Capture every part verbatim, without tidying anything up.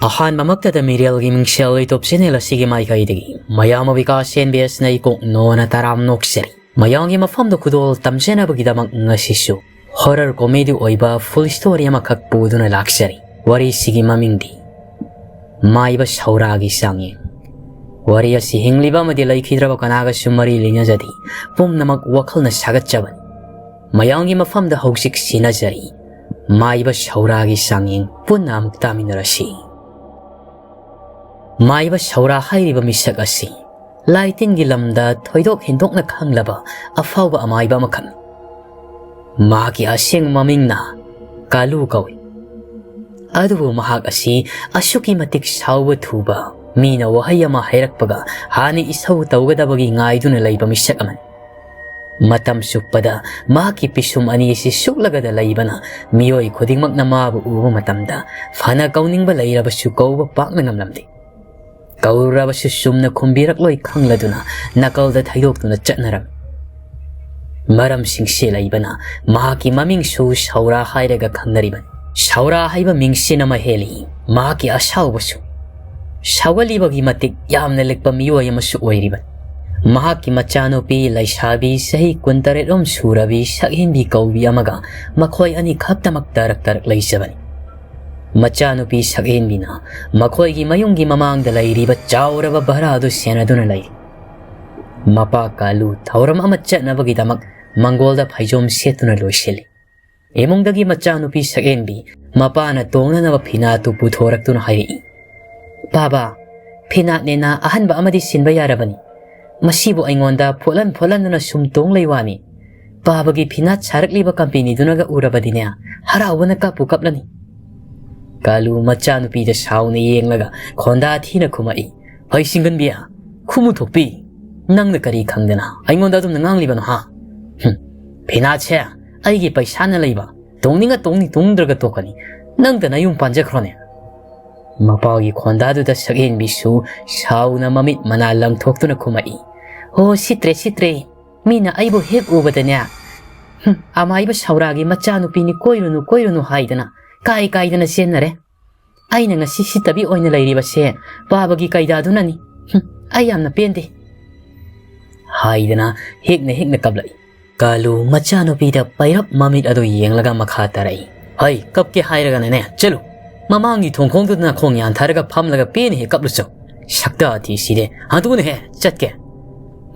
ꯑꯍꯥꯟꯕꯃꯛꯇꯗ ꯃꯤꯔꯦꯜꯒꯤ ꯃꯤꯡꯁꯦꯜ YouTube channel ꯑꯁꯤꯒꯤ ꯃꯥꯏꯀꯩꯗꯒꯤ ꯃꯌꯥꯝ ꯑꯕꯤꯀꯥꯁ ꯑꯦꯟ ꯕꯤ ꯑꯦꯁꯅ ꯏꯀꯣꯛ ꯅꯣꯅ ꯇꯔꯥꯝ ꯅꯣꯛꯆꯔꯤ꯫ ꯃꯌꯥꯝꯒꯤ ꯃꯐꯝꯗ ꯈꯨꯗꯣꯜ ꯇꯝꯖꯅꯕꯒꯤꯗꯃꯛ ꯉꯁꯤꯁꯨ horror comedy ꯑꯣꯏꯕ full story ꯑꯃꯈꯛ ꯄꯨꯗꯨꯅ ꯂꯥꯛꯆꯔꯤ꯫ ꯋꯥꯔꯤꯁꯤꯒꯤ ꯃꯃꯤꯡꯗꯤ ꯃꯥꯏꯕ ꯁꯧꯔꯥꯒꯤ ꯆꯥꯡꯌꯦꯡ꯫ ꯋꯥꯔꯤ ꯑꯁꯤ ꯍꯤꯡꯂꯤꯕ ꯑꯃꯗꯤ ꯂꯩꯈꯤꯗ꯭ꯔꯕ ꯀꯅꯥꯒꯁꯨ ꯃꯔꯤ ꯂꯩꯅꯖꯗꯦ꯫ ꯄꯨꯝꯅꯃꯛ ꯋꯥꯈꯜꯅ ꯁꯥꯒꯠꯆꯕꯅꯤ꯫ ꯃꯌꯥꯝꯒꯤ ꯃꯐꯝꯗ ꯍꯧꯖꯤꯛ ꯁꯤꯟꯅꯖꯔꯤ꯫ ꯃꯥꯏꯕ ꯁꯧꯔꯥꯒꯤ ꯆꯥꯡꯌꯦꯡ ꯄꯨꯟꯅ ꯑꯃꯨꯛ ꯇꯥꯃꯤꯟꯅꯔꯁꯤ꯫ ꯃꯥꯏꯕ ꯁꯧꯔꯥ ꯍꯥꯏꯔꯤꯕ ꯃꯤꯁꯛ ꯑꯁꯤ ꯂꯥꯏ ꯇꯤꯟꯒꯤ ꯂꯝꯗ ꯊꯣꯏꯗꯣꯛ ꯍꯦꯟꯗꯣꯛꯅ ꯈꯪꯂꯕ ꯑꯐꯥꯎꯕ ꯑꯃꯥꯏꯕ ꯑꯃꯈꯛꯅꯤ꯫ ꯃꯍꯥꯛꯀꯤ ꯑꯁꯦꯡꯕ ꯃꯃꯤꯡꯅ ꯀꯥꯂꯨ ꯀꯧꯏ꯫ ꯑꯗꯨꯕꯨ ꯃꯍꯥꯛ ꯑꯁꯤ ꯑꯁꯨꯛꯀꯤ ꯃꯇꯤꯛ ꯁꯥꯎꯕ ꯊꯨꯕ, ꯃꯤꯅ ꯋꯥꯍꯩ ꯑꯃ ꯍꯥꯏꯔꯛꯄꯒ ꯍꯥꯟꯅ ꯏꯁꯧ ꯇꯧꯒꯗꯕꯒꯤ ꯉꯥꯏꯗꯨꯅ ꯂꯩꯕ ꯃꯤꯁꯛ ꯑꯃꯅꯤ꯫ ꯃꯇꯝ ꯆꯨꯞꯄꯗ ꯃꯍꯥꯛꯀꯤ ꯄꯤꯁꯨꯝ ꯑꯅꯤ ꯑꯁꯤ ꯁꯨꯛꯂꯒꯗ ꯂꯩꯕꯅ ꯃꯤꯑꯣꯏ ꯈꯨꯗꯤꯡꯃꯛꯅ ꯃꯥꯕꯨ ꯎꯕ ꯃꯇꯝꯗ ꯐꯅ ꯀꯧꯅꯤꯡꯕ ꯂꯩꯔꯕꯁꯨ ꯀꯧꯕ ꯄꯥꯛꯅ ꯉꯝꯂꯝꯗꯦ꯫ ꯀꯧꯔꯨꯔꯕꯁꯨ ꯆꯨꯝꯅ ꯈꯨꯝꯕꯤꯔꯛꯂꯣꯏ ꯈꯪꯂꯗꯨꯅ ꯅꯥꯀꯜꯗ ꯊꯩꯗꯣꯛꯇꯨꯅ ꯆꯠꯅꯔꯝꯃꯤ꯫ ꯃꯔꯝꯁꯤꯡꯁꯤ ꯂꯩꯕꯅ ꯃꯍꯥꯛꯀꯤ ꯃꯃꯤꯡꯁꯨ ꯁꯧꯔꯥ ꯍꯥꯏꯔꯒ ꯈꯪꯅꯔꯤꯕꯅꯤ꯫ ꯁꯧꯔꯥ ꯍꯥꯏꯕ ꯃꯤꯡꯁꯤꯅ ꯃꯍꯦꯜꯂꯤ ꯃꯍꯥꯛꯀꯤ ꯑꯁꯥꯎꯕꯁꯨ꯫ ꯁꯥꯎꯒꯜꯂꯤꯕꯒꯤ ꯃꯇꯤꯛ ꯌꯥꯝꯅ ꯂꯤꯛꯄ ꯃꯤꯑꯣꯏ ꯑꯃꯁꯨ ꯑꯣꯏꯔꯤꯕꯅꯤ꯫ ꯃꯍꯥꯛꯀꯤ ꯃꯆꯥꯅꯨꯄꯤ ꯂꯩꯁꯥꯕꯤ ꯆꯍꯤ ꯀꯨꯟꯇꯔꯦꯠ ꯔꯣꯝ ꯁꯨꯔꯕꯤ ꯁꯛꯍꯦꯟꯕꯤ ꯀꯧꯕꯤ ꯑꯃꯒ ꯃꯈꯣꯏ ꯑꯅꯤꯈꯛꯇꯃꯛ ꯇꯔꯛ ꯇꯔꯛ ꯂꯩꯖꯕꯅꯤ꯫ ꯃꯆꯥꯅꯨꯄꯤ ꯁꯛꯍꯦꯟꯕꯤꯅ ꯃꯈꯣꯏꯒꯤ ꯃꯌꯨꯝꯒꯤ ꯃꯃꯥꯡꯗ ꯂꯩꯔꯤꯕ ꯆꯥꯎꯔꯕ ꯚꯔꯥ ꯑꯗꯨ ꯁꯦꯟꯅꯗꯨꯅ ꯂꯩ꯫ ꯃꯄꯥ ꯀꯥꯂꯨ ꯊꯧꯔꯝ ꯑꯃ ꯆꯠꯅꯕꯒꯤꯗꯃꯛ ꯃꯪꯒꯣꯜꯗ ꯐꯩꯖꯣꯝ ꯁꯦꯠꯇꯨꯅ ꯂꯣꯏꯁꯤꯜꯂꯤ꯫ ꯏꯃꯨꯡꯗꯒꯤ ꯃꯆꯥꯅꯨꯄꯤ ꯁꯛꯍꯦꯟꯕꯤ ꯃꯄꯥꯅ ꯇꯣꯡꯅꯅꯕ ꯐꯤꯅꯥꯠꯇꯨ ꯄꯨꯊꯣꯔꯛꯇꯨꯅ ꯍꯥꯏꯔꯛꯏ, "ꯕꯥꯕꯥ, ꯐꯤꯅꯥꯠꯅꯦꯅ ꯑꯍꯟꯕ ꯑꯃꯗꯤ ꯁꯤꯟꯕ ꯌꯥꯔꯕꯅꯤ꯫ ꯃꯁꯤꯕꯨ ꯑꯩꯉꯣꯟꯗ ꯐꯣꯠꯍꯟ ꯐꯣꯠꯍꯟꯗꯨꯅ ꯁꯨꯝ ꯇꯣꯡ ꯂꯩ ꯋꯥꯅꯤ꯫ ꯕꯥꯕꯥꯒꯤ ꯐꯤꯅꯥꯠ ꯁꯥꯔꯛꯂꯤꯕ ꯀꯝꯄꯦꯅꯤꯗꯨꯅꯒ ꯎꯔꯕꯗꯤꯅꯦ, ꯍꯔꯥꯎꯕꯅ ꯀꯞꯄꯨ ꯀꯞꯂꯅꯤ꯫" ꯀꯥꯂꯨ ꯃꯆꯥꯅꯨꯄꯤꯗ ꯁꯥꯎꯅ ꯌꯦꯡꯂꯒ ꯈꯣꯟꯗꯥ ꯊꯤꯅ ꯈꯨꯝꯃꯛꯏ, "ꯍꯩ ꯁꯤꯡꯒꯟꯕꯤ, ꯈꯨꯃꯨ ꯊꯣꯛꯄꯤ, ꯅꯪꯅ ꯀꯔꯤ ꯈꯪꯗꯅ ꯑꯩꯉꯣꯟꯗ ꯑꯗꯨꯝꯅ ꯉꯥꯡꯂꯤꯕꯅꯣ ꯍꯥ? ꯍꯨꯝ, ꯐꯤꯅꯥꯠꯁꯦ ꯑꯩꯒꯤ ꯄꯩꯁꯥꯅ ꯂꯩꯕ, ꯇꯣꯡꯅꯤꯡꯉ ꯇꯣꯡꯅꯤ, ꯇꯣꯡꯅꯤꯡꯗ꯭ꯔꯒ ꯇꯣꯛꯀꯅꯤ꯫ ꯅꯪꯗ ꯅꯌꯨꯝ ꯄꯥꯟꯖꯈ꯭ꯔꯣꯅꯦ꯫" ꯃꯄꯥꯒꯤ ꯈꯣꯟꯗꯥꯗꯨꯗ ꯁꯛꯍꯦꯟꯕꯤꯁꯨ ꯁꯥꯎꯅ ꯃꯃꯤꯠ ꯃꯅꯥ ꯂꯪꯊꯣꯛꯇꯨꯅ ꯈꯨꯝꯃꯛꯏ, "ꯑꯣ, ꯁꯤꯠꯇ꯭ꯔꯦ, ꯁꯤꯠꯇ꯭ꯔꯦ꯫ ꯃꯤꯅ ꯑꯩꯕꯨ ꯍꯦꯛ ꯎꯕꯗꯅꯦ, 'ꯍꯨꯝ, ꯑꯃꯥꯏꯕ ꯁꯧꯔꯥꯒꯤ ꯃꯆꯥꯅꯨꯄꯤꯅꯤ, ꯀꯣꯏꯔꯨꯅꯨ, ꯀꯣꯏꯔꯨꯅꯨ' ꯍꯥꯏꯗꯅ ꯀꯥꯏ ꯀꯥꯏꯗꯅ ꯆꯦꯟꯅꯔꯦ꯫ ꯑꯩꯅ ꯉꯁꯤ ꯁꯤꯠꯇꯕꯤ ꯑꯣꯏꯅ ꯂꯩꯔꯤꯕꯁꯦ ꯄꯥꯕꯒꯤ ꯀꯩꯗꯥꯗꯨꯅꯅꯤ꯫ ꯍꯨꯝ, ꯑꯩ ꯌꯥꯝꯅ ꯄꯦꯟꯗꯦ꯫ ꯍꯥꯏꯗꯅ ꯍꯦꯛꯅ ꯍꯦꯛꯅ ꯀꯞꯂꯛꯏ꯫ ꯀꯥꯂꯨ ꯃꯆꯥꯅꯨꯄꯤꯗ ꯄꯩꯔꯞ ꯃꯃꯤꯠ ꯑꯗꯨ ꯌꯦꯡꯂꯒ ꯃꯈꯥ ꯇꯥꯔꯛꯏ꯫ ꯍꯩ, ꯀꯞꯀꯦ ꯍꯥꯏꯔꯒꯅꯅꯦ, ꯆꯠꯂꯨ꯫ ꯃꯃꯥꯡꯒꯤ ꯊꯣꯡꯈꯣꯡꯗꯨꯗ ꯅꯈꯣꯡ ꯌꯥꯟꯊꯔꯒ ꯐꯝꯂꯒ ꯄꯦꯟꯅ ꯍꯦꯛ ꯀꯞꯂꯨꯆꯣ꯫ ꯁꯛꯇꯥ ꯊꯤꯁꯤꯗꯦ, ꯍꯟꯗꯨꯅ ꯍꯦ, ꯆꯠꯀꯦ꯫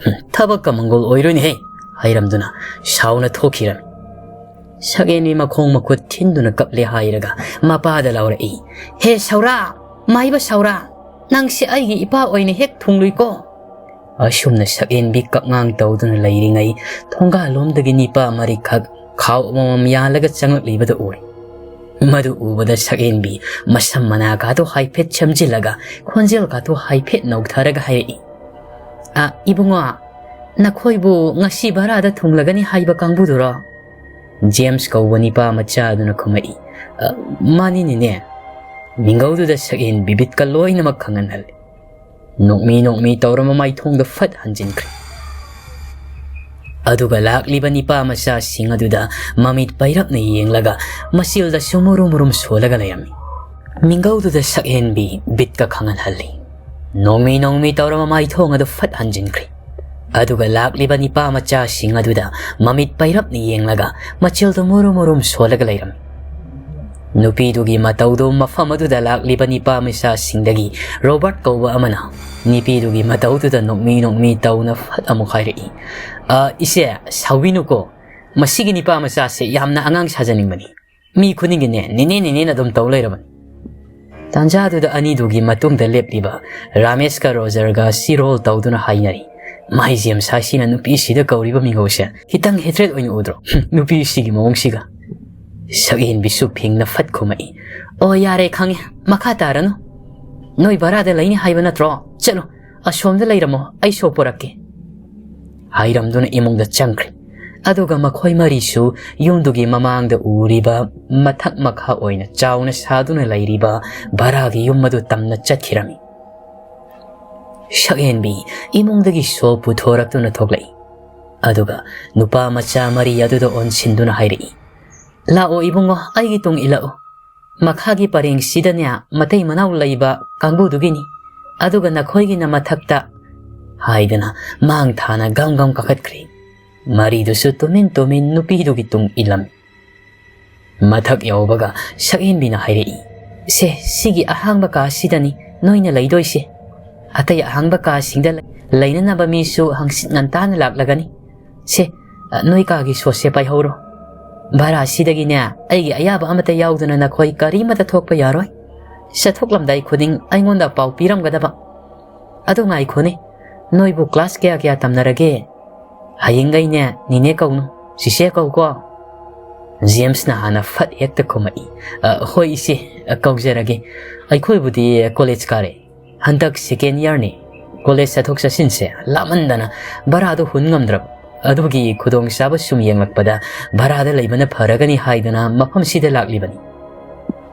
ꯍꯨꯝ, ꯊꯕꯛꯀ ꯃꯪꯒꯣꯜ ꯑꯣꯏꯔꯣꯏꯅꯦꯍꯦ, ꯍꯥꯏꯔꯝꯗꯨꯅ ꯁꯥꯎꯅ ꯊꯣꯛꯈꯤꯔꯝꯃꯤ꯫ ꯁꯛꯍꯦꯟꯕꯤ ꯃꯈꯣꯡ ꯃꯈꯨꯠ ꯊꯤꯟꯗꯨꯅ ꯀꯞꯂꯦ ꯍꯥꯏꯔꯒ ꯃꯄꯥꯗ ꯂꯥꯎꯔꯛꯏ꯫ ꯍꯦ ꯁꯧꯔꯥ, ꯃꯥꯏꯕ ꯁꯧꯔꯥ, ꯅꯪꯁꯦ ꯑꯩꯒꯤ ꯏꯄꯥ ꯑꯣꯏꯅ ꯍꯦꯛ ꯊꯨꯡꯂꯨꯏꯀꯣ꯫ ꯑꯁꯨꯝꯅ ꯁꯛꯍꯦꯟꯕꯤ ꯀꯞꯉꯥꯡ ꯇꯧꯗꯨꯅ ꯂꯩꯔꯤꯉꯩ ꯊꯣꯡꯒꯥꯜꯂꯣꯝꯗꯒꯤ ꯅꯤꯄꯥ ꯃꯔꯤꯈꯛ ꯈꯥꯎ ꯑꯃꯃꯝ ꯌꯥꯜꯂꯒ ꯆꯪꯂꯛꯂꯤꯕꯗꯨ ꯎꯔꯦ꯫ ꯃꯗꯨ ꯎꯕꯗ ꯁꯛꯍꯦꯟꯕꯤ ꯃꯁꯝ ꯃꯅꯥꯒꯥꯗꯨ ꯍꯥꯏꯐꯦꯠ ꯁꯦꯝꯖꯤꯜꯂꯒ ꯈꯣꯟꯖꯦꯜꯒꯥꯗꯨ ꯍꯥꯏꯐꯦꯠ ꯅꯧꯊꯔꯒ ꯍꯥꯏꯔꯛꯏ, "ꯑ, ꯏꯕꯨꯡꯉꯣ, ꯅꯈꯣꯏꯕꯨ ꯉꯁꯤ ꯚꯔꯥꯗ ꯊꯨꯡꯂꯒꯅꯤ ꯍꯥꯏꯕ ꯀꯥꯡꯕꯨꯗꯨꯔꯣ?" ꯖꯦꯝꯁ ꯀꯧꯕ ꯅꯤꯄꯥ ꯃꯆꯥ ꯑꯗꯨꯅ ꯈꯨꯝꯃꯛꯏ, "ꯑ, ꯃꯥꯅꯤꯅꯦꯅꯦ꯫" ꯃꯤꯡꯒꯧꯗꯨꯗ ꯁꯛꯍꯦꯟꯕꯤ ꯕꯤꯠꯀ ꯂꯣꯏꯅꯃꯛ ꯈꯪꯍꯟꯍꯜꯂꯤ꯫ ꯅꯣꯛꯃꯤ ꯅꯣꯛꯃꯤ ꯇꯧꯔ ꯃꯃꯥꯏꯊꯣꯡꯗ ꯐꯠ ꯍꯟꯖꯤꯟꯈ꯭ꯔꯦ꯫ ꯑꯗꯨꯒ ꯂꯥꯛꯂꯤꯕ ꯅꯤꯄꯥ ꯃꯆꯥꯁꯤꯡ ꯑꯗꯨꯗ ꯃꯃꯤꯠ ꯄꯩꯔꯞꯅ ꯌꯦꯡꯂꯒ ꯃꯆꯤꯜꯗꯁꯨ ꯃꯨꯔꯨꯝ ꯃꯨꯔꯨꯝ ꯁꯣꯜꯂꯒ ꯂꯩꯔꯝꯃꯤ꯫ ꯃꯤꯡꯒꯧꯗꯨꯗ ꯁꯛꯍꯦꯟꯕꯤ ꯕꯤꯠꯀ ꯈꯪꯍꯜꯍꯜꯂꯤ꯫ ꯅꯣꯡꯃꯤ ꯅꯣꯡꯃꯤ ꯇꯧꯔ ꯃꯃꯥꯏꯊꯣꯡ ꯑꯗꯨ ꯐꯠ ꯍꯟꯖꯤꯟꯈ꯭ꯔꯦ꯫ ꯑꯗꯨꯒ ꯂꯥꯛꯂꯤꯕ ꯅꯤꯄꯥ ꯃꯆꯥꯁꯤꯡ ꯑꯗꯨꯗ ꯃꯃꯤꯠ ꯄꯩꯔꯞꯅ ꯌꯦꯡꯂꯒ ꯃꯆꯤꯜꯗꯨ ꯃꯨꯔꯨꯝ ꯃꯨꯔꯨꯝ ꯁꯣꯜꯂꯒ ꯂꯩꯔꯝꯃꯤ꯫ ꯅꯨꯄꯤꯗꯨꯒꯤ ꯃꯇꯧꯗꯨ ꯃꯐꯝ ꯑꯗꯨꯗ ꯂꯥꯛꯂꯤꯕ ꯅꯤꯄꯥ ꯃꯆꯥꯁꯤꯡꯗꯒꯤ ꯔꯣꯕꯥꯔꯠ ꯀꯧꯕ ꯑꯃꯅ ꯅꯨꯄꯤꯗꯨꯒꯤ ꯃꯇꯧꯗꯨꯗ ꯅꯣꯛꯃꯤ ꯅꯣꯛꯃꯤ ꯇꯧꯅ ꯐꯠ ꯑꯃꯨꯛ ꯍꯥꯏꯔꯛꯏ, "ꯑ, ꯏꯆꯦ, ꯁꯥꯎꯕꯤꯅꯨꯀꯣ, ꯃꯁꯤꯒꯤ ꯅꯤꯄꯥ ꯃꯆꯥꯁꯦ ꯌꯥꯝꯅ ꯑꯉꯥꯡ ꯁꯥꯖꯅꯤꯡꯕꯅꯤ꯫ ꯃꯤ ꯈꯨꯗꯤꯡꯒꯤꯅꯦ, ꯅꯦꯅꯦ, ꯅꯦꯅꯦꯅ ꯑꯗꯨꯝ ꯇꯧ ꯂꯩꯔꯕꯅꯤ꯫" ꯇꯥꯟꯖꯥꯗꯨꯗ ꯑꯅꯤꯗꯨꯒꯤ ꯃꯇꯨꯡꯗ ꯂꯦꯞꯂꯤꯕ ꯔꯥꯃꯦꯁꯀ ꯔꯣꯖꯔꯒ ꯁꯤꯔꯣꯜ ꯇꯧꯗꯨꯅ ꯍꯥꯏꯅꯔꯤ, "ꯃꯥꯏ ꯖꯦꯝꯁ ꯍꯥꯏꯁꯤꯅ ꯅꯨꯄꯤꯁꯤꯗ ꯀꯧꯔꯤꯕ ꯃꯤꯡꯒꯧꯁꯦ ꯈꯤꯇꯪ ꯍꯦꯇ꯭ꯔꯦꯠ ꯑꯣꯏꯅ ꯎꯗ꯭ꯔꯣ? ꯍꯨꯝ, ꯅꯨꯄꯤꯁꯤꯒꯤ ꯃꯑꯣꯡꯁꯤꯒ꯫" ꯁꯛꯍꯦꯟꯕꯤꯁꯨ ꯐꯤꯡꯅ ꯐꯠ ꯈꯨꯝꯃꯛꯏ, "ꯑꯣ, ꯌꯥꯔꯦ, ꯈꯪꯉꯦ, ꯃꯈꯥ ꯇꯥꯔꯅꯨ꯫ ꯅꯣꯏ ꯚꯔꯥꯗ ꯂꯩꯅꯤ ꯍꯥꯏꯕ ꯅꯠꯇ꯭ꯔꯣ? ꯆꯠꯂꯣ, ꯑꯁꯣꯝꯗ ꯂꯩꯔꯝꯃꯣ, ꯑꯩ ꯁꯣ ꯄꯨꯔꯛꯀꯦ꯫" ꯍꯥꯏꯔꯝꯗꯨꯅ ꯏꯃꯨꯡꯗ ꯆꯪꯈ꯭ꯔꯦ꯫ ꯑꯗꯨꯒ ꯃꯈꯣꯏ ꯃꯔꯤꯁꯨ ꯌꯨꯝꯗꯨꯒꯤ ꯃꯃꯥꯡꯗ ꯎꯔꯤꯕ ꯃꯊꯛ ꯃꯈꯥ ꯑꯣꯏꯅ ꯆꯥꯎꯅ ꯁꯥꯗꯨꯅ ꯂꯩꯔꯤꯕ ꯚꯔꯥꯒꯤ ꯌꯨꯝ ꯑꯗꯨ ꯇꯝꯅ ꯆꯠꯈꯤꯔꯝꯃꯤ꯫ ꯁꯛꯍꯦꯟꯕꯤ ꯏꯃꯨꯡꯗꯒꯤ ꯁꯣ ꯄꯨꯊꯣꯔꯛꯇꯨꯅ ꯊꯣꯛꯂꯛꯏ꯫ ꯑꯗꯨꯒ ꯅꯨꯄꯥ ꯃꯆꯥ ꯃꯔꯤ ꯑꯗꯨꯗ ꯑꯣꯟꯁꯤꯟꯗꯨꯅ ꯍꯥꯏꯔꯛꯏ, "ꯂꯥꯛꯑꯣ ꯏꯕꯨꯡꯉꯣ, ꯑꯩꯒꯤ ꯇꯨꯡ ꯏꯜꯂꯛꯎ꯫ ꯃꯈꯥꯒꯤ ꯄꯔꯦꯡꯁꯤꯗꯅꯦ ꯃꯇꯩ ꯃꯅꯥꯎ ꯂꯩꯕ ꯀꯥꯡꯕꯨꯗꯨꯒꯤꯅꯤ꯫ ꯑꯗꯨꯒ ꯅꯈꯣꯏꯒꯤꯅ ꯃꯊꯛꯇ," ꯍꯥꯏꯗꯅ ꯃꯥꯡ ꯊꯥꯅ ꯒꯝ ꯒꯝ ꯀꯥꯈꯠꯈ꯭ꯔꯦ꯫ ꯃꯔꯤꯗꯨꯁꯨ ꯇꯨꯃꯤꯟ ꯇꯨꯃꯤꯟ ꯅꯨꯄꯤꯗꯨꯒꯤ ꯇꯨꯡ ꯏꯜꯂꯝꯃꯤ꯫ ꯃꯊꯛ ꯌꯧꯕꯒ ꯁꯛꯍꯦꯟꯕꯤꯅ ꯍꯥꯏꯔꯛꯏ, "ꯁꯦ, ꯁꯤꯒꯤ ꯑꯍꯥꯡꯕ ꯀꯥꯁꯤꯗꯅꯤ ꯅꯣꯏꯅ ꯂꯩꯗꯣꯏꯁꯦ꯫ ꯑꯇꯩ ꯑꯍꯥꯡꯕ ꯀꯥꯁꯤꯡꯗ ꯂꯩ-, ꯂꯩꯅꯅꯕ ꯃꯤꯁꯨ ꯍꯪꯆꯤꯠ ꯉꯟꯇꯥꯅ ꯂꯥꯛꯂꯒꯅꯤ꯫ ꯁꯦ, ꯅꯣꯏ ꯀꯥꯒꯤ ꯁꯣꯠꯁꯦ ꯄꯥꯏꯍꯧꯔꯣ꯫ ꯚꯔꯥꯁꯤꯗꯒꯤꯅꯦ ꯑꯩꯒꯤ ꯑꯌꯥꯕ ꯑꯃꯠꯇ ꯌꯥꯎꯗꯅ ꯅꯈꯣꯏ ꯀꯔꯤꯃꯠꯇ ꯊꯣꯛꯄ ꯌꯥꯔꯣꯏ꯫ ꯆꯠꯊꯣꯛꯂꯝꯗꯥꯏ ꯈꯨꯗꯤꯡ ꯑꯩꯉꯣꯟꯗ ꯄꯥꯎ ꯄꯤꯔꯝꯒꯗꯕ꯫ ꯑꯗꯣ ꯉꯥꯏꯈꯣꯅꯦ, ꯅꯣꯏꯕꯨ ꯀ꯭ꯂꯥꯁ ꯀꯌꯥ ꯀꯌꯥ ꯇꯝꯅꯔꯒꯦ?" "ꯍꯌꯦꯡꯒꯩꯅꯦ ꯅꯤꯅꯦ ꯀꯧꯅꯨ, ꯆꯤꯆꯦ ꯀꯧꯀꯣ꯫" ꯖꯦꯝꯁꯅ ꯍꯥꯟꯅ ꯐꯠ ꯍꯦꯛꯇ ꯈꯨꯝꯃꯛꯏ, "ꯑ, ꯍꯣꯏ ꯏꯆꯦ, ꯑ, ꯀꯧꯖꯔꯒꯦ꯫ ꯑꯩꯈꯣꯏꯕꯨꯗꯤ ꯀꯣꯂꯦꯖ ꯀꯥꯔꯦ꯫ ꯍꯟꯗꯛ ꯁꯦꯀꯦꯟ ꯏꯌꯥꯔꯅꯤ꯫ ꯀꯣꯂꯦꯖ ꯆꯠꯊꯣꯛ ꯆꯠꯁꯤꯟꯁꯦ ꯂꯥꯞꯃꯟꯗꯅ ꯚꯔꯥꯗꯣ ꯍꯨꯟ ꯉꯝꯗ꯭ꯔꯕ꯫ ꯑꯗꯨꯒꯤ ꯈꯨꯗꯣꯡꯆꯥꯕ ꯁꯨꯝ ꯌꯦꯡꯂꯛꯄꯗ ꯚꯔꯥꯗ ꯂꯩꯕꯅ ꯐꯔꯒꯅꯤ ꯍꯥꯏꯗꯅ ꯃꯐꯝꯁꯤꯗ ꯂꯥꯛꯂꯤꯕꯅꯤ꯫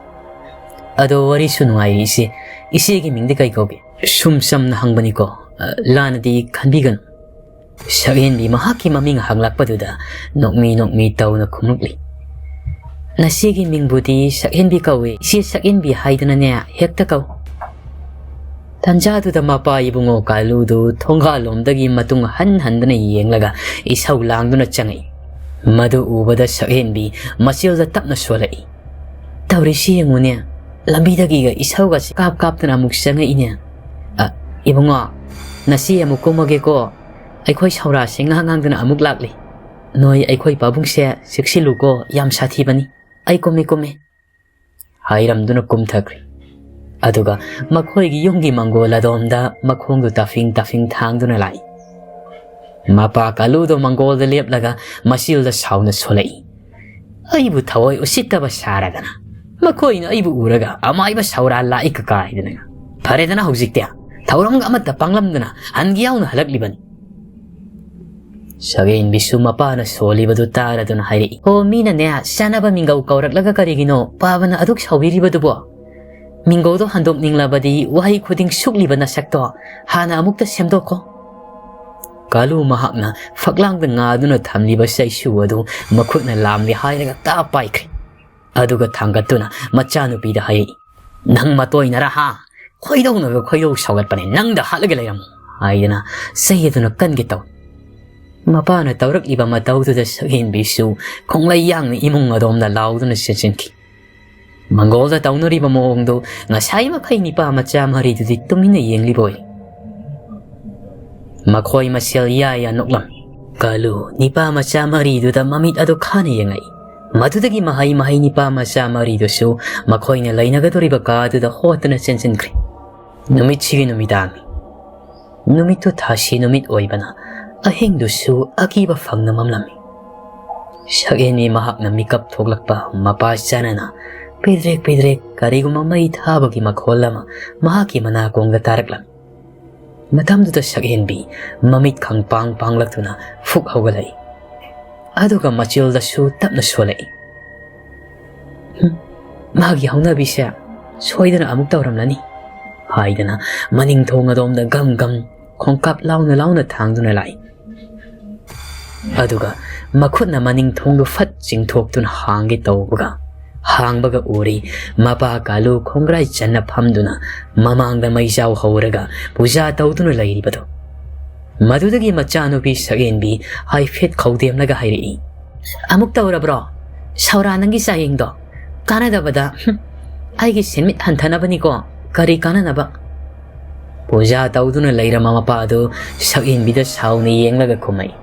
ꯑꯗꯣ ꯋꯥꯔꯤꯁꯨ ꯅꯨꯡꯉꯥꯏꯔꯤ ꯏꯆꯦ꯫ ꯏꯆꯦꯒꯤ ꯃꯤꯡꯗꯤ ꯀꯩ ꯀꯧꯒꯦ?" "ꯁꯨꯝ ꯆꯝꯅ ꯍꯪꯕꯅꯤꯀꯣ, ꯑ, ꯂꯥꯟꯅꯗꯤ ꯈꯟꯕꯤꯒꯅꯨ꯫" ꯁꯛꯍꯦꯟꯕꯤ ꯃꯍꯥꯛꯀꯤ ꯃꯃꯤꯡ ꯍꯪꯂꯛꯄꯗꯨꯗ ꯅꯣꯛꯃꯤ ꯅꯣꯛꯃꯤ ꯇꯧꯅ ꯈꯨꯝꯂꯛꯂꯤ꯫ "ꯅꯆꯦꯒꯤ ꯃꯤꯡꯕꯨꯗꯤ ꯁꯛꯍꯦꯟꯕꯤ ꯀꯧꯏ, ꯏꯆꯦ ꯁꯛꯍꯦꯟꯕꯤ ꯍꯥꯏꯗꯅꯅꯦ ꯍꯦꯛꯇ ꯀꯧ꯫" ꯇꯟꯖꯥꯗꯨꯗ ꯃꯄꯥ ꯏꯕꯨꯡꯉꯣ ꯀꯥꯂꯨꯗꯨ ꯊꯣꯡꯒꯥꯜꯂꯣꯝꯗꯒꯤ ꯃꯇꯨꯡ ꯍꯟ ꯍꯟꯗꯨꯅ ꯌꯦꯡꯂꯒ ꯏꯁꯧ ꯂꯥꯡꯗꯨꯅ ꯆꯪꯉꯛꯏ꯫ ꯃꯗꯨ ꯎꯕꯗ ꯁꯛꯍꯦꯟꯕꯤ ꯃꯆꯤꯜꯗ ꯇꯞꯅ ꯁꯣꯜꯂꯛꯏ꯫ "ꯇꯧꯔꯤꯁꯤ ꯌꯦꯡꯉꯨꯅꯦ, ꯂꯝꯕꯤꯗꯒꯤꯒ ꯏꯁꯧꯒꯁꯦ ꯀꯥꯞ ꯀꯥꯞꯇꯅ ꯑꯃꯨꯛ ꯆꯪꯉꯛꯏꯅꯦ꯫ ꯑ, ꯏꯕꯨꯡꯉꯣ, ꯅꯆꯦ ꯑꯃꯨꯛ ꯀꯨꯝꯃꯒꯦꯀꯣ, ꯑꯩꯈꯣꯏ ꯁꯧꯔꯥꯁꯦ ꯉꯥꯡ ꯉꯥꯡꯗꯨꯅ ꯑꯃꯨꯛ ꯂꯥꯛꯂꯤ꯫ ꯅꯣꯏ ꯑꯩꯈꯣꯏ ꯄꯥꯕꯨꯡꯁꯦ ꯆꯦꯛꯁꯤꯜꯂꯨꯀꯣ, ꯌꯥꯝ ꯁꯥꯊꯤꯕꯅꯤ꯫ ꯑꯩ ꯀꯨꯝꯃꯦ, ꯀꯨꯝꯃꯦ," ꯍꯥꯏꯔꯝꯗꯨꯅ ꯀꯨꯝꯊꯈ꯭ꯔꯦ꯫ ꯑꯗꯨꯒ ꯃꯈꯣꯏꯒꯤ ꯌꯨꯝꯒꯤ ꯃꯪꯒꯣꯜ ꯑꯗꯣꯝꯗ ꯃꯈꯣꯡꯗꯨ ꯇꯥꯐꯤꯡ ꯇꯥꯐꯤꯡ ꯊꯥꯡꯗꯨꯅ ꯂꯥꯛꯏ꯫ ꯃꯄꯥ ꯀꯥꯂꯨꯗꯣ ꯃꯪꯒꯣꯜꯗ ꯂꯦꯞꯂꯒ ꯃꯆꯤꯜꯗ ꯁꯥꯎꯅ ꯁꯣꯜꯂꯛꯏ꯫ "ꯑꯩꯕꯨ ꯊꯑꯣꯏ ꯎꯁꯤꯠꯇꯕ ꯁꯥꯔꯗꯅ, ꯃꯈꯣꯏꯅ ꯑꯩꯕꯨ ꯎꯔꯒ ꯑꯃꯥꯏꯕ ꯁꯧꯔꯥ ꯂꯥꯛꯏ ꯀꯀꯥ ꯍꯥꯏꯗꯅ꯫ ꯐꯔꯦꯗꯅ ꯍꯧꯖꯤꯛꯇꯤ, ꯊꯧꯔꯝꯒ ꯑꯃꯠꯇ ꯄꯥꯡꯂꯝꯗꯅ ꯍꯟꯒꯦ ꯌꯥꯎꯅ ꯍꯜꯂꯛꯂꯤꯕꯅꯤ꯫" ꯁꯛꯍꯦꯟꯕꯤꯁꯨ ꯃꯄꯥꯅ ꯁꯣꯜꯂꯤꯕꯗꯨ ꯇꯥꯔꯗꯨꯅ ꯍꯥꯏꯔꯛꯏ, "ꯑꯣ, ꯃꯤꯅꯅꯦ ꯆꯥꯅꯕ ꯃꯤꯡꯒꯧ ꯀꯧꯔꯛꯂꯒ ꯀꯔꯤꯒꯤꯅꯣ ꯄꯥꯕꯅ ꯑꯗꯨꯛ ꯁꯥꯎꯕꯤꯔꯤꯕꯗꯨꯕꯣ? ꯃꯤꯡꯒꯧꯗꯣ ꯍꯟꯗꯣꯛꯅꯤꯡꯂꯕꯗꯤ ꯋꯥꯍꯩ ꯈꯨꯗꯤꯡ ꯁꯨꯛꯂꯤꯕ ꯅꯁꯛꯇꯣ ꯍꯥꯟꯅ ꯑꯃꯨꯛꯇ ꯁꯦꯝꯗꯣꯛꯈꯣ꯫" ꯀꯥꯂꯨ ꯃꯍꯥꯛꯅ ꯐꯛꯂꯥꯡꯗ ꯉꯥꯗꯨꯅ ꯊꯝꯂꯤꯕ ꯆꯩꯁꯨ ꯑꯗꯨ ꯃꯈꯨꯠꯅ ꯂꯥꯝꯂꯦ ꯍꯥꯏꯔꯒ ꯇꯥ ꯄꯥꯏꯈ꯭ꯔꯦ꯫ ꯑꯗꯨꯒ ꯊꯥꯡꯒꯠꯇꯨꯅ ꯃꯆꯥꯅꯨꯄꯤꯗ ꯍꯥꯏꯔꯛꯏ, "ꯅꯪ ꯃꯇꯣꯏꯅꯔ ꯍꯥ? ꯈꯣꯏꯗꯧꯅꯒ ꯈꯣꯏꯗꯧ ꯁꯥꯎꯒꯠꯄꯅꯦ, ꯅꯪꯗ ꯍꯥꯠꯂꯒ ꯂꯩꯔꯝꯃꯣ" ꯍꯥꯏꯗꯅ ꯆꯩ ꯑꯗꯨꯅ ꯀꯟꯒꯦ ꯇꯧꯏ꯫ ꯃꯄꯥꯅ ꯇꯧꯔꯛꯂꯤꯕ ꯃꯇꯧꯗꯨꯗ ꯁꯛꯍꯦꯟꯕꯤꯁꯨ ꯈꯣꯡꯂꯩ ꯌꯥꯡꯅ ꯏꯃꯨꯡ ꯑꯗꯣꯝꯗ ꯂꯥꯎꯗꯨꯅ ꯆꯦꯟꯁꯤꯟꯈꯤ꯫ ꯃꯪꯒꯣꯜꯗ ꯇꯧꯅꯔꯤꯕ ꯃꯑꯣꯡꯗꯨ ꯉꯁꯥꯏ ꯃꯈꯩ ꯅꯤꯄꯥ ꯃꯆꯥ ꯃꯔꯤꯗꯨꯗꯤ ꯇꯨꯃꯤꯟꯅ ꯌꯦꯡꯂꯤꯕ ꯑꯣꯏ꯫ ꯃꯈꯣꯏ ꯃꯁꯦꯜ ꯌꯥ ꯌꯥ ꯅꯣꯛꯂꯝꯃꯤ꯫ ꯀꯥꯂꯨ ꯅꯤꯄꯥ ꯃꯆꯥ ꯃꯔꯤꯗꯨꯗ ꯃꯃꯤꯠ ꯑꯗꯨ ꯈꯥꯅ ꯌꯦꯡꯉꯛꯏ꯫ ꯃꯗꯨꯗꯒꯤ ꯃꯍꯩ ꯃꯍꯩ ꯅꯤꯄꯥ ꯃꯆꯥ ꯃꯔꯤꯗꯨꯁꯨ ꯃꯈꯣꯏꯅ ꯂꯩꯅꯒꯗꯧꯔꯤꯕ ꯀꯥ ꯑꯗꯨꯗ ꯍꯣꯠꯇꯨꯅ ꯆꯦꯟꯁꯤꯟꯈ꯭ꯔꯦ꯫ ꯅꯨꯃꯤꯠꯁꯤꯒꯤ ꯅꯨꯃꯤꯗꯥꯡꯅꯤ꯫ ꯅꯨꯃꯤꯠꯇꯨ ꯊꯥꯁꯤ ꯅꯨꯃꯤꯠ ꯑꯣꯏꯕꯅ ꯑꯍꯤꯡꯗꯨꯁꯨ ꯑꯀꯤꯕ ꯐꯪꯅ ꯃꯝꯂꯝꯃꯤ꯫ ꯁꯛꯍꯦꯟꯕꯤ ꯃꯍꯥꯛꯅ ꯃꯤꯀꯞ ꯊꯣꯛꯂꯛꯄ ꯃꯄꯥ ꯆꯥꯅꯅ ꯄꯤꯗ꯭ꯔꯦꯛ ꯄꯤꯗ꯭ꯔꯦꯛ ꯀꯔꯤꯒꯨꯝꯕ ꯃꯩ ꯊꯥꯕꯒꯤ ꯃꯈꯣꯜ ꯑꯃ ꯃꯍꯥꯛꯀꯤ ꯃꯅꯥꯀꯣꯡꯗ ꯇꯥꯔꯛꯂꯝꯃꯤ꯫ ꯃꯇꯝꯗꯨꯗ ꯁꯛꯍꯦꯟꯕꯤ ꯃꯃꯤꯠ ꯈꯪꯄꯥꯡ ꯄꯥꯡꯂꯛꯇꯨꯅ ꯐꯨꯛ ꯍꯧꯒꯠꯂꯛꯏ꯫ ꯑꯗꯨꯒ ꯃꯆꯤꯜꯗꯁꯨ ꯇꯞꯅ ꯁꯣꯜꯂꯛꯏ꯫ "ꯍꯨꯝ, ꯃꯥꯒꯤ ꯍꯧꯅꯕꯤꯁꯦ ꯁꯣꯏꯗꯅ ꯑꯃꯨꯛ ꯇꯧꯔꯝꯂꯅꯤ" ꯍꯥꯏꯗꯅ ꯃꯅꯤꯡ ꯊꯣꯡ ꯑꯗꯣꯝꯗ ꯒꯝ ꯒꯝ ꯈꯣꯡꯀꯥꯞ ꯂꯥꯎꯅ ꯂꯥꯎꯅ ꯊꯥꯡꯗꯨꯅ ꯂꯥꯛꯏ꯫ ꯑꯗꯨꯒ ꯃꯈꯨꯠꯅ ꯃꯅꯤꯡ ꯊꯣꯡꯗꯨ ꯐꯠ ꯆꯤꯡꯊꯣꯛꯇꯨꯅ ꯍꯥꯡꯒꯦ ꯇꯧꯕꯒ, ꯍꯥꯡꯕꯒ ꯎꯔꯤ ꯃꯄꯥ ꯀꯥꯂꯨ ꯈꯣꯡꯒ꯭ꯔꯥꯏ ꯆꯟꯅ ꯐꯝꯗꯨꯅ ꯃꯃꯥꯡꯗ ꯃꯩꯖꯥꯎ ꯍꯧꯔꯒ ꯄꯨꯖꯥ ꯇꯧꯗꯨꯅ ꯂꯩꯔꯤꯕꯗꯨ꯫ ꯃꯗꯨꯗꯒꯤ ꯃꯆꯥꯅꯨꯄꯤ ꯁꯛꯍꯦꯟꯕꯤ ꯍꯥꯏꯐꯦꯠ ꯈꯧꯗꯦꯝꯂꯒ ꯍꯥꯏꯔꯛꯏ, "ꯑꯃꯨꯛ ꯇꯧꯔꯕ꯭ꯔꯣ? ꯁꯧꯔꯥ ꯅꯪꯒꯤ ꯆꯥꯌꯦꯡꯗꯣ? ꯀꯥꯟꯅꯗꯕꯗ, ꯍꯨꯝ, ꯑꯩꯒꯤ ꯁꯦꯟꯃꯤꯠ ꯍꯟꯊꯅꯕꯅꯤꯀꯣ, ꯀꯔꯤ ꯀꯥꯟꯅꯅꯕ?" ꯄꯨꯖꯥ ꯇꯧꯗꯨꯅ ꯂꯩꯔꯝꯕ ꯃꯄꯥ ꯑꯗꯨ ꯁꯛꯍꯦꯟꯕꯤꯗ ꯁꯥꯎꯅ ꯌꯦꯡꯂꯒ ꯈꯨꯝꯃꯛꯏ,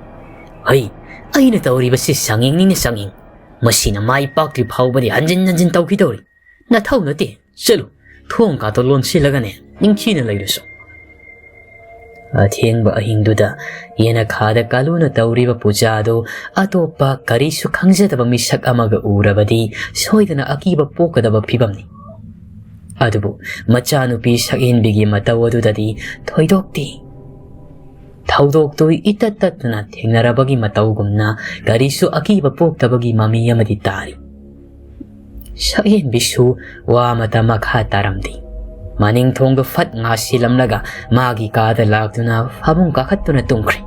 "ꯍꯩ, ꯑꯩꯅ ꯇꯧꯔꯤꯕꯁꯤ ꯆꯥꯡꯌꯦꯡꯅꯤꯅ ꯆꯥꯡꯌꯦꯡ꯫ ꯃꯁꯤꯅ ꯃꯥꯏ ꯄꯥꯛꯇ꯭ꯔꯤ ꯐꯥꯎꯕꯗꯤ ꯍꯟꯖꯤꯟ ꯍꯟꯖꯤꯟ ꯇꯧꯈꯤꯗꯧꯔꯤ꯫ ꯅꯊꯧ ꯅꯠꯇꯦ, ꯆꯠꯂꯨ, ꯊꯣꯡ ꯀꯥꯗꯣ ꯂꯣꯟꯁꯤꯜꯂꯒꯅꯦ ꯅꯤꯡꯊꯤꯅ ꯂꯩꯔꯨꯁꯨ"꯫ ꯑꯊꯦꯡꯕ ꯑꯍꯤꯡꯗꯨꯗ ꯌꯦꯅꯈꯥꯗ ꯀꯥꯂꯨꯅ ꯇꯧꯔꯤꯕ ꯄꯨꯖꯥꯗꯨ ꯑꯇꯣꯞꯄ ꯀꯔꯤꯁꯨ ꯈꯪꯖꯗꯕ ꯃꯤꯁꯛ ꯑꯃꯒ ꯎꯔꯕꯗꯤ ꯁꯣꯏꯗꯅ ꯑꯀꯤꯕ ꯄꯣꯛꯀꯗꯕ ꯐꯤꯕꯝꯅꯤ꯫ ꯑꯗꯨꯕꯨ ꯃꯆꯥꯅꯨꯄꯤ ꯁꯛꯍꯦꯟꯕꯤꯒꯤ ꯃꯇꯧ ꯑꯗꯨꯗꯗꯤ ꯊꯣꯏꯗꯣꯛꯇꯦ꯫ ꯊꯧꯗꯣꯛꯇꯨ ꯏꯇꯠ ꯇꯠꯇꯅ ꯊꯦꯡꯅꯔꯕꯒꯤ ꯃꯇꯧꯒꯨꯝꯅ ꯀꯔꯤꯁꯨ ꯑꯀꯤꯕ ꯄꯣꯛꯇꯕꯒꯤ ꯃꯃꯤ ꯑꯃꯗꯤ ꯇꯥꯔꯤ꯫ ꯁꯛꯍꯦꯟꯕꯤꯁꯨ ꯋꯥ ꯑꯃꯇ ꯃꯈꯥ ꯇꯥꯔꯝꯗꯦ꯫ ꯃꯅꯤꯡ ꯊꯣꯡꯗꯨ ꯐꯠ ꯉꯥꯁꯤꯜꯂꯝꯂꯒ ꯃꯥꯒꯤ ꯀꯥꯗ ꯂꯥꯛꯇꯨꯅ ꯐꯃꯨꯡ ꯀꯥꯈꯠꯇꯨꯅ ꯇꯨꯝꯈ꯭ꯔꯦ꯫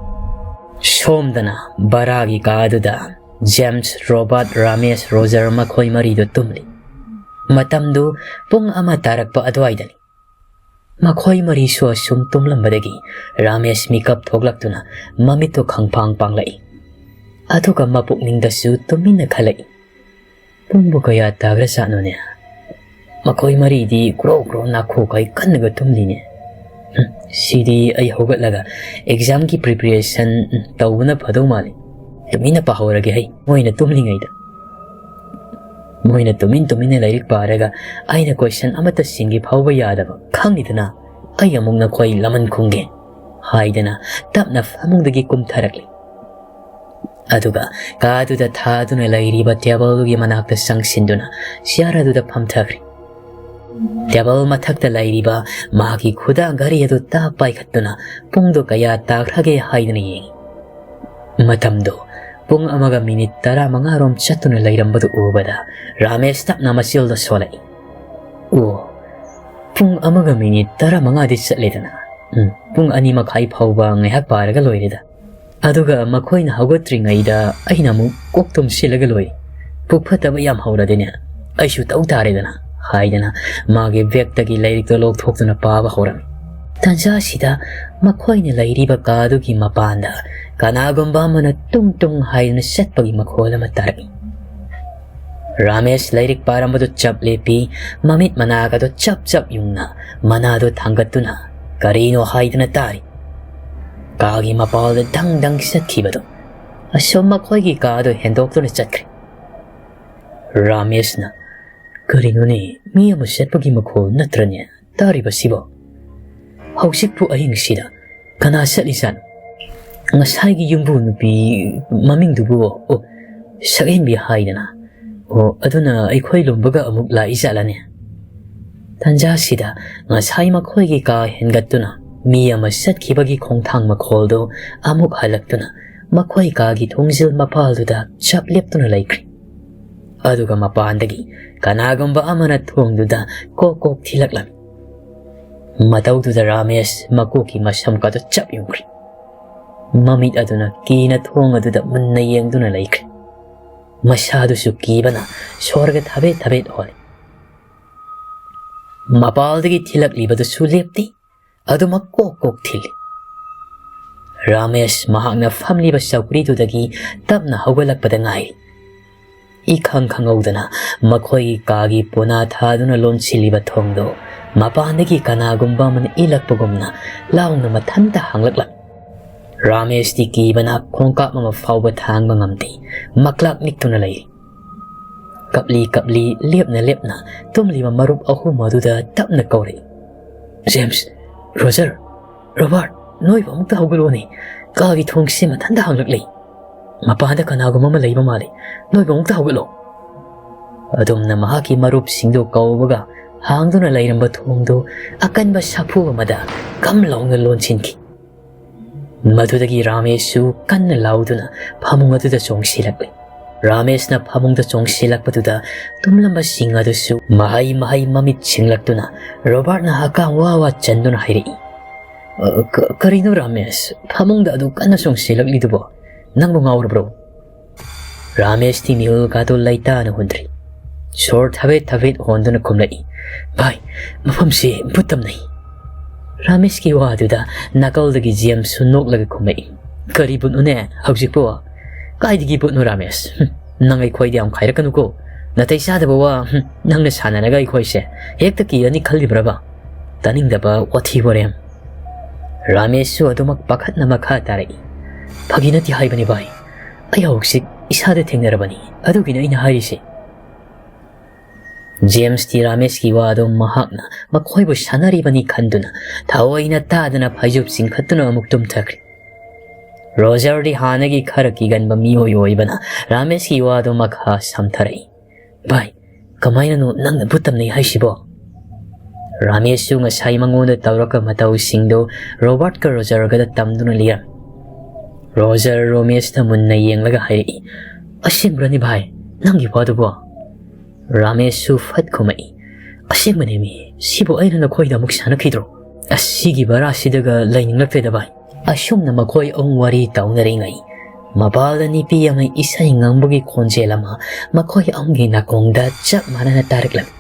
ꯁꯣꯝꯗꯅ ꯕꯔꯥꯒꯤ ꯀꯥꯗꯨꯗ ꯖꯦꯝꯁ, ꯔꯣꯕꯥꯔꯠ, ꯔꯥꯃꯦꯁ, ꯔꯣꯖꯔ ꯃꯈꯣꯏ ꯃꯔꯤꯗꯨ ꯇꯨꯝꯂꯤ꯫ ꯃꯇꯝꯗꯨ ꯄꯨꯡ ꯑꯃ ꯇꯥꯔꯛꯄ ꯑꯗꯨꯋꯥꯏꯗꯅꯤ꯫ ꯃꯈꯣꯏ ꯃꯔꯤꯁꯨ ꯑꯁꯨꯝ ꯇꯨꯝꯂꯝꯕꯗꯒꯤ ꯔꯥꯃꯦꯁ ꯃꯤꯀꯞ ꯊꯣꯛꯂꯛꯇꯨꯅ ꯃꯃꯤꯠꯇꯨ ꯈꯪꯄꯥꯡ ꯄꯥꯡꯂꯛꯏ꯫ ꯑꯗꯨꯒ ꯃꯄꯨꯛꯅꯤꯡꯗꯁꯨ ꯇꯨꯃꯤꯟꯅ ꯈꯜꯂꯛꯏ, "ꯄꯨꯡꯕꯨ ꯀꯌꯥ ꯇꯥꯈ꯭ꯔꯖꯥꯠꯅꯣꯅꯦ? ꯃꯈꯣꯏ ꯃꯔꯤꯗꯤ ꯀ꯭ꯔꯣ ꯀ꯭ꯔꯣ ꯅꯥꯈꯣꯛꯈꯩ ꯀꯟꯅꯒ ꯇꯨꯝꯂꯤꯅꯦ꯫ ꯍꯨꯝ, ꯁꯤꯗꯤ ꯑꯩ ꯍꯧꯒꯠꯂꯒ ꯑꯦꯛꯖꯥꯝꯒꯤ ꯄ꯭ꯔꯤꯄꯦꯔꯦꯁꯟ ꯇꯧꯕꯅ ꯐꯗꯧ ꯃꯥꯜꯂꯤ꯫ ꯇꯨꯃꯤꯟꯅ ꯄꯥꯍꯧꯔꯒꯦ ꯍꯩ, ꯃꯣꯏꯅ ꯇꯨꯝꯂꯤꯉꯩꯗ꯫ ꯃꯣꯏꯅ ꯇꯨꯃꯤꯟ ꯇꯨꯃꯤꯟꯅ ꯂꯥꯏꯔꯤꯛ ꯄꯥꯔꯒ ꯑꯩꯅ ꯀꯣꯏꯁꯟ ꯑꯃꯠꯇ ꯁꯤꯟꯈꯤ ꯐꯥꯎꯕ ꯌꯥꯗꯕ, ꯈꯪꯉꯤꯗꯅ ꯑꯩ ꯑꯃꯨꯛ ꯅꯈꯣꯏ ꯂꯃꯟ ꯈꯨꯝꯒꯦ" ꯍꯥꯏꯗꯅ ꯇꯞꯅ ꯐꯃꯨꯡꯗꯒꯤ ꯀꯨꯝꯊꯔꯛꯂꯤ꯫ ꯑꯗꯨꯒ ꯀꯥꯗꯨꯗ ꯊꯥꯗꯨꯅ ꯂꯩꯔꯤꯕ ꯇꯦꯕꯜꯗꯨꯒꯤ ꯃꯅꯥꯛꯇ ꯆꯪꯁꯤꯟꯗꯨꯅ ꯆꯤꯌꯥꯔ ꯑꯗꯨꯗ ꯐꯝꯊꯈ꯭ꯔꯦ꯫ ꯇꯦꯕꯜ ꯃꯊꯛꯇ ꯂꯩꯔꯤꯕ ꯃꯍꯥꯛꯀꯤ ꯈꯨꯗꯥꯡ ꯘꯔꯤ ꯑꯗꯨ ꯇꯥꯞ ꯄꯥꯏꯈꯠꯇꯨꯅ ꯄꯨꯡꯗꯣ ꯀꯌꯥ ꯇꯥꯈ꯭ꯔꯒꯦ ꯍꯥꯏꯗꯨꯅ ꯌꯦꯡꯉꯤ꯫ ꯃꯇꯝꯗꯣ ꯄꯨꯡ ꯑꯃꯒ ꯃꯤꯅꯤꯠ ꯇꯔꯥꯃꯉꯥꯔꯣꯝ ꯆꯠꯇꯨꯅ ꯂꯩꯔꯝꯕꯗꯨ ꯎꯕꯗ ꯔꯥꯃꯦꯁ ꯇꯞꯅ ꯃꯆꯤꯜꯗ ꯁꯣꯜꯂꯛꯏ꯫ "ꯑꯣ, ꯄꯨꯡ ꯑꯃꯒ ꯃꯤꯅꯤꯠ ꯇꯔꯥꯃꯉꯥꯗꯤ ꯆꯠꯂꯦꯗꯅ꯫ ꯎꯝ, ꯄꯨꯡ ꯑꯅꯤ ꯃꯈꯥꯏ ꯐꯥꯎꯕ ꯉꯥꯏꯍꯥꯛ ꯄꯥꯔꯒ ꯂꯣꯏꯔꯦꯗ꯫ ꯑꯗꯨꯒ ꯃꯈꯣꯏꯅ ꯍꯧꯒꯠꯇ꯭ꯔꯤꯉꯩꯗ ꯑꯩꯅ ꯑꯃꯨꯛ ꯀꯣꯛ ꯇꯨꯝꯁꯤꯜꯂꯒ ꯂꯣꯏꯔꯦ꯫ ꯄꯨꯛ ꯐꯠꯇꯕ ꯌꯥꯝ ꯍꯧꯔꯗꯤꯅꯦ, ꯑꯩꯁꯨ ꯇꯧ ꯇꯥꯔꯦꯗꯅ" ꯍꯥꯏꯗꯅ ꯃꯥꯒꯤ ꯕꯦꯒꯇꯒꯤ ꯂꯥꯏꯔꯤꯛꯇꯣ ꯂꯧꯊꯣꯛꯇꯨꯅ ꯄꯥꯕ ꯍꯧꯔꯝꯃꯤ꯫ ꯇꯥꯟꯖꯥꯁꯤꯗ ꯃꯈꯣꯏꯅ ꯂꯩꯔꯤꯕ ꯀꯥꯗꯨꯒꯤ ꯃꯄꯥꯟꯗ ꯀꯅꯥꯒꯨꯝꯕ ꯑꯃꯅ ꯇꯨꯡ ꯇꯨꯡ ꯍꯥꯏꯗꯨꯅ ꯆꯠꯄꯒꯤ ꯃꯈꯣꯜ ꯑꯃ ꯇꯥꯔꯛꯏ꯫ ꯔꯥꯃꯦꯁ ꯂꯥꯏꯔꯤꯛ ꯄꯥꯔꯝꯕꯗꯨ ꯆꯞ ꯂꯦꯞꯄꯤ, ꯃꯃꯤꯠ ꯃꯅꯥꯒꯗꯨ ꯆꯞ ꯆꯞ ꯌꯨꯡꯅ ꯃꯅꯥꯗꯨ ꯊꯥꯡꯒꯠꯇꯨꯅ ꯀꯔꯤꯅꯣ ꯍꯥꯏꯗꯨꯅ ꯇꯥꯔꯤ꯫ ꯀꯥꯒꯤ ꯃꯄꯥꯜꯗ ꯗꯪ ꯗꯪ ꯆꯠꯈꯤꯕꯗꯨ ꯑꯁꯨꯝ ꯃꯈꯣꯏꯒꯤ ꯀꯥꯗꯨ ꯍꯦꯟꯗꯣꯛꯇꯨꯅ ꯆꯠꯈ꯭ꯔꯦ꯫ ꯔꯥꯃꯦꯁꯅ, "ꯀꯔꯤꯅꯣꯅꯦ, ꯃꯤ ꯑꯃ ꯆꯠꯄꯒꯤ ꯃꯈꯣꯜ ꯅꯠꯇ꯭ꯔꯅꯦ ꯇꯥꯔꯤꯕꯁꯤꯕꯣ? ꯍꯧꯖꯤꯛꯄꯨ ꯑꯍꯤꯡꯁꯤꯗ ꯀꯅꯥ ꯆꯠꯂꯤꯖꯥꯠꯅꯣ? ꯉꯁꯥꯏꯒꯤ ꯌꯨꯝꯕꯨ ꯅꯨꯄꯤ ꯃꯃꯤꯡꯗꯨꯕꯨ, ꯑꯣ, ꯁꯛꯍꯦꯟꯕꯤ ꯍꯥꯏꯗꯅ꯫ ꯑꯣ, ꯑꯗꯨꯅ ꯑꯩꯈꯣꯏ ꯂꯨꯝꯕꯒ ꯑꯃꯨꯛ ꯂꯥꯛꯏꯖꯥꯠꯂꯅꯦ?" ꯇꯟꯖꯥꯁꯤꯗ ꯉꯁꯥꯏ ꯃꯈꯣꯏꯒꯤ ꯀꯥ ꯍꯦꯟꯒꯠꯇꯨꯅ ꯃꯤ ꯑꯃ ꯆꯠꯈꯤꯕꯒꯤ ꯈꯣꯡꯊꯥꯡ ꯃꯈꯣꯜꯗꯨ ꯑꯃꯨꯛ ꯍꯜꯂꯛꯇꯨꯅ ꯃꯈꯣꯏ ꯀꯥꯒꯤ ꯊꯣꯡꯖꯤꯜ ꯃꯄꯥꯜꯗꯨꯗ ꯆꯞ ꯂꯦꯞꯇꯨꯅ ꯂꯩꯈ꯭ꯔꯦ꯫ ꯑꯗꯨꯒ ꯃꯄꯥꯟꯗꯒꯤ ꯀꯅꯥꯒꯨꯝꯕ ꯑꯃꯅ ꯊꯣꯡꯗꯨꯗ ꯀꯣꯛ ꯀꯣꯛ ꯊꯤꯜꯂꯛꯂꯝꯃꯤ꯫ ꯃꯇꯧꯗꯨꯗ ꯔꯥꯃꯦꯁ ꯃꯀꯣꯛꯀꯤ ꯃꯁꯝꯒꯗꯨ ꯆꯞ ꯌꯨꯡꯈ꯭ꯔꯦ꯫ ꯃꯃꯤꯠ ꯑꯗꯨꯅ ꯀꯤꯅ ꯊꯣꯡ ꯑꯗꯨꯗ ꯃꯨꯟꯅ ꯌꯦꯡꯗꯨꯅ ꯂꯩꯈ꯭ꯔꯦ꯫ ꯃꯁꯥꯗꯨꯁꯨ ꯀꯤꯕꯅ ꯁꯣꯔꯒ ꯊꯕꯦꯠ ꯊꯕꯦꯠ ꯍꯣꯜꯂꯤ꯫ ꯃꯄꯥꯜꯗꯒꯤ ꯊꯤꯜꯂꯛꯂꯤꯕꯗꯨꯁꯨ ꯂꯦꯞꯇꯦ, ꯑꯗꯨꯃꯛ ꯀꯣꯛ ꯀꯣꯛ ꯊꯤꯜꯂꯤ꯫ ꯔꯥꯃꯦꯁ ꯃꯍꯥꯛꯅ ꯐꯝꯂꯤꯕ ꯆꯧꯀ꯭ꯔꯤꯗꯨꯗꯒꯤ ꯇꯞꯅ ꯍꯧꯒꯠꯂꯛꯄꯗ ꯉꯥꯏꯔꯤ꯫ ꯏꯈꯪ ꯈꯪꯍꯧꯗꯅ ꯃꯈꯣꯏꯒꯤ ꯀꯥꯒꯤ ꯄꯣꯅꯥ ꯊꯥꯗꯨꯅ ꯂꯣꯟꯁꯤꯜꯂꯤꯕ ꯊꯣꯡꯗꯣ ꯃꯄꯥꯟꯗꯒꯤ ꯀꯅꯥꯒꯨꯝꯕ ꯑꯃꯅ ꯏꯜꯂꯛꯄꯒꯨꯝꯅ ꯂꯥꯎꯅ ꯃꯊꯟꯇ ꯍꯥꯡꯂꯛꯂꯝꯃꯤ꯫ ꯔꯥꯃꯦꯁꯇꯤ ꯀꯤꯕꯅ ꯈꯣꯡꯀꯥꯞ ꯑꯃ ꯐꯥꯎꯕ ꯊꯥꯡꯕ ꯉꯝꯗꯦ, ꯃꯀ꯭ꯂꯥꯛ ꯅꯤꯛꯇꯨꯅ ꯂꯩꯔꯤ꯫ ꯀꯞꯂꯤ ꯀꯞꯂꯤ, ꯂꯦꯞꯅ ꯂꯦꯞꯅ ꯇꯨꯝꯂꯤꯕ ꯃꯔꯨꯞ ꯑꯍꯨꯝ ꯑꯗꯨꯗ ꯇꯞꯅ ꯀꯧꯔꯛꯏ꯫ "ꯖꯦꯝꯁ, ꯔꯣꯖꯔ, ꯔꯣꯕꯥꯔꯠ, ꯅꯣꯏꯕꯨ ꯑꯃꯨꯛꯇ ꯍꯧꯒꯠꯂꯣꯅꯦ꯫ ꯀꯥꯒꯤ ꯊꯣꯡꯁꯤ ꯃꯊꯟꯇ ꯍꯥꯡꯂꯛꯂꯦ꯫ ꯃꯄꯥꯟꯗ ꯀꯅꯥꯒꯨꯝꯕ ꯑꯃ ꯂꯩꯕ ꯃꯥꯜꯂꯦ꯫ ꯅꯣꯏꯕꯨ ꯑꯃꯨꯛꯇ ꯍꯧꯒꯠꯂꯣ!" ꯑꯗꯨꯝꯅ ꯃꯍꯥꯛꯀꯤ ꯃꯔꯨꯞꯁꯤꯡꯗꯨ ꯀꯧꯕꯒ ꯍꯥꯡꯗꯨꯅ ꯂꯩꯔꯝꯕ ꯊꯣꯡꯗꯨ ꯑꯀꯟꯕ ꯁꯥꯐꯨ ꯑꯃꯗ ꯀꯝ ꯂꯥꯎꯅ ꯂꯣꯟꯁꯤꯟꯈꯤ꯫ ꯃꯗꯨꯗꯒꯤ ꯔꯥꯃꯦꯁꯁꯨ ꯀꯟꯅ ꯂꯥꯎꯗꯨꯅ ꯐꯃꯨꯡ ꯑꯗꯨꯗ ꯆꯣꯡꯁꯤꯜꯂꯛꯂꯦ꯫ ꯔꯥꯃꯦꯁꯅ ꯐꯃꯨꯡꯗ ꯆꯣꯡꯁꯤꯜꯂꯛꯄꯗꯨꯗ ꯇꯨꯝꯂꯝꯕꯁꯤꯡ ꯑꯗꯨꯁꯨ ꯃꯍꯩ ꯃꯍꯩ ꯃꯃꯤꯠ ꯁꯤꯡꯂꯛꯇꯨꯅ ꯔꯣꯕꯥꯔꯠꯅ ꯍꯛꯀꯥꯝ ꯋꯥ ꯋꯥ ꯆꯟꯗꯨꯅ ꯍꯥꯏꯔꯛꯏ, "ꯑ, ꯀ-, ꯀꯔꯤꯅꯣ ꯔꯥꯃꯦꯁ? ꯐꯃꯨꯡꯗ ꯑꯗꯨ ꯀꯟꯅ ꯆꯣꯡꯁꯤꯜꯂꯛꯂꯤꯗꯨꯕꯣ? ꯅꯪꯕꯨ ꯉꯥꯎꯔꯕ꯭ꯔꯣ?" ꯔꯥꯃꯦꯁꯇꯤ ꯃꯤꯍꯨꯜꯒꯗꯨ ꯂꯩꯇꯥꯅ ꯍꯨꯟꯗ꯭ꯔꯤ꯫ ꯁꯣꯔ ꯊꯕꯦꯠ ꯊꯕꯦꯠ ꯍꯣꯟꯗꯨꯅ ꯈꯨꯝꯂꯛꯏ, "ꯚꯥꯏ, ꯃꯐꯝꯁꯤ ꯚꯨꯠ ꯇꯝꯅꯩ!" ꯔꯥꯃꯦꯁꯀꯤ ꯋꯥꯗꯨꯗ ꯅꯥꯀꯜꯗꯒꯤ ꯖꯦꯝꯁꯁꯨ ꯅꯣꯛꯂꯒ ꯈꯨꯝꯂꯛꯏ, "ꯀꯔꯤ ꯚꯨꯠꯅꯣꯅꯦ ꯍꯧꯖꯤꯛꯄꯨ? ꯀꯥꯏꯗꯒꯤ ꯚꯨꯠꯅꯣ ꯔꯥꯃꯦꯁ? ꯍꯨꯝ, ꯅꯪ ꯑꯩꯈꯣꯏꯗ ꯌꯥꯝ ꯈꯥꯏꯔꯛꯀꯅꯨꯀꯣ꯫ ꯅꯥꯇꯩ ꯆꯥꯗꯕ ꯋꯥ, ꯍꯨꯝ, ꯅꯪꯅ ꯁꯥꯟꯅꯔꯒ ꯑꯩꯈꯣꯏꯁꯦ ꯍꯦꯛꯇ ꯀꯤꯔꯅꯤ ꯈꯜꯂꯤꯕ꯭ꯔꯕ? ꯇꯥꯅꯤꯡꯗꯕ ꯋꯥꯊꯤ ꯋꯥꯔꯦꯝ!" ꯔꯥꯃꯦꯁꯁꯨ ꯑꯗꯨꯃꯛ ꯄꯥꯈꯠꯅ ꯃꯈꯥ ꯇꯥꯔꯛꯏ, "ꯐꯥꯒꯤ ꯅꯠꯇꯦ ꯍꯥꯏꯕꯅꯤ ꯚꯥꯏ꯫ ꯑꯩ ꯍꯧꯖꯤꯛ ꯏꯁꯥꯗ ꯊꯦꯡꯅꯔꯕꯅꯤ, ꯑꯗꯨꯒꯤꯅꯤ ꯑꯩꯅ ꯍꯥꯏꯔꯤꯁꯦ꯫" ꯖꯦꯝꯁꯇꯤ ꯔꯥꯃꯦꯁꯀꯤ ꯋꯥꯗꯣ ꯃꯍꯥꯛꯅ ꯃꯈꯣꯏꯕꯨ ꯁꯥꯟꯅꯔꯤꯕꯅꯤ ꯈꯟꯗꯨꯅ ꯊꯑꯣꯏꯅ ꯇꯥꯗꯅ ꯐꯩꯖꯨꯞ ꯆꯤꯡꯈꯠꯇꯨꯅ ꯑꯃꯨꯛ ꯇꯨꯝꯊꯈ꯭ꯔꯦ꯫ ꯔꯣꯖꯔꯗꯤ ꯍꯥꯟꯅꯒꯤ ꯈꯔ ꯀꯤꯒꯟꯕ ꯃꯤꯑꯣꯏ ꯑꯣꯏꯕꯅ ꯔꯥꯃꯦꯁꯀꯤ ꯋꯥꯗꯣ ꯃꯈꯥ ꯁꯝꯊꯔꯛꯏ, "ꯚꯥꯏ, ꯀꯃꯥꯏꯅꯅꯣ ꯅꯪꯅ ꯚꯨꯠ ꯇꯝꯅꯩ ꯍꯥꯏꯁꯤꯕꯣ?" ꯔꯥꯃꯦꯁꯁꯨ ꯉꯁꯥꯏ ꯃꯉꯣꯟꯗ ꯇꯧꯔꯛꯄ ꯃꯇꯧꯁꯤꯡꯗꯣ ꯔꯣꯕꯥꯔꯠꯀ ꯔꯣꯖꯔꯒꯗ ꯇꯝꯗꯨꯅ ꯂꯤꯔꯝꯃꯤ꯫ ꯔꯣꯖꯔ ꯔꯥꯃꯦꯁꯇ ꯃꯨꯟꯅ ꯌꯦꯡꯂꯒ ꯍꯥꯏꯔꯛꯏ, "ꯑꯁꯦꯡꯕ꯭ꯔꯅꯤ ꯚꯥꯏ, ꯅꯪꯒꯤ ꯋꯥꯗꯨꯕꯣ?" ꯔꯥꯃꯦꯁꯁꯨ ꯐꯠ ꯈꯨꯝꯃꯛꯏ, "ꯑꯁꯦꯡꯕꯅꯦꯃꯤ, ꯁꯤꯕꯨ ꯑꯩꯅ ꯅꯈꯣꯏꯗ ꯑꯃꯨꯛ ꯁꯥꯟꯅꯈꯤꯗ꯭ꯔꯣ? ꯑꯁ, ꯁꯤꯒꯤ ꯚꯔꯥꯁꯤꯗꯒ ꯂꯩꯅꯤꯡꯂꯛꯇ꯭ꯔꯦꯗ ꯚꯥꯏ꯫" ꯑꯁꯨꯝꯅ ꯃꯈꯣꯏ ꯑꯍꯨꯝ ꯋꯥꯔꯤ ꯇꯧꯅꯔꯤꯉꯩ ꯃꯄꯥꯜꯗ ꯅꯨꯄꯤ ꯑꯃ ꯏꯁꯩ ꯉꯪꯕꯒꯤ ꯈꯣꯟꯖꯦꯜ ꯑꯃ ꯃꯈꯣꯏ ꯑꯍꯨꯝꯒꯤ ꯅꯥꯀꯣꯡꯗ ꯆꯞ ꯃꯥꯟꯅꯅ ꯇꯥꯔꯛꯂꯝꯃꯤ꯫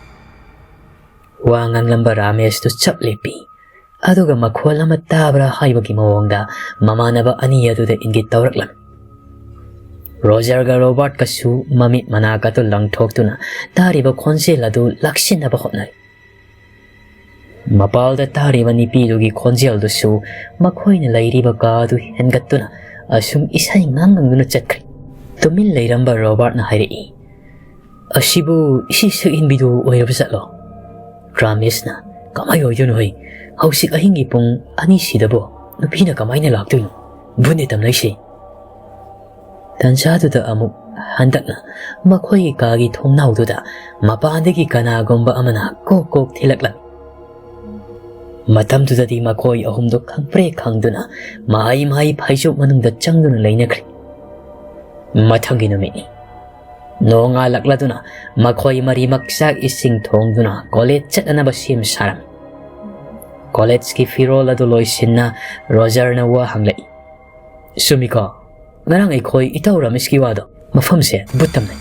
ꯋꯥ ꯉꯥꯡꯂꯝꯕ ꯔꯥꯃꯦꯁꯇꯨ ꯆꯞ ꯂꯦꯞꯄꯤ꯫ ꯑꯗꯨꯒ ꯃꯈꯣꯜ ꯑꯃ ꯇꯥꯕ꯭ꯔꯥ ꯍꯥꯏꯕꯒꯤ ꯃꯑꯣꯡꯗ ꯃꯃꯥꯟꯅꯕ ꯑꯅꯤ ꯑꯗꯨꯗ ꯏꯪꯒꯤꯠ ꯇꯧꯔꯛꯂꯝꯃꯤ꯫ ꯔꯣꯖꯔꯒ ꯔꯣꯕꯥꯔꯠꯀꯁꯨ ꯃꯃꯤꯠ ꯃꯅꯥꯀꯗꯨ ꯂꯪꯊꯣꯛꯇꯨꯅ ꯇꯥꯔꯤꯕ ꯈꯣꯟꯖꯦꯜ ꯑꯗꯨ ꯂꯥꯛꯁꯤꯟꯅꯕ ꯍꯣꯠꯅꯔꯤ꯫ ꯃꯄꯥꯜꯗ ꯇꯥꯔꯤꯕ ꯅꯨꯄꯤꯗꯨꯒꯤ ꯈꯣꯟꯖꯦꯜꯗꯨꯁꯨ ꯃꯈꯣꯏꯅ ꯂꯩꯔꯤꯕ ꯀꯥ ꯑꯗꯨ ꯍꯦꯟꯒꯠꯇꯨꯅ ꯑꯁꯨꯝ ꯏꯁꯩ ꯉꯥꯡ ꯉꯪꯗꯨꯅ ꯆꯠꯈ꯭ꯔꯦ꯫ ꯇꯨꯃꯤꯟ ꯂꯩꯔꯝꯕ ꯔꯣꯕꯥꯔꯠꯅ ꯍꯥꯏꯔꯛꯏ, "ꯑꯁꯤꯕꯨ ꯏꯁꯩ ꯁꯛꯍꯟꯕꯤꯗꯨ ꯑꯣꯏꯔꯕ ꯖꯥꯠꯂꯣ?" ꯔꯥꯃꯦꯁꯅ, "ꯀꯃꯥꯏ ꯑꯣꯏꯗꯣꯏꯅꯣ ꯍꯩ? ꯍꯧꯖꯤꯛ ꯑꯍꯤꯡꯒꯤ ꯄꯨꯡ ꯑꯅꯤ ꯁꯤꯗꯕꯣ ꯅꯨꯄꯤꯅ ꯀꯃꯥꯏꯅ ꯂꯥꯛꯇꯣꯏꯅꯣ? ꯚꯨꯠꯅꯦ ꯇꯝꯅꯩꯁꯦ!" ꯇꯟꯖꯥꯗꯨꯗ ꯑꯃꯨꯛ ꯍꯟꯗꯛꯅ ꯃꯈꯣꯏꯒꯤ ꯀꯥꯒꯤ ꯊꯣꯡꯅꯥꯎꯗꯨꯗ ꯃꯄꯥꯟꯗꯒꯤ ꯀꯅꯥꯒꯨꯝꯕ ꯑꯃꯅ ꯀꯣꯛ ꯀꯣꯛ ꯊꯤꯜꯂꯛꯂꯝꯃꯤ꯫ ꯃꯇꯝꯗꯨꯗꯗꯤ ꯃꯈꯣꯏ ꯑꯍꯨꯝꯗꯨ ꯈꯪꯄ꯭ꯔꯦꯛ ꯈꯪꯗꯨꯅ ꯃꯍꯩ ꯃꯍꯩ ꯐꯩꯖꯨꯞ ꯃꯅꯨꯡꯗ ꯆꯪꯗꯨꯅ ꯂꯩꯅꯈ꯭ꯔꯦ꯫ ꯃꯊꯪꯒꯤ ꯅꯨꯃꯤꯠꯅꯤ꯫ ꯅꯣꯡꯉꯥꯜꯂꯛꯂꯗꯨꯅ ꯃꯈꯣꯏ ꯃꯔꯤꯃꯛ ꯆꯥꯛ ꯏꯁꯤꯡ ꯊꯣꯡꯗꯨꯅ ꯀꯣꯂꯦꯖ ꯆꯠꯅꯅꯕ ꯁꯦꯝ ꯁꯥꯔꯝꯃꯤ꯫ ꯀꯣꯂꯦꯖꯀꯤ ꯐꯤꯔꯣꯜ ꯑꯗꯨ ꯂꯣꯏꯁꯤꯟꯅ ꯔꯣꯖꯔꯅ ꯋꯥ ꯍꯪꯂꯛꯏ, "ꯆꯨꯝꯃꯤꯀꯣ, ꯉꯔꯥꯡ ꯑꯩꯈꯣꯏ ꯏꯇꯥꯎ ꯔꯥꯃꯦꯁꯀꯤ ꯋꯥꯗꯣ? ꯃꯐꯝꯁꯦ ꯚꯨꯠ ꯇꯝꯅꯩ꯫"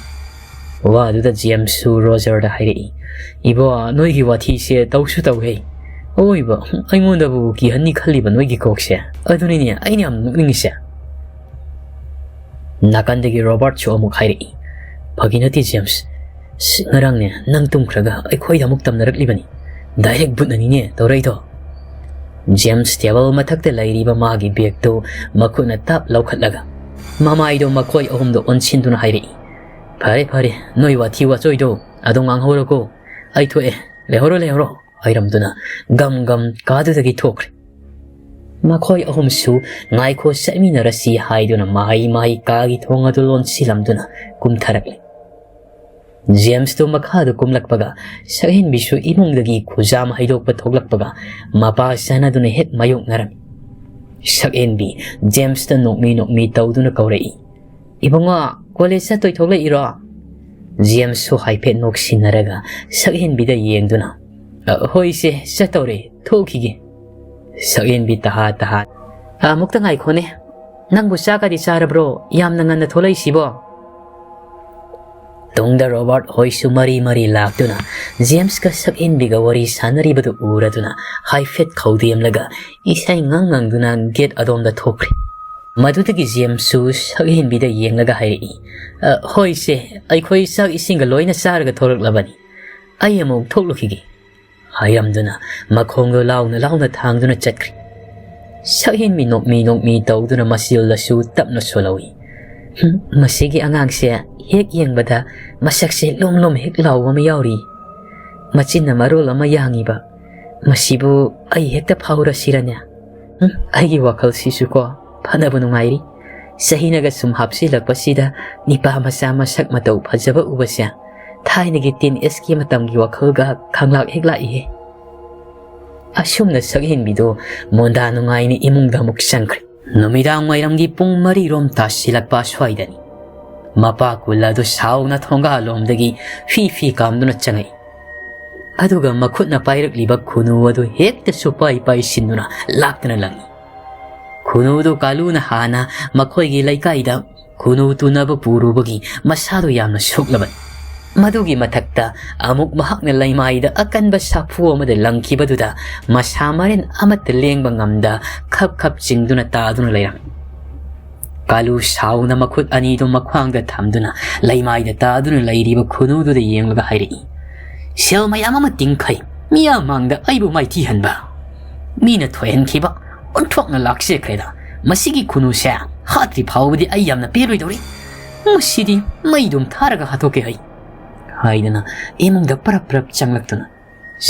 ꯋꯥꯗꯨꯗ ꯖꯦꯝꯁꯁꯨ ꯔꯣꯖꯔꯗ ꯍꯥꯏꯔꯛꯏ, "ꯏꯕꯣ, ꯅꯣꯏꯒꯤ ꯋꯥꯊꯤꯁꯦ ꯇꯧꯁꯨ ꯇꯧꯍꯦ꯫ ꯑꯋꯣꯏꯕ, ꯑꯩꯉꯣꯟꯗꯕꯨ ꯀꯤꯍꯟꯅꯤ ꯈꯜꯂꯤꯕ ꯅꯣꯏꯒꯤ ꯀꯣꯛꯁꯦ? ꯑꯗꯨꯅꯤꯅꯦ ꯑꯩꯅ ꯌꯥꯝ ꯅꯣꯛꯅꯤꯡꯉꯤꯁꯦ꯫" ꯅꯥꯀꯟꯗꯒꯤ ꯔꯣꯕꯥꯔꯠꯁꯨ ꯑꯃꯨꯛ ꯍꯥꯏꯔꯛꯏ, "ꯐꯥꯒꯤ ꯅꯠꯇꯦ ꯖꯦꯝꯁ, ꯁ-, ꯉꯔꯥꯡꯅꯦ ꯅꯪ ꯇꯨꯝꯈ꯭ꯔꯒ ꯑꯩꯈꯣꯏꯗ ꯑꯃꯨꯛ ꯇꯝꯅꯔꯛꯂꯤꯕꯅꯤ꯫ ꯗꯥꯏꯔꯦꯛ ꯚꯨꯠꯅꯅꯤꯅꯦ ꯇꯧꯔꯛꯏꯗꯣ꯫" ꯖꯦꯝꯁ ꯇꯦꯕꯜ ꯃꯊꯛꯇ ꯂꯩꯔꯤꯕ ꯃꯥꯒꯤ ꯕꯦꯒꯇꯨ ꯃꯈꯨꯠꯅ ꯇꯞ ꯂꯧꯈꯠꯂꯒ ꯃꯃꯥꯏꯗꯣ ꯃꯈꯣꯏ ꯑꯍꯨꯝꯗ ꯑꯣꯟꯁꯤꯟꯗꯨꯅ ꯍꯥꯏꯔꯛꯏ, "ꯐꯔꯦ, ꯐꯔꯦ, ꯅꯣꯏ ꯋꯥꯊꯤ ꯋꯥꯆꯣꯏꯗꯣ ꯑꯗꯨ ꯉꯥꯡꯍꯧꯔꯣꯀꯣ꯫ ꯑꯩ ꯊꯣꯛꯑꯦ, ꯂꯩꯍꯧꯔꯣ, ꯂꯩꯍꯧꯔꯣ," ꯍꯥꯏꯔꯝꯗꯨꯅ ꯒꯝ ꯒꯝ ꯀꯥꯗꯨꯗꯒꯤ ꯊꯣꯛꯈ꯭ꯔꯦ꯫ ꯃꯈꯣꯏ ꯑꯍꯨꯝꯁꯨ ꯉꯥꯏꯈꯣ, ꯆꯠꯃꯤꯟꯅꯔꯁꯤ ꯍꯥꯏꯗꯨꯅ ꯃꯍꯩ ꯃꯍꯩ ꯀꯥꯒꯤ ꯊꯣꯡ ꯑꯗꯨ ꯂꯣꯟꯁꯤꯜꯂꯝꯗꯨꯅ ꯀꯨꯝꯊꯔꯛꯂꯦ꯫ ꯖꯦꯝꯁꯇꯨ ꯃꯈꯥꯗ ꯀꯨꯝꯂꯛꯄꯒ ꯁꯛꯍꯦꯟꯕꯤꯁꯨ ꯏꯃꯨꯡꯗꯒꯤ ꯈꯨꯖꯥꯝ ꯍꯩꯗꯣꯛꯄ ꯊꯣꯛꯂꯛꯄꯒ ꯃꯄꯥ ꯆꯥꯟꯅꯗꯨꯅ ꯍꯦꯛ ꯃꯥꯌꯣꯛꯅꯔꯝꯃꯤ꯫ ꯁꯛꯍꯦꯟꯕꯤ ꯖꯦꯝꯁꯇ ꯅꯣꯛꯃꯤ ꯅꯣꯛꯃꯤ ꯇꯧꯗꯨꯅ ꯀꯧꯔꯛꯏ, "ꯏꯕꯨꯡꯉꯣ, ꯀꯣꯂꯦꯖ ꯆꯠꯇꯣꯏ ꯊꯣꯛꯂꯛꯏꯔꯣ?" ꯖꯦꯝꯁꯁꯨ ꯍꯥꯏꯐꯦꯠ ꯅꯣꯛꯁꯤꯟꯅꯔꯒ ꯁꯛꯍꯦꯟꯕꯤꯗ ꯌꯦꯡꯗꯨꯅ, "ꯑ, ꯍꯣꯏ ꯏꯆꯦ, ꯆꯠꯇꯧꯔꯦ, ꯊꯣꯛꯈꯤꯒꯦ꯫" ꯁꯛꯍꯦꯟꯕꯤ ꯇꯍꯥ ꯇꯍꯥ, "ꯑꯃꯨꯛꯇ ꯉꯥꯏꯈꯣꯅꯦ, "ꯅꯪꯕꯨ ꯆꯥꯛꯀꯗꯤ ꯆꯥꯔꯕ꯭ꯔꯣ? ꯌꯥꯝꯅ ꯉꯟꯅ ꯊꯣꯛꯂꯛꯏꯁꯤꯕꯣ?" ꯇꯨꯡꯗ ꯔꯣꯕꯥꯔꯠ ꯍꯣꯏꯁꯨ ꯃꯔꯤ ꯃꯔꯤ ꯂꯥꯛꯇꯨꯅ ꯖꯦꯝꯁꯀ ꯁꯛꯍꯦꯟꯕꯤꯒ ꯋꯥꯔꯤ ꯁꯥꯟꯅꯔꯤꯕꯗꯨ ꯎꯔꯗꯨꯅ ꯍꯥꯏꯐꯦꯠ ꯈꯧꯗꯦꯝꯂꯒ ꯏꯁꯩ ꯉꯪ ꯉꯪꯗꯨꯅ ꯒꯦꯠ ꯑꯗꯣꯝꯗ ꯊꯣꯛꯈ꯭ꯔꯦ꯫ ꯃꯗꯨꯗꯒꯤ ꯖꯦꯝꯁꯁꯨ ꯁꯛꯍꯦꯟꯕꯤꯗ ꯌꯦꯡꯂꯒ ꯍꯥꯏꯔꯛꯏ, "ꯑ, ꯍꯣꯏ ꯏꯆꯦ, ꯑꯩꯈꯣꯏ ꯆꯥꯛ ꯏꯁꯤꯡꯒ ꯂꯣꯏꯅ ꯆꯥꯔꯒ ꯊꯣꯔꯛꯂꯕꯅꯤ꯫ ꯑꯩ ꯑꯃꯨꯛ ꯊꯣꯛꯂꯨꯈꯤꯒꯦ" ꯍꯥꯏꯔꯝꯗꯨꯅ ꯃꯈꯣꯡꯗꯣ ꯂꯥꯎꯅ ꯂꯥꯎꯅ ꯊꯥꯡꯗꯨꯅ ꯆꯠꯈ꯭ꯔꯦ꯫ ꯁꯛꯍꯦꯟꯕꯤ ꯅꯣꯛꯃꯤ ꯅꯣꯛꯃꯤ ꯇꯧꯗꯨꯅ ꯃꯆꯤꯜꯗꯁꯨ ꯇꯞꯅ ꯁꯣꯜꯍꯧꯏ꯫ "ꯍꯨꯝ, ꯃꯁꯤꯒꯤ ꯑꯉꯥꯡꯁꯦ ꯍꯦꯛ ꯌꯦꯡꯕꯗ ꯃꯁꯛꯁꯦ ꯂꯣꯝ ꯂꯣꯝ ꯍꯦꯛ ꯂꯥꯎꯕ ꯑꯃ ꯌꯥꯎꯔꯤ꯫ ꯃꯆꯤꯟꯅ ꯃꯔꯣꯜ ꯑꯃ ꯌꯥꯡꯉꯤꯕ꯫ ꯃꯁꯤꯕꯨ ꯑꯩ ꯍꯦꯛꯇ ꯐꯥꯎꯔꯁꯤꯔꯅꯦ? ꯎꯝ, ꯑꯩꯒꯤ ꯋꯥꯈꯜꯁꯤꯁꯨꯀꯣ ꯐꯅꯕ ꯅꯨꯡꯉꯥꯏꯔꯤ꯫ ꯆꯍꯤꯅꯒ ꯁꯨꯝ ꯍꯥꯞꯆꯤꯜꯂꯛꯄꯁꯤꯗ ꯅꯤꯄꯥ ꯃꯆꯥ ꯃꯁꯛ ꯃꯇꯧ ꯐꯖꯕ ꯎꯕꯁꯦ ꯊꯥꯏꯅꯒꯤ teen age ꯀꯤ ꯃꯇꯝꯒꯤ ꯋꯥꯈꯜꯒ ꯈꯪꯂꯥꯛ ꯍꯦꯛ ꯂꯥꯛꯏꯍꯦ"꯫ ꯑꯁꯨꯝꯅ ꯁꯛꯍꯦꯟꯕꯤꯗꯨ ꯃꯣꯟꯗꯥ ꯅꯨꯡꯉꯥꯏꯅ ꯏꯃꯨꯡꯗ ꯑꯃꯨꯛ ꯆꯪꯈ꯭ꯔꯦ꯫ ꯅꯨꯃꯤꯗꯥꯡ ꯋꯥꯏꯔꯝꯒꯤ ꯄꯨꯡ ꯃꯔꯤꯔꯣꯝ ꯇꯥꯁꯤꯜꯂꯛꯄ ꯑꯁ꯭ꯋꯥꯏꯗꯅꯤ꯫ ꯃꯄꯥ ꯀꯨꯜ ꯑꯗꯨ ꯁꯥꯎꯅ ꯊꯣꯡꯒꯥꯜꯂꯣꯝꯗꯒꯤ ꯐꯤ ꯐꯤ ꯀꯥꯝꯗꯨꯅ ꯆꯪꯉꯛꯏ꯫ ꯑꯗꯨꯒ ꯃꯈꯨꯠꯅ ꯄꯥꯏꯔꯛꯂꯤꯕ ꯈꯨꯅꯨ ꯑꯗꯨ ꯍꯦꯛꯇ ꯁꯨꯄꯥꯏ ꯄꯥꯏꯁꯤꯟꯗꯨꯅ ꯂꯥꯛꯇꯨꯅ ꯂꯪꯏ꯫ ꯈꯨꯅꯨꯗꯨ ꯀꯥꯂꯨꯅ ꯍꯥꯟꯅ ꯃꯈꯣꯏꯒꯤ ꯂꯩꯀꯥꯏꯗ ꯈꯨꯅꯨ ꯇꯨꯅꯕ ꯄꯨꯔꯨꯕꯒꯤ ꯃꯁꯥꯗꯨ ꯌꯥꯝꯅ ꯁꯣꯛꯂꯕꯅꯤ꯫ ꯃꯗꯨꯒꯤ ꯃꯊꯛꯇ ꯑꯃꯨꯛ ꯃꯍꯥꯛꯅ ꯂꯩꯃꯥꯏꯗ ꯑꯀꯟꯕ ꯁꯥꯐꯨ ꯑꯃꯗ ꯂꯪꯈꯤꯕꯗꯨꯗ ꯃꯁꯥ ꯃꯔꯦꯟ ꯑꯃꯠꯇ ꯂꯦꯡꯕ ꯉꯝꯗ ꯈꯞ ꯈꯞ ꯆꯤꯡꯗꯨꯅ ꯇꯥꯗꯨꯅ ꯂꯩꯔꯝꯃꯤ꯫ ꯀꯥꯂꯨ ꯁꯥꯎꯅ ꯃꯈꯨꯠ ꯑꯅꯤꯗꯨ ꯃꯈ꯭ꯋꯥꯡꯗ ꯊꯝꯗꯨꯅ ꯂꯩꯃꯥꯏꯗ ꯇꯥꯗꯨꯅ ꯂꯩꯔꯤꯕ ꯈꯨꯅꯨꯗꯨꯗ ꯌꯦꯡꯂꯒ ꯍꯥꯏꯔꯛꯏ, "ꯁꯦꯜ ꯃꯌꯥꯝ ꯑꯃ ꯇꯤꯡꯈꯩ, ꯃꯤꯌꯥꯝ ꯃꯥꯡꯗ ꯑꯩꯕꯨ ꯃꯥꯏꯊꯤꯍꯟꯕ꯫ ꯃꯤꯅ ꯊꯣꯏꯍꯟꯈꯤꯕ ꯑꯣꯟꯊꯣꯛꯅ ꯂꯥꯛꯆꯈ꯭ꯔꯦꯗ꯫ ꯃꯁꯤꯒꯤ ꯈꯨꯅꯨꯁꯦ ꯍꯥꯠꯇ꯭ꯔꯤ ꯐꯥꯎꯕꯗꯤ ꯑꯩ ꯌꯥꯝꯅ ꯄꯦꯜꯂꯣꯏꯗꯧꯔꯤ꯫ ꯃꯁꯤꯗꯤ ꯃꯩꯗꯨꯝ ꯊꯥꯔꯒ ꯍꯥꯠꯇꯣꯛꯀꯦ ꯍꯩ" ꯍꯥꯏꯗꯨꯅ ꯏꯃꯨꯡꯗ ꯄꯔꯞ ꯄꯔꯞ ꯆꯪꯂꯛꯇꯨꯅ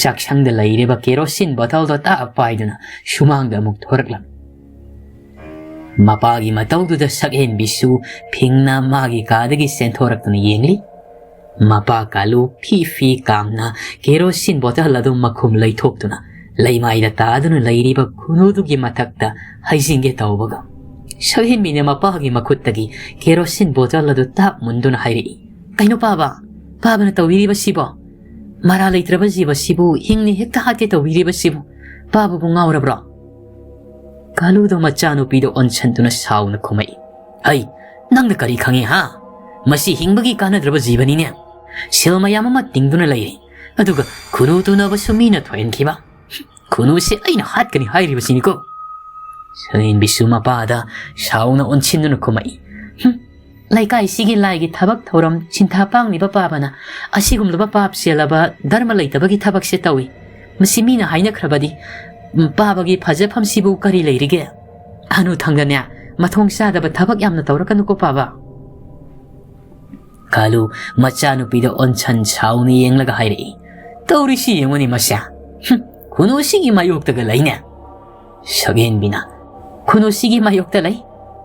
ꯆꯥꯛꯁꯪꯗ ꯂꯩꯔꯤꯕ ꯀꯦꯔꯣꯁꯤꯟ ꯕꯣꯇꯜꯗꯣ ꯇꯥꯛ ꯄꯥꯏꯗꯨꯅ ꯁꯨꯃꯥꯡꯗ ꯑꯃꯨꯛ ꯊꯣꯔꯛꯂꯝꯃꯤ꯫ ꯃꯄꯥꯒꯤ ꯃꯇꯧꯗꯨꯗ ꯁꯛꯍꯦꯟꯕꯤꯁꯨ ꯐꯤꯡꯅ ꯃꯥꯒꯤ ꯀꯥꯗꯒꯤ ꯆꯦꯟꯊꯣꯔꯛꯇꯨꯅ ꯌꯦꯡꯂꯤ꯫ ꯃꯄꯥ ꯀꯥꯂꯨ ꯐꯤ ꯐꯤ ꯀꯥꯝꯅ ꯀꯦꯔꯣꯁꯤꯟ ꯕꯣꯇꯜ ꯑꯗꯨ ꯃꯈꯨꯝ ꯂꯩꯊꯣꯛꯇꯨꯅ ꯂꯩꯃꯥꯏꯗ ꯇꯥꯗꯨꯅ ꯂꯩꯔꯤꯕ ꯈꯨꯅꯨꯗꯨꯒꯤ ꯃꯊꯛꯇ ꯍꯩꯖꯤꯟꯒꯦ ꯇꯧꯕꯒ, ꯁꯛꯍꯦꯟꯕꯤꯅ ꯃꯄꯥꯒꯤ ꯃꯈꯨꯠꯇꯒꯤ ꯀꯦꯔꯣꯁꯤꯟ ꯕꯣꯇꯜ ꯑꯗꯨ ꯇꯥꯛ ꯃꯨꯟꯗꯨꯅ ꯍꯥꯏꯔꯛꯏ, "ꯀꯩꯅꯣ ꯄꯥꯕ? ꯄꯥꯕꯅ ꯇꯧꯕꯤꯔꯤꯕꯁꯤꯕꯣ? ꯃꯔꯥ ꯂꯩꯇ꯭ꯔꯕ ꯖꯤꯕꯁꯤꯕꯨ ꯍꯤꯡꯅ ꯍꯦꯛꯇ ꯍꯥꯠꯀꯦ ꯇꯧꯕꯤꯔꯤꯕꯁꯤꯕꯨ ꯄꯥꯕꯕꯨ ꯉꯥꯎꯔꯕ꯭ꯔꯣ?" ꯀꯥꯂꯨꯗꯣ ꯃꯆꯥꯅꯨꯄꯤꯗ ꯑꯣꯟꯁꯟꯗꯨꯅ ꯁꯥꯎꯅ ꯈꯨꯝꯃꯛꯏ꯫ "ꯍꯩ, ꯅꯪꯅ ꯀꯔꯤ ꯈꯪꯉꯤ ꯍꯥ? ꯃꯁꯤ ꯍꯤꯡꯕꯒꯤ ꯀꯥꯟꯅꯗ꯭ꯔꯕ ꯖꯤꯕꯅꯤꯅꯦ꯫ ꯁꯦꯜ ꯃꯌꯥꯝ ꯑꯃ ꯇꯤꯡꯗꯨꯅ ꯂꯩꯔꯤ꯫ ꯑꯗꯨꯒ ꯈꯨꯅꯨ ꯇꯨꯅꯕꯁꯨ ꯃꯤꯅ ꯊꯣꯏꯍꯟꯈꯤꯕ꯫ ꯈꯨꯅꯨꯁꯦ ꯑꯩꯅ ꯍꯥꯠꯀꯅꯤ ꯍꯥꯏꯔꯤꯕꯁꯤꯅꯤꯀꯣ"꯫ ꯁꯛꯍꯦꯟꯕꯤꯁꯨ ꯃꯄꯥꯗ ꯁꯥꯎꯅ ꯑꯣꯟꯁꯤꯟꯗꯨꯅ ꯈꯨꯝꯃꯛꯏ꯫ "ꯍꯨꯝ, ꯂꯩꯀꯥꯏꯁꯤꯒꯤ ꯂꯥꯏꯒꯤ ꯊꯕꯛ ꯊꯧꯔꯝ ꯁꯤꯟꯊꯥ ꯄꯥꯡꯂꯤꯕ ꯄꯥꯕꯅ ꯑꯁꯤꯒꯨꯝꯂꯕ ꯄꯥꯞ ꯆꯦꯜꯂꯕ ꯙꯔꯃ ꯂꯩꯇꯕꯒꯤ ꯊꯕꯛꯁꯦ ꯇꯧꯏ꯫ ꯃꯁꯤ ꯃꯤꯅ ꯍꯥꯏꯅꯈ꯭ꯔꯕꯗꯤ, ꯎꯝ, ꯄꯥꯕꯒꯤ ꯐꯖꯐꯝꯁꯤꯕꯨ ꯀꯔꯤ ꯂꯩꯔꯤꯒꯦ? ꯍꯅꯨꯊꯪꯗꯅꯦ, ꯃꯊꯣꯡ ꯆꯥꯗꯕ ꯊꯕꯛ ꯌꯥꯝꯅ ꯇꯧꯔꯛꯀꯅꯨꯀꯣ ꯄꯥꯕ"꯫ ꯀꯥꯂꯨ ꯃꯆꯥꯅꯨꯄꯤꯗ ꯑꯣꯟꯁꯟ ꯁꯥꯎꯅ ꯌꯦꯡꯂꯒ ꯍꯥꯏꯔꯛꯏ꯫ "ꯇꯧꯔꯤꯁꯤ ꯌꯦꯡꯉꯨꯅꯦ ꯃꯁꯦ꯫ ꯍꯨꯝ, ꯈꯨꯅꯨꯁꯤꯒꯤ ꯃꯥꯌꯣꯛꯇꯒ ꯂꯩꯅꯦ"꯫ ꯁꯛꯍꯦꯟꯕꯤꯅ, "ꯈꯨꯅꯨꯁꯤꯒꯤ ꯃꯥꯌꯣꯛꯇ ꯂꯩ?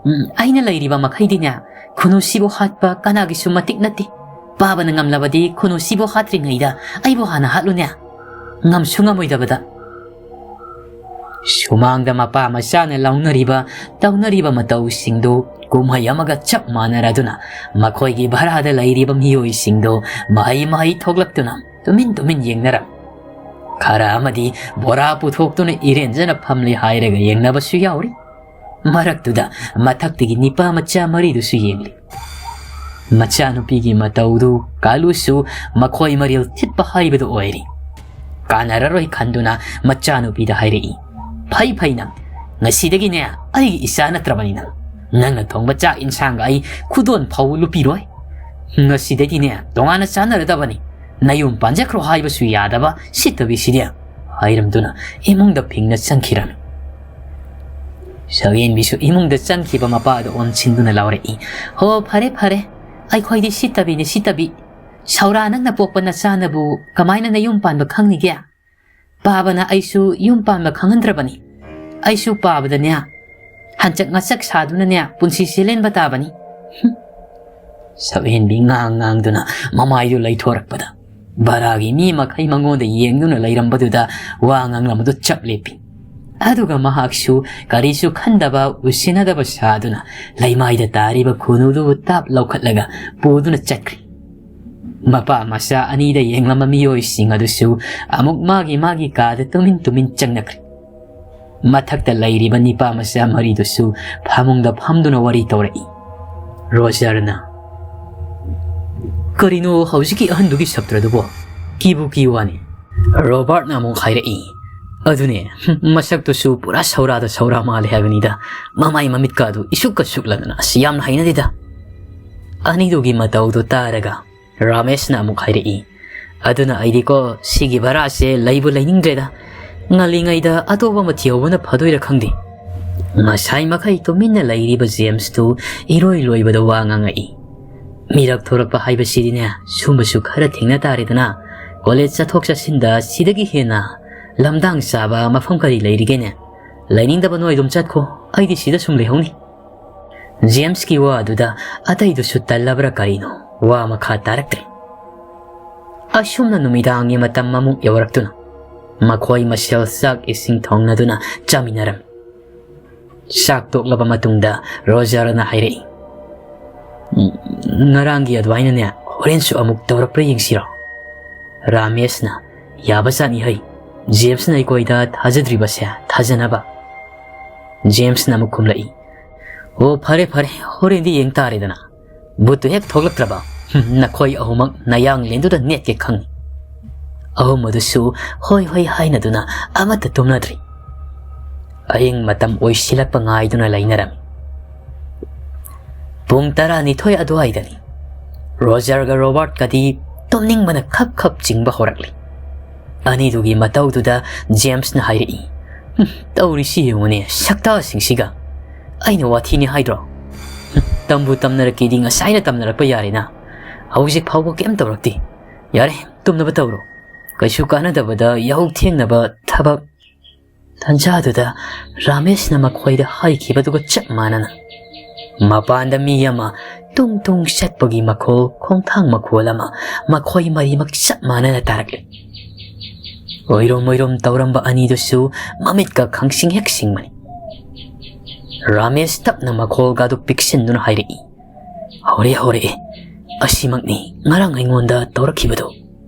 ꯎꯝ, ꯑꯩꯅ ꯂꯩꯔꯤꯕ ꯃꯈꯩꯗꯤꯅꯦ, ꯈꯨꯅꯨꯁꯤꯕꯨ ꯍꯥꯠꯄ ꯀꯅꯥꯒꯤꯁꯨ ꯃꯇꯤꯛ ꯅꯠꯇꯦ꯫ ꯄꯥꯕꯅ ꯉꯝꯂꯕꯗꯤ ꯈꯨꯅꯨꯁꯤꯕꯨ ꯍꯥꯠꯇ꯭ꯔꯤꯉꯩꯗ ꯑꯩꯕꯨ ꯍꯥꯟꯅ ꯍꯥꯠꯂꯨꯅꯦ꯫ ꯉꯝꯁꯨ ꯉꯝꯃꯣꯏꯗꯕꯗ"꯫ ꯁꯨꯃꯥꯡꯗ ꯃꯄꯥ ꯃꯆꯥꯅ ꯂꯥꯎꯅꯔꯤꯕ, ꯇꯧꯅꯔꯤꯕ ꯃꯇꯧꯁꯤꯡꯗꯨ ꯀꯨꯝꯍꯩ ꯑꯃꯒ ꯆꯞ ꯃꯥꯟꯅꯔꯗꯨꯅ ꯃꯈꯣꯏꯒꯤ ꯚꯔꯥꯗ ꯂꯩꯔꯤꯕ ꯃꯤꯑꯣꯏꯁꯤꯡꯗꯨ ꯃꯍꯩ ꯃꯍꯩ ꯊꯣꯛꯂꯛꯇꯨꯅ ꯇꯨꯃꯤꯟ ꯇꯨꯃꯤꯟ ꯌꯦꯡꯅꯔꯝꯃꯤ꯫ ꯈꯔ ꯑꯃꯗꯤ ꯕꯣꯔꯥ ꯄꯨꯊꯣꯛꯇꯨꯅ ꯏꯔꯦꯟꯖꯅ ꯐꯝꯂꯤ ꯍꯥꯏꯔꯒ ꯌꯦꯡꯅꯕꯁꯨ ꯌꯥꯎꯔꯤ꯫ ꯃꯔꯛꯇꯨꯗ ꯃꯊꯛꯇꯒꯤ ꯅꯤꯄꯥ ꯃꯆꯥ ꯃꯔꯤꯗꯨꯁꯨ ꯌꯦꯡꯂꯤ꯫ ꯃꯆꯥꯅꯨꯄꯤꯒꯤ ꯃꯇꯧꯗꯨ ꯀꯥꯂꯨꯁꯨ ꯃꯈꯣꯏ ꯃꯔꯤꯜ ꯊꯤꯠꯄ ꯍꯥꯏꯕꯗꯨ ꯑꯣꯏꯔꯤ꯫ ꯀꯥꯟꯅꯔꯔꯣꯏ ꯈꯟꯗꯨꯅ ꯃꯆꯥꯅꯨꯄꯤꯗ ꯍꯥꯏꯔꯛꯏ, "ꯐꯩ ꯐꯩ ꯅꯪ, ꯉꯁꯤꯗꯒꯤꯅꯦ ꯑꯩꯒꯤ ꯏꯆꯥ ꯅꯠꯇ꯭ꯔꯕꯅꯤ ꯅꯪ꯫ ꯅꯪꯅ ꯊꯣꯡꯕ ꯆꯥꯛ ꯏꯟꯁꯥꯡꯒ ꯑꯩ ꯈꯨꯗꯣꯟ ꯐꯥꯎ ꯂꯨꯞꯄꯤꯔꯣꯏ꯫ ꯉꯁꯤꯗꯒꯤꯅꯦ ꯇꯣꯉꯥꯟꯅ ꯆꯥꯅꯔꯗꯕꯅꯤ꯫ ꯅꯌꯨꯝ ꯄꯥꯟꯖꯈ꯭ꯔꯣ ꯍꯥꯏꯕꯁꯨ ꯌꯥꯗꯕ ꯁꯤꯠꯇꯕꯤꯁꯤꯗꯤ"꯫ ꯍꯥꯏꯔꯝꯗꯨꯅ ꯏꯃꯨꯡꯗ ꯐꯤꯡꯅ ꯆꯪꯈꯤꯔꯝꯃꯤ꯫ ꯁꯛꯍꯦꯟꯕꯤꯁꯨ ꯏꯃꯨꯡꯗ ꯆꯪꯈꯤꯕ ꯃꯄꯥꯗ ꯑꯣꯟꯁꯤꯟꯗꯨꯅ ꯂꯥꯎꯔꯛꯏ, "ꯍꯣ, ꯐꯔꯦ ꯐꯔꯦ, ꯑꯩꯈꯣꯏꯗꯤ ꯁꯤꯠꯇꯕꯤꯅꯦ ꯁꯤꯠꯇꯕꯤ꯫ ꯁꯧꯔꯥ ꯅꯪꯅ ꯄꯣꯛꯄ ꯅꯆꯥꯅꯕꯨ ꯀꯃꯥꯏꯅ ꯅꯌꯨꯝ ꯄꯥꯟꯕ ꯈꯪꯅꯤꯒꯦ? ꯄꯥꯕꯅ ꯑꯩꯁꯨ ꯌꯨꯝ ꯄꯥꯟꯕ ꯈꯪꯍꯟꯗ꯭ꯔꯕꯅꯤ꯫ ꯑꯩꯁꯨ ꯄꯥꯕꯗꯅꯦ ꯍꯟꯆꯛ ꯉꯆꯛ ꯁꯥꯗꯨꯅꯅꯦ ꯄꯨꯟꯁꯤꯁꯦ ꯂꯦꯟꯕ ꯇꯥꯕꯅꯤ"꯫ ꯍꯨꯝ꯫ ꯁꯛꯍꯦꯟꯕꯤ ꯉꯥꯡ ꯉꯥꯡꯗꯨꯅ ꯃꯃꯥꯏꯗꯨ ꯂꯩꯊꯣꯔꯛꯄꯗ ꯚꯔꯥꯒꯤ ꯃꯤ ꯃꯈꯩ ꯃꯉꯣꯟꯗ ꯌꯦꯡꯗꯨꯅ ꯂꯩꯔꯝꯕꯗꯨꯗ ꯋꯥ ꯉꯥꯡꯂꯝꯕꯗꯨ ꯆꯞ ꯂꯦꯞꯄꯤ꯫ ꯑꯗꯨꯒ ꯃꯍꯥꯛꯁꯨ ꯀꯔꯤꯁꯨ ꯈꯟꯗꯕ ꯎꯁꯤꯟꯅꯗꯕ ꯁꯥꯗꯨꯅ ꯂꯩꯃꯥꯏꯗ ꯇꯥꯔꯤꯕ ꯈꯨꯅꯨꯗꯨꯕꯨ ꯇꯥꯞ ꯂꯧꯈꯠꯂꯒ ꯄꯨꯗꯨꯅ ꯆꯠꯈ꯭ꯔꯦ꯫ ꯃꯄꯥ ꯃꯆꯥ ꯑꯅꯤꯗ ꯌꯦꯡꯂꯝꯕ ꯃꯤꯑꯣꯏꯁꯤꯡ ꯑꯗꯨꯁꯨ ꯑꯃꯨꯛ ꯃꯥꯒꯤ ꯃꯥꯒꯤ ꯀꯥꯗ ꯇꯨꯃꯤꯟ ꯇꯨꯃꯤꯟ ꯆꯪꯅꯈ꯭ꯔꯦ꯫ ꯃꯊꯛꯇ ꯂꯩꯔꯤꯕ ꯅꯤꯄꯥ ꯃꯆꯥ ꯃꯔꯤꯗꯨꯁꯨ ꯐꯃꯨꯡꯗ ꯐꯝꯗꯨꯅ ꯋꯥꯔꯤ ꯇꯧꯔꯛꯏ꯫ ꯔꯣꯖꯔꯅ, "ꯀꯔꯤꯅꯣ ꯍꯧꯖꯤꯛꯀꯤ ꯑꯍꯟꯗꯨꯒꯤ ꯁꯞꯇ꯭ꯔꯗꯨꯕꯣ? ꯀꯤꯕꯨ ꯀꯤ ꯋꯥꯅꯤ꯫" ꯔꯣꯕꯥꯔꯠꯅ ꯑꯃꯨꯛ ꯍꯥꯏꯔꯛꯏ, "ꯑꯗꯨꯅꯦ, ꯃꯁꯛꯇꯨꯁꯨ ꯄꯨꯔꯥ ꯁꯧꯔꯥꯗ ꯁꯧꯔꯥ ꯃꯥꯜꯂꯦ ꯍꯥꯏꯕꯅꯤꯗ꯫ ꯃꯃꯥꯏ ꯃꯃꯤꯠꯀꯥꯗꯨ ꯏꯁꯨꯛꯀ ꯁꯨꯛꯂꯗꯅ, ꯑꯁ, ꯌꯥꯝꯅ ꯍꯩꯅꯗꯦꯗ꯫" ꯑꯅꯤꯗꯨꯒꯤ ꯃꯇꯧꯗꯨ ꯇꯥꯔꯒ ꯔꯥꯃꯦꯁꯅ ꯑꯃꯨꯛ ꯍꯥꯏꯔꯛꯏ, "ꯑꯗꯨꯅ ꯑꯩꯗꯤꯀꯣ, ꯁꯤꯒꯤ ꯚꯔꯥꯁꯦ ꯂꯩꯕꯨ ꯂꯩꯅꯤꯡꯗ꯭ꯔꯦꯗ꯫ ꯉꯜꯂꯤꯉꯩꯗ ꯑꯇꯣꯞꯄ ꯑꯃ ꯊꯤꯍꯧꯕꯅ ꯐꯗꯣꯏꯔꯥ ꯈꯪꯗꯦ꯫" ꯉꯁꯥꯏ ꯃꯈꯩ ꯇꯨꯃꯤꯟꯅ ꯂꯩꯔꯤꯕ ꯖꯦꯝꯁꯇꯨ ꯏꯔꯣꯏ ꯂꯣꯏꯕꯗ ꯋꯥ ꯉꯥꯡꯉꯛꯏ꯫ "ꯃꯤꯔꯛ ꯊꯣꯔꯛꯄ ꯍꯥꯏꯕꯁꯤꯗꯤꯅꯦ, ꯁꯨꯝꯕꯁꯨ ꯈꯔ ꯊꯦꯡꯅ ꯇꯥꯔꯦꯗꯅ꯫ ꯀꯣꯂꯦꯖ ꯆꯠꯊꯣꯛ ꯆꯠꯁꯤꯟꯗ ꯁꯤꯗꯒꯤ ꯍꯦꯟꯅ ꯂꯝꯗꯥꯡ ꯆꯥꯕ ꯃꯐꯝ ꯀꯔꯤ ꯂꯩꯔꯤꯒꯦꯅꯦ? ꯂꯩꯅꯤꯡꯗꯕ ꯅꯣꯏ ꯑꯗꯨꯝ ꯆꯠꯈꯣ, ꯑꯩꯗꯤ ꯁꯤꯗ ꯁꯨꯝ ꯂꯩꯍꯧꯅꯤ꯫" ꯖꯦꯝꯁꯀꯤ ꯋꯥꯗꯨꯗ ꯑꯇꯩꯗꯨꯁꯨ ꯇꯜꯂꯕ꯭ꯔꯥ ꯀꯔꯤꯅꯣ, ꯋꯥ ꯃꯈꯥ ꯇꯥꯔꯛꯇ꯭ꯔꯦ꯫ ꯑꯁꯨꯝꯅ ꯅꯨꯃꯤꯗꯥꯡꯒꯤ ꯃꯇꯝ ꯑꯃꯨꯛ ꯌꯧꯔꯛꯇꯨꯅ ꯃꯈꯣꯏ ꯃꯁꯦꯜ ꯆꯥꯛ ꯏꯁꯤꯡ ꯊꯣꯡꯅꯗꯨꯅ ꯆꯥꯃꯤꯟꯅꯔꯝꯃꯤ꯫ ꯆꯥꯛ ꯇꯣꯛꯂꯕ ꯃꯇꯨꯡꯗ ꯔꯣꯖꯔꯅ ꯍꯥꯏꯔꯛꯏ, "ꯎꯝ, ꯉꯔꯥꯡꯒꯤ ꯑꯗꯨꯃꯥꯏꯅꯅꯦ, ꯍꯣꯔꯦꯟꯁꯨ ꯑꯃꯨꯛ ꯇꯧꯔꯛꯄ꯭ꯔꯥ ꯌꯦꯡꯁꯤꯔꯣ?" ꯔꯥꯃꯦꯁꯅ, "ꯌꯥꯕꯖꯥꯠꯅꯤ ꯍꯩ, ꯖꯦꯝꯁꯅ ꯑꯩꯈꯣꯏꯗ ꯊꯥꯖꯗ꯭ꯔꯤꯕꯁꯦ ꯊꯥꯖꯅꯕ꯫" ꯖꯦꯝꯁꯅ ꯑꯃꯨꯛ ꯈꯨꯝꯂꯛꯏ, "ꯑꯣ, ꯐꯔꯦ ꯐꯔꯦ, ꯍꯣꯔꯦꯟꯗꯤ ꯌꯦꯡ ꯇꯥꯔꯦꯗꯅ꯫ ꯚꯨꯠꯇꯨ ꯍꯦꯛ ꯊꯣꯛꯂꯛꯇ꯭ꯔꯕ, ꯍꯨꯝ, ꯅꯈꯣꯏ ꯑꯍꯨꯝꯃꯛ ꯅꯌꯥꯡꯂꯦꯟꯗꯨꯗ ꯅꯦꯠꯀꯦ ꯈꯪꯉꯤ꯫" ꯑꯍꯨꯝ ꯑꯗꯨꯁꯨ ꯍꯣꯏ ꯍꯣꯏ ꯍꯥꯏꯅꯗꯨꯅ ꯑꯃꯠꯇ ꯇꯨꯝꯅꯗ꯭ꯔꯤ꯫ ꯑꯍꯤꯡ ꯃꯇꯝ ꯑꯣꯏꯁꯤꯜꯂꯛꯄ ꯉꯥꯏꯗꯨꯅ ꯂꯩꯅꯔꯝꯃꯤ꯫ ꯄꯨꯡ ꯇꯔꯥꯅꯤꯊꯣꯏ ꯑꯗꯨꯋꯥꯏꯗꯅꯤ꯫ ꯔꯣꯖꯔꯒ ꯔꯣꯕꯥꯔꯠꯀꯗꯤ ꯇꯨꯝꯅꯤꯡꯕꯅ ꯈꯞ ꯈꯞ ꯆꯤꯡꯕ ꯍꯧꯔꯛꯂꯤ꯫ ꯑꯅꯤꯗꯨꯒꯤ ꯃꯇꯧꯗꯨꯗ ꯖꯦꯝꯁꯅ ꯍꯥꯏꯔꯛꯏ, "ꯍꯨꯝ, ꯇꯧꯔꯤꯁꯤ ꯌꯦꯡꯉꯨꯅꯦ, ꯁꯛꯇꯥꯁꯤꯡꯁꯤꯒ꯫ ꯑꯩꯅ ꯋꯥꯊꯤꯅꯤ ꯍꯥꯏꯗ꯭ꯔꯣ? ꯍꯨꯝ, ꯇꯝꯕꯨ ꯇꯝꯅꯔꯛꯀꯦꯗꯤ ꯉꯁꯥꯏꯅ ꯇꯝꯅꯔꯛꯄ ꯌꯥꯔꯦꯅ꯫ ꯍꯧꯖꯤꯛ ꯐꯥꯎꯕ ꯀꯩꯝ ꯇꯧꯔꯛꯇꯦ꯫ ꯌꯥꯔꯦ, ꯇꯨꯝꯅꯕ ꯇꯧꯔꯣ꯫ ꯀꯩꯁꯨ ꯀꯥꯟꯅꯗꯕꯗ ꯌꯥꯍꯧ ꯊꯦꯡꯅꯕ ꯊꯕꯛ꯫" ꯇꯟꯖꯥꯗꯨꯗ ꯔꯥꯃꯦꯁꯅ ꯃꯈꯣꯏꯗ ꯍꯥꯏꯈꯤꯕꯗꯨꯒ ꯆꯞ ꯃꯥꯟꯅꯅ ꯃꯄꯥꯟꯗ ꯃꯤ ꯑꯃ ꯇꯨꯡ ꯇꯨꯡ ꯆꯠꯄꯒꯤ ꯃꯈꯣꯜ, ꯈꯣꯡꯊꯥꯡ ꯃꯈꯣꯜ ꯑꯃ ꯃꯈꯣꯏ ꯃꯔꯤꯃꯛ ꯆꯞ ꯃꯥꯟꯅꯅ ꯇꯥꯔꯛꯂꯦ꯫ ꯑꯣꯏꯔꯣꯝ ꯑꯣꯏꯔꯣꯝ ꯇꯧꯔꯝꯕ ꯑꯅꯤꯗꯨꯁꯨ ꯃꯃꯤꯠꯀ ꯈꯪꯁꯤꯡ ꯍꯦꯛ ꯁꯤꯡꯕꯅꯤ꯫ ꯔꯥꯃꯦꯁ ꯇꯞꯅ ꯃꯈꯣꯜꯒꯗꯨ ꯄꯤꯛꯁꯤꯟꯗꯨꯅ ꯍꯥꯏꯔꯛꯏ, "ꯍꯧꯔꯦ, ꯍꯧꯔꯛꯑꯦ꯫ ꯑꯁꯤꯃꯛꯅꯤ ꯉꯔꯥꯡ ꯑꯩꯉꯣꯟꯗ ꯇꯧꯔꯛꯈꯤꯕꯗꯨ꯫"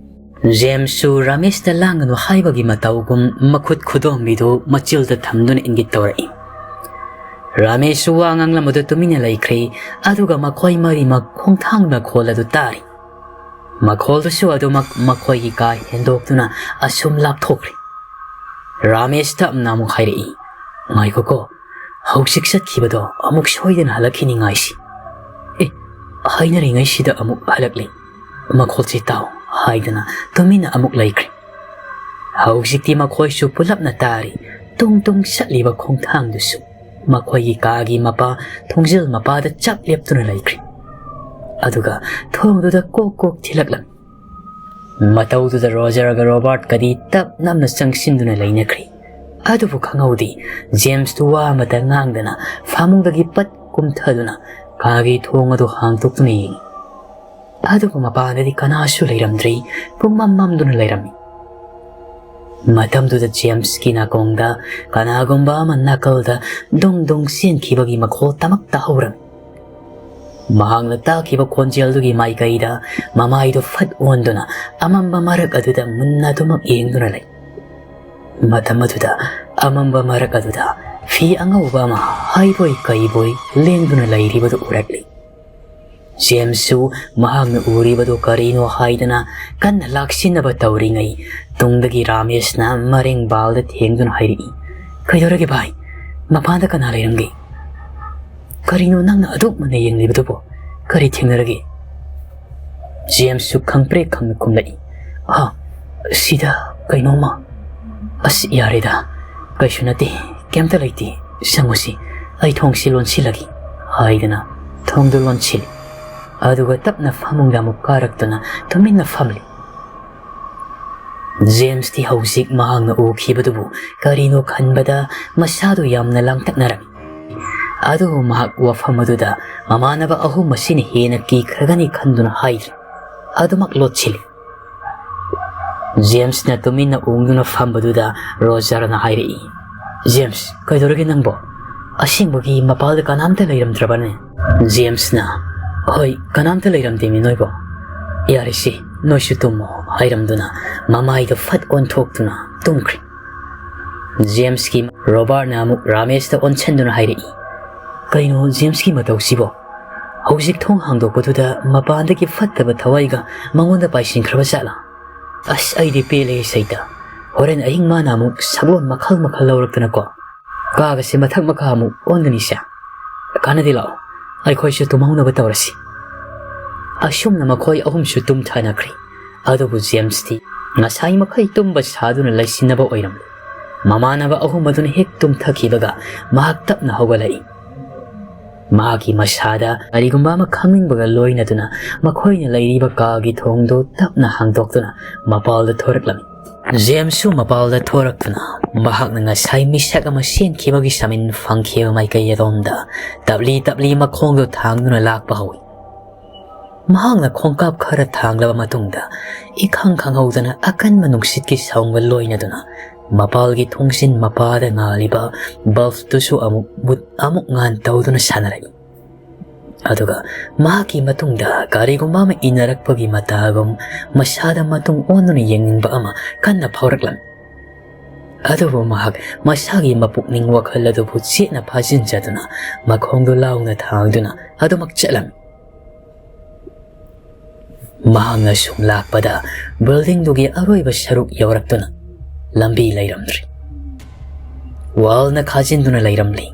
ꯖꯦꯝꯁꯁꯨ ꯔꯥꯃꯦꯁꯇ ꯂꯥꯡꯒꯅꯨ ꯍꯥꯏꯕꯒꯤ ꯃꯇꯧꯒꯨꯝ ꯃꯈꯨꯠ ꯈꯨꯗꯣꯝꯕꯤꯗꯨ ꯃꯆꯤꯜꯗ ꯊꯝꯗꯨꯅ ꯏꯪꯒꯤꯠ ꯇꯧꯔꯛꯏ꯫ ꯔꯥꯃꯦꯁꯁꯨ ꯋꯥ ꯉꯥꯡꯂꯝꯕꯗꯨ ꯇꯨꯃꯤꯟꯅ ꯂꯩꯈ꯭ꯔꯦ, ꯑꯗꯨꯒ ꯃꯈꯣꯏ ꯃꯔꯤꯃꯛ ꯈꯣꯡꯊꯥꯡ ꯃꯈꯣꯜ ꯑꯗꯨ ꯇꯥꯔꯤ꯫ ꯃꯈꯣꯜꯗꯨꯁꯨ ꯑꯗꯨꯃꯛ ꯃꯈꯣꯏꯒꯤ ꯀꯥ ꯍꯦꯟꯗꯣꯛꯇꯨꯅ ꯑꯁꯨꯝ ꯂꯥꯞꯊꯣꯛꯈ꯭ꯔꯦ꯫ ꯔꯥꯃꯦꯁ ꯇꯞꯅ ꯑꯃꯨꯛ ꯍꯥꯏꯔꯛꯏ, "ꯉꯥꯏꯈꯣꯀꯣ, ꯍꯧꯖꯤꯛ ꯆꯠꯈꯤꯕꯗꯣ ꯑꯃꯨꯛ ꯁꯣꯏꯗꯅ ꯍꯜꯂꯛꯈꯤꯅꯤ, ꯉꯥꯏꯁꯤ꯫ ꯑꯦ, ꯍꯥꯏꯅꯔꯤꯉꯩꯁꯤꯗ ꯑꯃꯨꯛ ꯍꯜꯂꯛꯂꯤ꯫ ꯃꯈꯣꯜꯁꯤ ꯇꯥꯎ" ꯍꯥꯏꯗꯅ ꯇꯨꯃꯤꯟꯅ ꯑꯃꯨꯛ ꯂꯩꯈ꯭ꯔꯦ꯫ ꯍꯧꯖꯤꯛꯇꯤ ꯃꯈꯣꯏꯁꯨ ꯄꯨꯂꯞꯅ ꯇꯥꯔꯤ, ꯇꯨꯡ ꯇꯨꯡ ꯆꯠꯂꯤꯕ ꯈꯣꯡꯊꯥꯡꯗꯨꯁꯨ꯫ ꯃꯈꯣꯏꯒꯤ ꯀꯥꯒꯤ ꯃꯄꯥ ꯊꯣꯡꯖꯤꯜ ꯃꯄꯥꯗ ꯆꯞ ꯂꯦꯞꯇꯨꯅ ꯂꯩꯈ꯭ꯔꯦ꯫ ꯑꯗꯨꯒ ꯊꯣꯡꯗꯨꯗ ꯀꯣꯛ ꯀꯣꯛ ꯊꯤꯜꯂꯛꯂꯝꯃꯤ꯫ ꯃꯇꯧꯗꯨꯗ ꯔꯣꯖꯔꯒ ꯔꯣꯕꯥꯔꯠꯀꯗꯤ ꯇꯞ ꯅꯞꯅ ꯆꯪꯁꯤꯟꯗꯨꯅ ꯂꯩꯅꯈ꯭ꯔꯦ꯫ ꯑꯗꯨꯕꯨ ꯈꯪꯍꯧꯗꯦ, ꯖꯦꯝꯁꯇꯨ ꯋꯥ ꯑꯃꯇ ꯉꯥꯡꯗꯅ ꯐꯃꯨꯡꯗꯒꯤ ꯄꯠ ꯀꯨꯝꯊꯗꯨꯅ ꯀꯥꯒꯤ ꯊꯣꯡ ꯑꯗꯨ ꯍꯥꯡꯗꯣꯛꯇꯨꯅ ꯌꯦꯡꯉꯤ꯫ ꯑꯗꯨꯕꯨ ꯃꯄꯥꯟꯗꯗꯤ ꯀꯅꯥꯁꯨ ꯂꯩꯔꯝꯗ꯭ꯔꯦ꯫ ꯄꯨꯝꯃꯝ ꯃꯝꯗꯨꯅ ꯂꯩꯔꯝꯃꯤ꯫ ꯃꯇꯝꯗꯨꯗ ꯖꯦꯝꯁꯀꯤ ꯅꯥꯀꯣꯡꯗ ꯀꯅꯥꯒꯨꯝꯕ ꯑꯃ ꯅꯥꯀꯜꯗ ꯗꯣꯡ ꯗꯣꯡ ꯆꯦꯟꯈꯤꯕꯒꯤ ꯃꯈꯣꯜ ꯇꯃꯛ ꯇꯥꯍꯧꯔꯝꯃꯤ꯫ ꯃꯍꯥꯛꯅ ꯇꯥꯈꯤꯕ ꯈꯣꯟꯖꯦꯜꯗꯨꯒꯤ ꯃꯥꯏꯀꯩꯗ ꯃꯃꯥꯏꯗꯨ ꯐꯠ ꯑꯣꯟꯗꯨꯅ ꯑꯃꯝꯕ ꯃꯔꯛ ꯑꯗꯨꯗ ꯃꯨꯟꯅ ꯑꯗꯨꯃꯛ ꯌꯦꯡꯗꯨꯅ ꯂꯩ꯫ ꯃꯇꯝ ꯑꯗꯨꯗ ꯑꯃꯝꯕ ꯃꯔꯛ ꯑꯗꯨꯗ ꯐꯤ ꯑꯉꯧꯕ ꯑꯃ ꯍꯥꯏꯕꯣꯏ ꯀꯩꯕꯣꯏ ꯂꯦꯡꯗꯨꯅ ꯂꯩꯔꯤꯕꯗꯨ ꯎꯔꯛꯂꯤ꯫ ꯖꯦꯝꯁꯁꯨ ꯃꯍꯥꯛꯅ ꯎꯔꯤꯕꯗꯨ ꯀꯔꯤꯅꯣ ꯍꯥꯏꯗꯅ ꯀꯟꯅ ꯂꯥꯛꯁꯤꯟꯅꯕ ꯇꯧꯔꯤꯉꯩ, ꯇꯨꯡꯗꯒꯤ ꯔꯥꯃꯦꯁꯅ ꯃꯔꯦꯡ ꯕꯥꯜꯗ ꯊꯦꯡꯗꯨꯅ ꯍꯥꯏꯔꯛꯏ, "ꯀꯩꯗꯧꯔꯒꯦ ꯚꯥꯏ? ꯃꯄꯥꯟꯗ ꯀꯅꯥ ꯂꯩꯔꯝꯒꯦ? ꯀꯔꯤꯅꯣ ꯅꯪꯅ ꯑꯗꯨꯛ ꯃꯨꯟꯅ ꯌꯦꯡꯂꯤꯕꯗꯨꯕꯣ? ꯀꯔꯤ ꯊꯦꯡꯅꯔꯒꯦ?" ꯖꯦꯝꯁꯁꯨ ꯈꯪꯄ꯭ꯔꯦꯛ ꯈꯪꯅ ꯈꯨꯝꯂꯛꯏ, "ꯑ, ꯁꯤꯗ ꯀꯩꯅꯣꯝꯃ꯫ ꯑꯁ, ꯌꯥꯔꯦꯗ, ꯀꯩꯁꯨ ꯅꯠꯇꯦ, ꯀꯩꯝꯇ ꯂꯩꯇꯦ, ꯆꯪꯉꯨꯁꯤ, ꯑꯩ ꯊꯣꯡꯁꯤ ꯂꯣꯟꯁꯤꯜꯂꯒꯦ" ꯍꯥꯏꯗꯅ ꯊꯣꯡꯗꯨ ꯂꯣꯟꯁꯤꯜꯂꯤ꯫ ꯑꯗꯨꯒ ꯇꯞꯅ ꯐꯃꯨꯡꯗ ꯑꯃꯨꯛ ꯀꯥꯔꯛꯇꯨꯅ ꯇꯨꯃꯤꯟꯅ ꯐꯝꯂꯤ꯫ ꯖꯦꯝꯁꯇꯤ ꯍꯧꯖꯤꯛ ꯃꯍꯥꯛꯅ ꯎꯈꯤꯕꯗꯨꯕꯨ ꯀꯔꯤꯅꯣ ꯈꯟꯕꯗ ꯃꯁꯥꯗꯨ ꯌꯥꯝꯅ ꯂꯥꯡꯇꯛꯅꯔꯝꯃꯤ꯫ ꯑꯗꯨꯕꯨ ꯃꯍꯥꯛ ꯋꯥꯐꯝ ꯑꯗꯨꯗ ꯃꯃꯥꯟꯅꯕ ꯑꯍꯨꯝ ꯑꯁꯤꯅ ꯍꯦꯟꯅ ꯀꯤꯈ꯭ꯔꯒꯅꯤ ꯈꯟꯗꯨꯅ ꯍꯥꯏꯗ꯭ꯔꯦ꯫ ꯑꯗꯨꯃꯛ ꯂꯣꯠꯁꯤꯜꯂꯤ꯫ ꯖꯦꯝꯁꯅ ꯇꯨꯃꯤꯟꯅ ꯎꯪꯗꯨꯅ ꯐꯝꯕꯗꯨꯗ ꯔꯣꯖꯔꯅ ꯍꯥꯏꯔꯛꯏ, "ꯖꯦꯝꯁ, ꯀꯩꯗꯧꯔꯒꯦ ꯅꯪꯕꯣ? ꯑꯁꯦꯡꯕꯒꯤ ꯃꯄꯥꯜꯗ ꯀꯅꯥꯝꯇ ꯂꯩꯔꯝꯗ꯭ꯔꯕꯅꯦ?" ꯖꯦꯝꯁꯅ, "ꯍꯣꯏ, ꯀꯅꯥꯝꯇ ꯂꯩꯔꯝꯗꯦꯃꯤ ꯅꯣꯏꯕꯣ꯫ ꯌꯥꯔꯦꯁꯦ, "ꯅꯣꯏꯁꯨ ꯇꯨꯝꯃꯣ" ꯍꯥꯏꯔꯝꯗꯨꯅ ꯃꯃꯥꯏꯗꯣ ꯐꯠ ꯑꯣꯟꯊꯣꯛꯇꯨꯅ ꯇꯨꯝꯈ꯭ꯔꯦ꯫ ꯖꯦꯝꯁꯀꯤ ꯔꯣꯕꯥꯔꯠꯅ ꯑꯃꯨꯛ ꯔꯥꯃꯦꯁꯇ ꯑꯣꯟꯁꯤꯟꯗꯨꯅ ꯍꯥꯏꯔꯛꯏ, "ꯀꯩꯅꯣ ꯖꯦꯝꯁꯀꯤ ꯃꯇꯧꯁꯤꯕꯣ? ꯍꯧꯖꯤꯛ ꯊꯣꯡ ꯍꯥꯡꯗꯣꯛꯄꯗꯨꯗ ꯃꯄꯥꯟꯗꯒꯤ ꯐꯠꯇꯕ ꯊꯋꯥꯏꯒ ꯃꯉꯣꯟꯗ ꯄꯥꯏꯁꯤꯟꯈ꯭ꯔꯕ ꯖꯥꯠꯂꯥ? ꯑꯁ, ꯑꯩꯗꯤ ꯄꯦꯜꯂꯦ ꯁꯩꯇ꯫ ꯍꯣꯔꯦꯟ ꯑꯍꯤꯡ ꯃꯥꯅ ꯑꯃꯨꯛ ꯁꯛꯂꯣꯟ ꯃꯈꯜ ꯃꯈꯜ ꯂꯧꯔꯛꯇꯅꯀꯣ, ꯀꯥꯒꯁꯦ ꯃꯊꯛ ꯃꯈꯥ ꯑꯃꯨꯛ ꯑꯣꯟꯒꯅꯤꯁꯦ꯫ ꯀꯥꯟꯅꯗꯦ, ꯂꯥꯛꯑꯣ, ꯑꯩꯈꯣꯏꯁꯨ ꯇꯨꯝꯍꯧꯅꯕ ꯇꯧꯔꯁꯤ"꯫ ꯑꯁꯨꯝꯅ ꯃꯈꯣꯏ ꯑꯍꯨꯝꯁꯨ ꯇꯨꯝꯊꯅꯈ꯭ꯔꯦ꯫ ꯑꯗꯨꯕꯨ ꯖꯦꯝꯁꯇꯤ ꯉꯁꯥꯏ ꯃꯈꯩ ꯇꯨꯝꯕ ꯁꯥꯗꯨꯅ ꯂꯩꯁꯤꯟꯅꯕ ꯑꯣꯏꯔꯝꯂꯦ꯫ ꯃꯃꯥꯟꯅꯕ ꯑꯍꯨꯝ ꯑꯗꯨꯅ ꯍꯦꯛ ꯇꯨꯝꯊꯈꯤꯕꯒ ꯃꯍꯥꯛ ꯇꯞꯅ ꯍꯧꯒꯠꯂꯛꯏ꯫ ꯃꯍꯥꯛꯀꯤ ꯃꯁꯥꯗ ꯀꯔꯤꯒꯨꯝꯕ ꯑꯃ ꯈꯪꯅꯤꯡꯕꯒ ꯂꯣꯏꯅꯗꯨꯅ ꯃꯈꯣꯏꯅ ꯂꯩꯔꯤꯕ ꯀꯥꯒꯤ ꯊꯣꯡꯗꯨ ꯇꯞꯅ ꯍꯥꯡꯗꯣꯛꯇꯨꯅ ꯃꯄꯥꯜꯗ ꯊꯣꯔꯛꯂꯝꯃꯤ꯫ ꯖꯦꯝꯁꯁꯨ ꯃꯄꯥꯜꯗ ꯊꯣꯔꯛꯇꯨꯅ ꯃꯍꯥꯛꯅ ꯉꯁꯥꯏ ꯃꯤꯁꯛ ꯑꯃ ꯆꯦꯟꯈꯤꯕꯒꯤ ꯁꯃꯤꯟ ꯐꯪꯈꯤꯕ ꯃꯥꯏꯀꯩ ꯑꯗꯣꯝꯗ ꯇꯞꯂꯤ ꯇꯞꯂꯤ ꯃꯈꯣꯡꯗꯣ ꯊꯥꯡꯗꯨꯅ ꯂꯥꯛꯄ ꯍꯧꯏ꯫ ꯃꯍꯥꯛꯅ ꯈꯣꯡꯀꯥꯞ ꯈꯔ ꯊꯥꯡꯂꯕ ꯃꯇꯨꯡꯗ, ꯏꯈꯪ ꯈꯪꯍꯧꯗꯅ ꯑꯀꯟꯕ ꯅꯨꯡꯁꯤꯠꯀꯤ ꯁꯧꯡꯒ ꯂꯣꯏꯅꯗꯨꯅ ꯃꯄꯥꯜꯒꯤ ꯊꯣꯡꯖꯤꯟ ꯃꯄꯥꯗ ꯉꯥꯜꯂꯤꯕ ꯕꯜꯕꯇꯨꯁꯨ ꯑꯃꯨꯛ ꯃꯨꯠ ꯑꯃꯨꯛ ꯉꯥꯟ ꯇꯧꯗꯨꯅ ꯁꯥꯟꯅꯔꯛꯏ꯫ ꯑꯗꯨꯒ ꯃꯍꯥꯛꯀꯤ ꯃꯇꯨꯡꯗ ꯀꯔꯤꯒꯨꯝꯕ ꯑꯃ ꯏꯟꯅꯔꯛꯄꯒꯤ ꯃꯇꯥꯒꯨꯝ ꯃꯁꯥꯗ ꯃꯇꯨꯡ ꯑꯣꯟꯗꯨꯅ ꯌꯦꯡꯅꯤꯡꯕ ꯑꯃ ꯀꯟꯅ ꯐꯥꯎꯔꯛꯂꯝꯃꯤ꯫ ꯑꯗꯨꯕꯨ ꯃꯍꯥꯛ ꯃꯁꯥꯒꯤ ꯃꯄꯨꯛꯅꯤꯡ ꯋꯥꯈꯜ ꯑꯗꯨꯕꯨ ꯆꯦꯠꯅ ꯐꯥꯖꯤꯟꯖꯗꯨꯅ ꯃꯈꯣꯡꯗꯨ ꯂꯥꯎꯅ ꯊꯥꯡꯗꯨꯅ ꯑꯗꯨꯃꯛ ꯆꯠꯂꯝꯃꯤ꯫ ꯃꯍꯥꯛꯅ ꯁꯨꯝ ꯂꯥꯛꯄꯗ ꯕꯤꯜꯗꯤꯡꯗꯨꯒꯤ ꯑꯔꯣꯏꯕ ꯁꯔꯨꯛ ꯌꯧꯔꯛꯇꯨꯅ ꯂꯝꯕꯤ ꯂꯩꯔꯝꯗ꯭ꯔꯦ꯫ ꯋꯥꯜꯅ ꯈꯥꯖꯤꯟꯗꯨꯅ ꯂꯩꯔꯝꯂꯤ꯫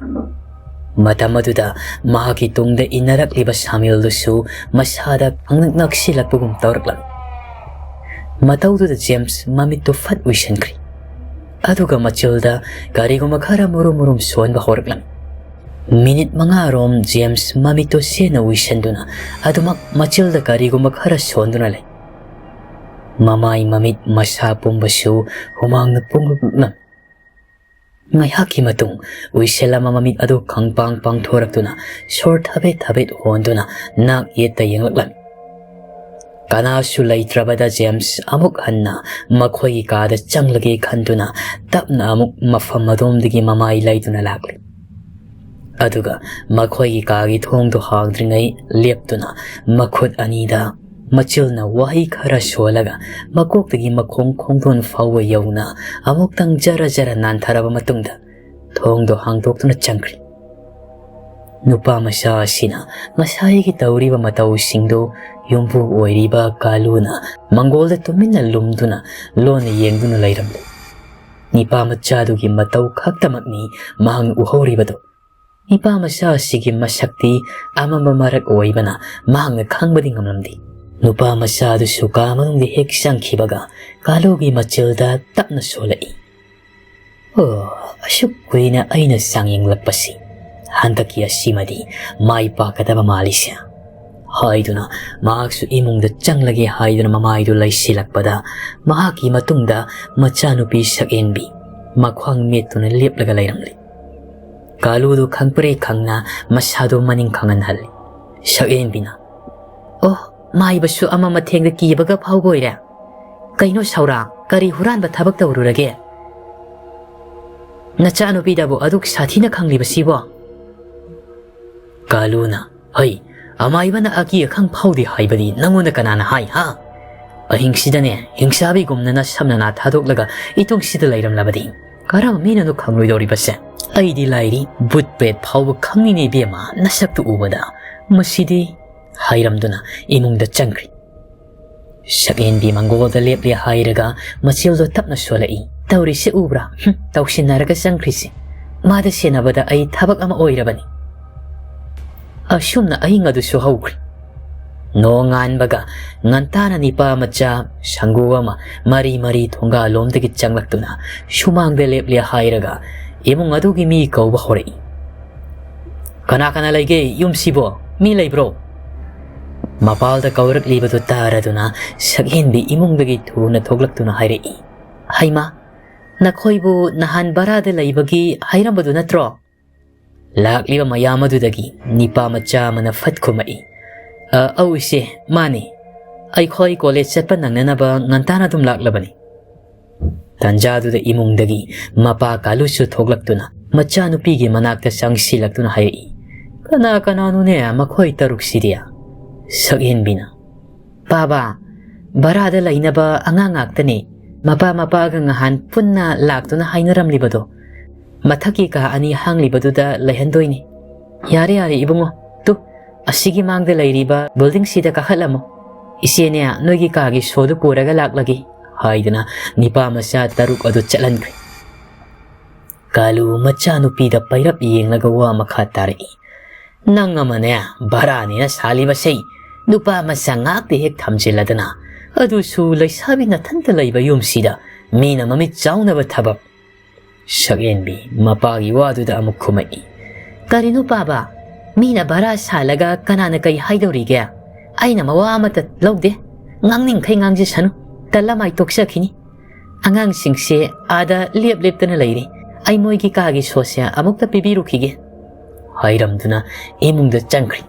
ꯃꯇꯝ ꯑꯗꯨꯗ ꯃꯍꯥꯛꯀꯤ ꯇꯨꯡꯗ ꯏꯟꯅꯔꯛꯂꯤꯕ ꯁꯥꯃꯤꯜꯗꯨꯁꯨ ꯃꯁꯥꯗ ꯈꯪꯅꯛ ꯅꯛꯁꯤꯜꯂꯛꯄꯒꯨꯝ ꯇꯧꯔꯛꯂꯝꯃꯤ꯫ ꯃꯇꯧꯗꯨꯗ ꯖꯦꯝꯁ ꯃꯃꯤꯠꯇꯨ ꯐꯠ ꯎꯏꯁꯟꯈ꯭ꯔꯦ꯫ ꯑꯗꯨꯒ ꯃꯆꯤꯜꯗ ꯀꯔꯤꯒꯨꯝꯕ ꯈꯔ ꯃꯨꯔꯨꯝ ꯃꯨꯔꯨꯝ ꯁꯣꯟꯕ ꯍꯧꯔꯛꯂꯝꯃꯤ꯫ ꯃꯤꯅꯤꯠ ꯃꯉꯥꯔꯣꯝ ꯖꯦꯝꯁ ꯃꯃꯤꯠꯇꯨ ꯁꯦꯟꯅ ꯎꯏꯁꯟꯗꯨꯅ ꯑꯗꯨꯃꯛ ꯃꯆꯤꯜꯗ ꯀꯔꯤꯒꯨꯝꯕ ꯈꯔ ꯁꯣꯟꯗꯨꯅ ꯂꯩ꯫ ꯃꯃꯥꯏ ꯃꯃꯤꯠ ꯃꯁꯥ ꯄꯨꯝꯕꯁꯨ ꯍꯨꯃꯥꯡꯅ ꯄꯨꯡꯂꯨꯞ ꯂꯨꯞꯂꯝꯃꯤ꯫ ꯉꯥꯏꯍꯥꯛꯀꯤ ꯃꯇꯨꯡ ꯎꯏꯁꯜ ꯑꯃ ꯃꯃꯤꯠ ꯑꯗꯨ ꯈꯪꯄꯥꯡ ꯄꯥꯡꯊꯣꯔꯛꯇꯨꯅ ꯁꯣꯔ ꯊꯕꯦꯠ ꯊꯕꯦꯠ ꯍꯣꯟꯗꯨꯅ ꯅꯥꯛ ꯌꯦꯠꯇ ꯌꯦꯡꯂꯛꯂꯝꯃꯤ꯫ ꯀꯅꯥꯁꯨ ꯂꯩꯇ꯭ꯔꯕꯗ ꯖꯦꯝꯁ ꯑꯃꯨꯛ ꯍꯟꯅ ꯃꯈꯣꯏꯒꯤ ꯀꯥꯗ ꯆꯪꯂꯒꯦ ꯈꯟꯗꯨꯅ ꯇꯞꯅ ꯑꯃꯨꯛ ꯃꯐꯝ ꯑꯗꯣꯝꯗꯒꯤ ꯃꯃꯥꯏ ꯂꯩꯗꯨꯅ ꯂꯥꯛꯂꯤ꯫ ꯑꯗꯨꯒ ꯃꯈꯣꯏꯒꯤ ꯀꯥꯒꯤ ꯊꯣꯡꯗꯨ ꯍꯥꯡꯗ꯭ꯔꯤꯉꯩ ꯂꯦꯞꯇꯨꯅ ꯃꯈꯨꯠ ꯑꯅꯤꯗ ꯃꯆꯤꯜꯅ ꯋꯥꯍꯩ ꯈꯔ ꯁꯣꯜꯂꯒ ꯃꯀꯣꯛꯇꯒꯤ ꯃꯈꯣꯡ ꯈꯣꯡꯗꯣꯟ ꯐꯥꯎꯕ ꯌꯧꯅ ꯑꯃꯨꯛꯇꯪ ꯖꯔ ꯖꯔ ꯅꯥꯟꯊꯔꯕ ꯃꯇꯨꯡꯗ ꯊꯣꯡꯗꯣ ꯍꯥꯡꯗꯣꯛꯇꯨꯅ ꯆꯪꯈ꯭ꯔꯦ꯫ ꯅꯨꯄꯥ ꯃꯆꯥ ꯑꯁꯤꯅ ꯉꯁꯥꯏꯒꯤ ꯇꯧꯔꯤꯕ ꯃꯇꯧꯁꯤꯡꯗꯨ ꯌꯨꯝꯕꯨ ꯑꯣꯏꯔꯤꯕ ꯀꯥꯂꯨꯅ ꯃꯪꯒꯣꯜꯗ ꯇꯨꯃꯤꯟꯅ ꯂꯨꯝꯗꯨꯅ ꯂꯣꯟꯅ ꯌꯦꯡꯗꯨꯅ ꯂꯩꯔꯝꯂꯦ꯫ ꯅꯤꯄꯥ ꯃꯆꯥꯗꯨꯒꯤ ꯃꯇꯧ ꯈꯛꯇꯃꯛꯅꯤ ꯃꯍꯥꯛꯅ ꯎꯍꯧꯔꯤꯕꯗꯨ꯫ ꯅꯤꯄꯥ ꯃꯆꯥ ꯑꯁꯤꯒꯤ ꯃꯁꯛꯇꯤ ꯑꯃꯝꯕ ꯃꯔꯛ ꯑꯣꯏꯕꯅ ꯃꯍꯥꯛꯅ ꯈꯪꯕꯗꯤ ꯉꯝꯂꯝꯗꯦ꯫ ꯅꯨꯄꯥ ꯃꯆꯥ ꯑꯗꯨꯁꯨ ꯀꯥ ꯃꯅꯨꯡꯗ ꯍꯦꯛ ꯆꯪꯈꯤꯕꯒ ꯀꯥꯂꯨꯒꯤ ꯃꯆꯤꯜꯗ ꯇꯞꯅ ꯁꯣꯜꯂꯛꯏ꯫ "ꯑꯣ, ꯑꯁꯨꯛ ꯀꯨꯏꯅ ꯑꯩꯅ ꯆꯥꯡ ꯌꯦꯡꯂꯛꯄꯁꯤ ꯍꯟꯗꯛꯀꯤ ꯑꯁꯤꯃꯗꯤ ꯃꯥꯏ ꯄꯥꯛꯀꯗꯕ ꯃꯥꯜꯂꯤꯁꯦ," ꯍꯥꯏꯗꯨꯅ ꯃꯍꯥꯛꯁꯨ ꯏꯃꯨꯡꯗ ꯆꯪꯂꯒꯦ ꯍꯥꯏꯗꯨꯅ ꯃꯃꯥꯏꯗꯨ ꯂꯩꯁꯤꯜꯂꯛꯄꯗ ꯃꯍꯥꯛꯀꯤ ꯃꯇꯨꯡꯗ ꯃꯆꯥꯅꯨꯄꯤ ꯁꯛꯍꯦꯟꯕꯤ ꯃꯈ꯭ꯋꯥꯡ ꯃꯦꯠꯇꯨꯅ ꯂꯦꯞꯂꯒ ꯂꯩꯔꯝꯂꯦ꯫ ꯀꯥꯂꯨꯗꯨ ꯈꯪꯄ꯭ꯔꯦ ꯈꯪꯅ ꯃꯁꯥꯗꯨ ꯃꯅꯤꯡ ꯈꯪꯍꯟꯍꯜꯂꯤ꯫ ꯁꯛꯍꯦꯟꯕꯤꯅ, "ꯑꯣ, ꯃꯥꯏꯕꯁꯨ ꯑꯃ ꯃꯊꯦꯡꯗ ꯀꯤꯕꯒ ꯐꯥꯎꯕ ꯑꯣꯏꯔꯦ꯫ ꯀꯩꯅꯣ ꯁꯧꯔꯥ, ꯀꯔꯤ ꯍꯨꯔꯥꯟꯕ ꯊꯕꯛ ꯇꯧꯔꯨꯔꯒꯦ? ꯅꯆꯥꯅꯨꯄꯤꯗꯕꯨ ꯑꯗꯨꯛ ꯁꯥꯊꯤꯅ ꯈꯪꯂꯤꯕꯁꯤꯕꯣ?" ꯀꯥꯂꯨꯅ, "ꯍꯩ, ꯑꯃꯥꯏꯕꯅ ꯑꯀꯤ ꯑꯈꯪ ꯐꯥꯎꯗꯦ ꯍꯥꯏꯕꯗꯤ ꯅꯪꯉꯣꯟꯗ ꯀꯅꯥꯅ ꯍꯥꯏ, ꯍꯥ? ꯑꯍꯤꯡꯁꯤꯗꯅꯦ, ꯍꯤꯡꯁꯥꯕꯤꯒꯨꯝꯅ ꯅꯁꯝ ꯅꯅꯥ ꯊꯥꯗꯣꯛꯂꯒ ꯏꯇꯨꯡꯁꯤꯗ ꯂꯩꯔꯝꯂꯕꯗꯤ ꯀꯔꯝꯕ ꯃꯤꯅꯅꯣ ꯈꯪꯂꯣꯏꯗꯧꯔꯤꯕꯁꯦ? ꯑꯩꯗꯤ ꯂꯥꯏꯔꯤ, ꯚꯨꯠ ꯄ꯭ꯔꯦꯠ ꯐꯥꯎꯕ ꯈꯪꯉꯤꯅꯦ ꯏꯕꯦꯝꯃ, ꯅꯁꯛꯇꯨ ꯎꯕꯗ꯫ ꯃꯁꯤꯗꯤ," ꯍꯥꯏꯔꯝꯗꯨꯅ ꯏꯃꯨꯡꯗ ꯆꯪꯈ꯭ꯔꯤ꯫ ꯁꯛꯍꯦꯟꯕꯤ ꯃꯪꯒꯣꯜꯗ ꯂꯦꯞꯂꯦ ꯍꯥꯏꯔꯒ ꯃꯆꯤꯜꯗꯣ ꯇꯞꯅ ꯁꯣꯜꯂꯛꯏ꯫ "ꯇꯧꯔꯤꯁꯦ ꯎꯕ꯭ꯔꯥ? ꯍꯨꯝ, ꯇꯧꯁꯤꯟꯅꯔꯒ ꯆꯪꯈ꯭ꯔꯤꯁꯦ꯫ ꯃꯥꯗ ꯁꯦꯟꯅꯕꯗ ꯑꯩ ꯊꯕꯛ ꯑꯃ ꯑꯣꯏꯔꯕꯅꯤ꯫" ꯑꯁꯨꯝꯅ ꯑꯍꯤꯡ ꯑꯗꯨꯁꯨ ꯍꯧꯈ꯭ꯔꯤ꯫ ꯅꯣꯡꯉꯥꯟꯕꯒ ꯉꯟꯇꯥꯅ ꯅꯤꯄꯥ ꯃꯆꯥ ꯁꯪꯒꯨ ꯑꯃ ꯃꯔꯤ ꯃꯔꯤ ꯊꯣꯡꯒꯥꯜꯂꯣꯝꯗꯒꯤ ꯆꯪꯂꯛꯇꯨꯅ ꯁꯨꯃꯥꯡꯗ ꯂꯦꯞꯂꯦ ꯍꯥꯏꯔꯒ ꯏꯃꯨꯡ ꯑꯗꯨꯒꯤ ꯃꯤ ꯀꯧꯕ ꯍꯧꯔꯛꯏ꯫ "ꯀꯅꯥ ꯀꯅꯥ ꯂꯩꯒꯦ ꯌꯨꯝꯁꯤꯕꯣ? ꯃꯤ ꯂꯩꯕ꯭ꯔꯣ?" ꯃꯄꯥꯜꯗ ꯀꯧꯔꯛꯂꯤꯕꯗꯨ ꯇꯥꯔꯗꯨꯅ ꯁꯛꯍꯦꯟꯕꯤ ꯏꯃꯨꯡꯗꯒꯤ ꯊꯨꯅ ꯊꯣꯛꯂꯛꯇꯨꯅ ꯍꯥꯏꯔꯛꯏ꯫ "ꯍꯩꯃꯥ, ꯅꯈꯣꯏꯕꯨ ꯅꯍꯥꯟ ꯚꯔꯥꯗ ꯂꯩꯕꯒꯤ ꯍꯥꯏꯔꯝꯕꯗꯨ ꯅꯠꯇ꯭ꯔꯣ?" ꯂꯥꯛꯂꯤꯕ ꯃꯌꯥꯝ ꯑꯗꯨꯗꯒꯤ ꯅꯤꯄꯥ ꯃꯆꯥ ꯑꯃꯅ ꯐꯠ ꯈꯨꯝꯃꯛꯏ꯫ "ꯑ, ꯑꯧ ꯏꯆꯦ, ꯃꯥꯅꯤ꯫ ꯑꯩꯈꯣꯏ ꯀꯣꯂꯦꯖ ꯆꯠꯄ ꯅꯪꯅꯅꯕ ꯉꯟꯇꯥꯅ ꯑꯗꯨꯝ ꯂꯥꯛꯂꯕꯅꯤ꯫" ꯇꯟꯖꯥꯗꯨꯗ ꯏꯃꯨꯡꯗꯒꯤ ꯃꯄꯥ ꯀꯥꯂꯨꯁꯨ ꯊꯣꯛꯂꯛꯇꯨꯅ ꯃꯆꯥꯅꯨꯄꯤꯒꯤ ꯃꯅꯥꯛꯇ ꯆꯪꯁꯤꯜꯂꯛꯇꯨꯅ ꯍꯥꯏꯔꯛꯏ, "ꯀꯅꯥ ꯀꯅꯥꯅꯣꯅꯦ ꯃꯈꯣꯏ ꯇꯔꯨꯛꯁꯤꯗꯤ?" ꯁꯛꯍꯦꯟꯕꯤꯅ, "ꯄꯥꯕ, ꯚꯔꯥꯗ ꯂꯩꯅꯕ ꯑꯉꯥꯡ ꯉꯥꯛꯇꯅꯦ꯫ ꯃꯄꯥ ꯃꯄꯥꯒ ꯉꯍꯥꯟ ꯄꯨꯟꯅ ꯂꯥꯛꯇꯨꯅ ꯍꯥꯏꯅꯔꯝꯂꯤꯕꯗꯣ꯫ ꯃꯊꯛꯀꯤ ꯀꯥ ꯑꯅꯤ ꯍꯥꯡꯂꯤꯕꯗꯨꯗ ꯂꯩꯍꯟꯗꯣꯏꯅꯤ꯫ ꯌꯥꯔꯦ, ꯌꯥꯔꯦ ꯏꯕꯨꯡꯉꯣ, ꯇꯨ, ꯑꯁꯤꯒꯤ ꯃꯥꯡꯗ ꯂꯩꯔꯤꯕ buildingꯁꯤꯗ ꯀꯥꯈꯠꯂꯝꯃꯣ꯫ ꯏꯆꯦꯅꯦ, ꯅꯣꯏꯒꯤ ꯀꯥꯒꯤ ꯁꯣꯗꯨ ꯄꯨꯔꯒ ꯂꯥꯛꯂꯒꯦ," ꯍꯥꯏꯗꯨꯅ ꯅꯤꯄꯥ ꯃꯆꯥ ꯇꯔꯨꯛ ꯑꯗꯨ ꯆꯠꯍꯟꯈ꯭ꯔꯦ꯫ ꯀꯥꯂꯨ ꯃꯆꯥꯅꯨꯄꯤꯗ ꯄꯩꯔꯞ ꯌꯦꯡꯂꯒ ꯋꯥ ꯃꯈꯥ ꯇꯥꯔꯛꯏ꯫ "ꯅꯪ ꯑꯃꯅꯦ, ꯚꯔꯥꯅꯦꯅ ꯁꯥꯜꯂꯤꯕꯁꯦ ꯅꯨꯄꯥ ꯃꯆꯥ ꯉꯥꯛꯇ ꯍꯦꯛ ꯊꯝꯖꯤꯜꯂꯗꯅ, ꯑꯗꯨꯁꯨ ꯂꯩꯁꯥꯕꯤ ꯅꯊꯟꯇ ꯂꯩꯕ ꯌꯨꯝꯁꯤꯗ ꯃꯤꯅ ꯃꯃꯤꯠ ꯆꯥꯎꯅꯕ ꯊꯕꯛ?" ꯁꯛꯍꯦꯟꯕꯤ ꯃꯄꯥꯒꯤ ꯋꯥꯗꯨꯗ ꯑꯃꯨꯛ ꯈꯨꯝꯃꯛꯏ꯫ "ꯀꯔꯤꯅꯣ ꯄꯥꯕ? ꯃꯤꯅ ꯚꯔꯥ ꯁꯥꯜꯂꯒ ꯀꯅꯥꯅ ꯀꯩ ꯍꯥꯏꯗꯧꯔꯤꯒꯦ? ꯑꯩꯅ ꯃꯋꯥ ꯑꯃꯠꯇ ꯂꯧꯗꯦ꯫ ꯉꯥꯡꯅꯤꯡꯈꯩ ꯉꯥꯡꯖꯁꯅꯨ꯫ ꯇꯜꯂꯃꯥꯏ ꯇꯣꯛꯆꯈꯤꯅꯤ꯫ ꯑꯉꯥꯡꯁꯤꯡꯁꯦ ꯑꯥꯗ ꯂꯦꯞ ꯂꯦꯞꯇꯅ ꯂꯩꯔꯤ꯫ ꯑꯩ ꯃꯣꯏꯒꯤ ꯀꯥꯒꯤ ꯁꯣꯁꯦ ꯑꯃꯨꯛꯇ ꯄꯤꯕꯤꯔꯨꯈꯤꯒꯦ," ꯍꯥꯏꯔꯝꯗꯨꯅ ꯏꯃꯨꯡꯗ ꯆꯪꯈ꯭ꯔꯦ꯫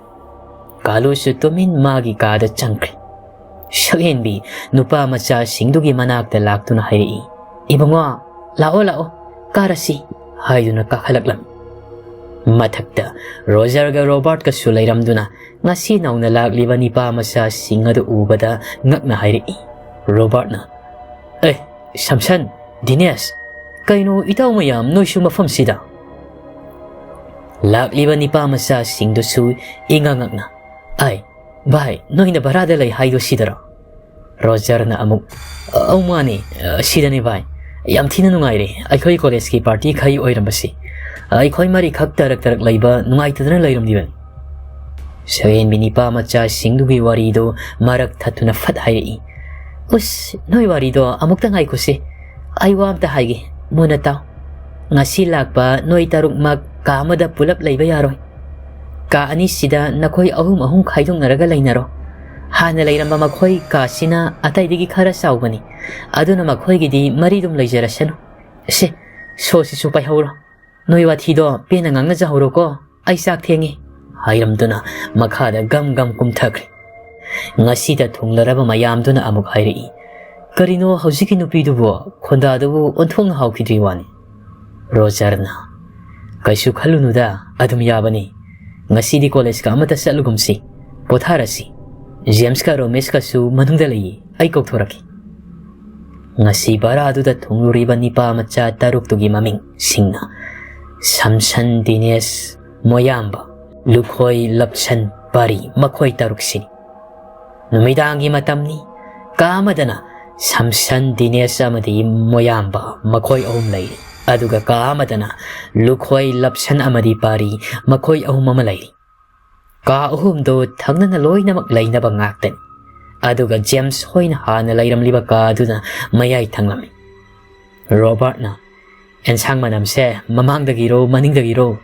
ꯀꯥꯂꯨꯁꯨ ꯇꯨꯃꯤꯟ ꯃꯥꯒꯤ ꯀꯥꯗ ꯆꯪꯈ꯭ꯔꯦ꯫ ꯁꯛꯍꯦꯟꯕꯤ ꯅꯨꯄꯥ ꯃꯆꯥꯁꯤꯡꯗꯨꯒꯤ ꯃꯅꯥꯛꯇ ꯂꯥꯛꯇꯨꯅ ꯍꯥꯏꯔꯛꯏ, "ꯏꯕꯨꯡꯉꯣ, ꯂꯥꯛꯑꯣ, ꯂꯥꯛꯑꯣ, ꯀꯥꯔꯁꯤ," ꯍꯥꯏꯗꯨꯅ ꯀꯥꯈꯠꯂꯛꯂꯝꯃꯤ꯫ ꯃꯊꯛꯇ ꯔꯣꯖꯔꯒ ꯔꯣꯕꯥꯔꯠꯀꯁꯨ ꯂꯩꯔꯝꯗꯨꯅ ꯉꯁꯤ ꯅꯧꯅ ꯂꯥꯛꯂꯤꯕ ꯅꯤꯄꯥ ꯃꯆꯥꯁꯤꯡ ꯑꯗꯨ ꯎꯕꯗ ꯉꯛꯅ ꯍꯥꯏꯔꯛꯏ꯫ ꯔꯣꯕꯥꯔꯠꯅ, "ꯑꯦ, ꯁꯝꯁꯟ, ꯗꯤꯅꯦꯁ, ꯀꯩꯅꯣ ꯏꯇꯥꯎ ꯃꯌꯥꯝ ꯅꯣꯏꯁꯨ ꯃꯐꯝꯁꯤꯗ?" ꯂꯥꯛꯂꯤꯕ ꯅꯤꯄꯥ ꯃꯆꯥꯁꯤꯡꯗꯨꯁꯨ ꯏꯉꯛ ꯉꯛꯅ, "ꯑꯥꯏ, ꯚꯥꯏ, ꯅꯣꯏꯅ ꯚꯔꯥꯗ ꯂꯩ ꯍꯥꯏꯗꯣ ꯁꯤꯗꯔꯣ?" ꯔꯣꯖꯔꯅ ꯑꯃꯨꯛ, "ꯑꯧ, ꯃꯥꯅꯦ, ꯁꯤꯗꯅꯦ ꯚꯥꯏ꯫ ꯌꯥꯝ ꯊꯤꯅ ꯅꯨꯡꯉꯥꯏꯔꯦ ꯑꯩꯈꯣꯏ ꯀꯣꯂꯦꯖꯀꯤ ꯄꯥꯔꯇꯤ ꯈꯩ ꯑꯣꯏꯔꯝꯕꯁꯦ꯫ ꯑꯩꯈꯣꯏ ꯃꯔꯤꯈꯛ ꯇꯔꯛ ꯇꯔꯛ ꯂꯩꯕ ꯅꯨꯡꯉꯥꯏꯇꯗꯅ ꯂꯩꯔꯝꯂꯤꯕꯅꯤ꯫" ꯁꯛꯍꯦꯟꯕꯤ ꯅꯤꯄꯥ ꯃꯆꯥꯁꯤꯡꯗꯨꯒꯤ ꯋꯥꯔꯤꯗꯨ ꯃꯔꯛ ꯊꯠꯇꯨꯅ ꯐꯠ ꯍꯥꯏꯔꯛꯏ, "ꯎꯁ, ꯅꯣꯏ ꯋꯥꯔꯤꯗꯣ ꯑꯃꯨꯛꯇ ꯉꯥꯏꯈꯣꯁꯦ꯫ ꯑꯩ ꯋꯥ ꯑꯝꯇ ꯍꯥꯏꯒꯦ, ꯃꯨꯟꯅ ꯇꯥꯎ꯫ ꯉꯁꯤ ꯂꯥꯛꯄ ꯅꯣꯏ ꯇꯔꯨꯛꯃꯛ ꯀꯥ ꯑꯃꯗ ꯄꯨꯂꯞ ꯂꯩꯕ ꯌꯥꯔꯣꯏ꯫ ꯀꯥ ꯑꯅꯤꯁꯤꯗ ꯅꯈꯣꯏ ꯑꯍꯨꯝ ꯑꯍꯨꯝ ꯈꯥꯏꯗꯣꯛꯅꯔꯒ ꯂꯩꯅꯔꯣ꯫ ꯍꯥꯟꯅ ꯂꯩꯔꯝꯕ ꯃꯈꯣꯏ ꯀꯥꯁꯤꯅ ꯑꯇꯩꯗꯒꯤ ꯈꯔ ꯆꯥꯎꯕꯅꯤ, ꯑꯗꯨꯅ ꯃꯈꯣꯏꯒꯤꯗꯤ ꯃꯔꯤꯗꯨꯝ ꯂꯩꯖꯔꯁꯅꯨ꯫ ꯁꯦ, ꯁꯣꯁꯤꯁꯨ ꯄꯥꯏꯍꯧꯔꯣ꯫ ꯅꯣꯏ ꯋꯥꯊꯤꯗꯣ ꯄꯦꯟꯅ ꯉꯥꯡꯅꯖꯍꯧꯔꯣꯀꯣ, ꯑꯩ ꯆꯥꯛ ꯊꯦꯡꯉꯤ," ꯍꯥꯏꯔꯝꯗꯨꯅ ꯃꯈꯥꯗ ꯒꯝ ꯒꯝ ꯀꯨꯝꯊꯈ꯭ꯔꯦ꯫ ꯉꯁꯤꯗ ꯊꯨꯡꯂꯔꯕ ꯃꯌꯥꯝꯗꯨꯅ ꯑꯃꯨꯛ ꯍꯥꯏꯔꯛꯏ, "ꯀꯔꯤꯅꯣ ꯍꯧꯖꯤꯛꯀꯤ ꯅꯨꯄꯤꯗꯨꯕꯨ? ꯈꯣꯟꯗꯥꯗꯨꯕꯨ ꯑꯣꯟꯊꯣꯛꯅ ꯍꯥꯎꯈꯤꯗ꯭ꯔꯤ ꯋꯥꯅꯤ꯫" ꯔꯣꯖꯔꯅ, "ꯀꯩꯁꯨ ꯈꯜꯂꯨꯅꯨꯗ, ꯑꯗꯨꯝ ꯌꯥꯕꯅꯤ꯫ ꯉꯁꯤꯗꯤ ꯀꯣꯂꯦꯖꯀ ꯑꯃꯠꯇ ꯆꯠꯂꯨꯒꯨꯝꯁꯤ, ꯄꯣꯊꯥꯔꯁꯤ꯫ ꯖꯦꯝꯁꯀ ꯔꯣꯃꯦꯁꯀꯁꯨ ꯃꯅꯨꯡꯗ ꯂꯩꯌꯦ, ꯑꯩ ꯀꯧꯊꯣꯔꯛꯀꯦ꯫ ꯉꯁꯤ ꯚꯔꯥꯗꯨꯗ ꯊꯨꯡꯂꯨꯔꯤꯕ ꯅꯤꯄꯥ ꯃꯆꯥ ꯇꯔꯨꯛꯇꯨꯒꯤ ꯃꯃꯤꯡꯁꯤꯡꯅ ꯁꯝꯁꯟ, ꯗꯤꯅꯦꯁ, ꯃꯣꯌꯥꯝꯕ, ꯂꯨꯈꯣꯏ, ꯂꯞꯁꯟ, ꯄꯥꯔꯤ, ꯃꯈꯣꯏ ꯇꯔꯨꯛꯁꯤꯅꯤ꯫ ꯅꯨꯃꯤꯗꯥꯡꯒꯤ ꯃꯇꯝꯅꯤ꯫ ꯀꯥ ꯑꯃꯗꯅ ꯁꯝꯁꯟ, ꯗꯤꯅꯦꯁ ꯑꯃꯗꯤ ꯃꯣꯌꯥꯝꯕ, ꯃꯈꯣꯏ ꯑꯍꯨꯝ ꯂꯩꯔꯤ꯫ ꯑꯗꯨꯒ ꯀꯥ ꯑꯃꯗꯅ ꯂꯨꯈꯣꯏ, ꯂꯞꯁꯟ ꯑꯃꯗꯤ ꯄꯥꯔꯤ, ꯃꯈꯣꯏ ꯑꯍꯨꯝ ꯑꯃ ꯂꯩꯔꯤ꯫ ꯀꯥ ꯑꯍꯨꯝꯗꯨ ꯊꯪꯅꯅ ꯂꯣꯏꯅꯃꯛ ꯂꯩꯅꯕ ꯉꯥꯛꯇꯅꯤ꯫ ꯑꯗꯨꯒ ꯖꯦꯝꯁ ꯍꯣꯏꯅ ꯍꯥꯟꯅ ꯂꯩꯔꯝꯂꯤꯕ ꯀꯥ ꯑꯗꯨꯅ ꯃꯌꯥꯏ ꯊꯪꯂꯝꯃꯤ꯫ ꯔꯣꯕꯥꯔꯠꯅ, "ꯑꯦꯟꯁꯥꯡ ꯃꯅꯝꯁꯦ ꯃꯃꯥꯡꯗꯒꯤꯔꯣ, ꯃꯅꯤꯡꯗꯒꯤꯔꯣ?"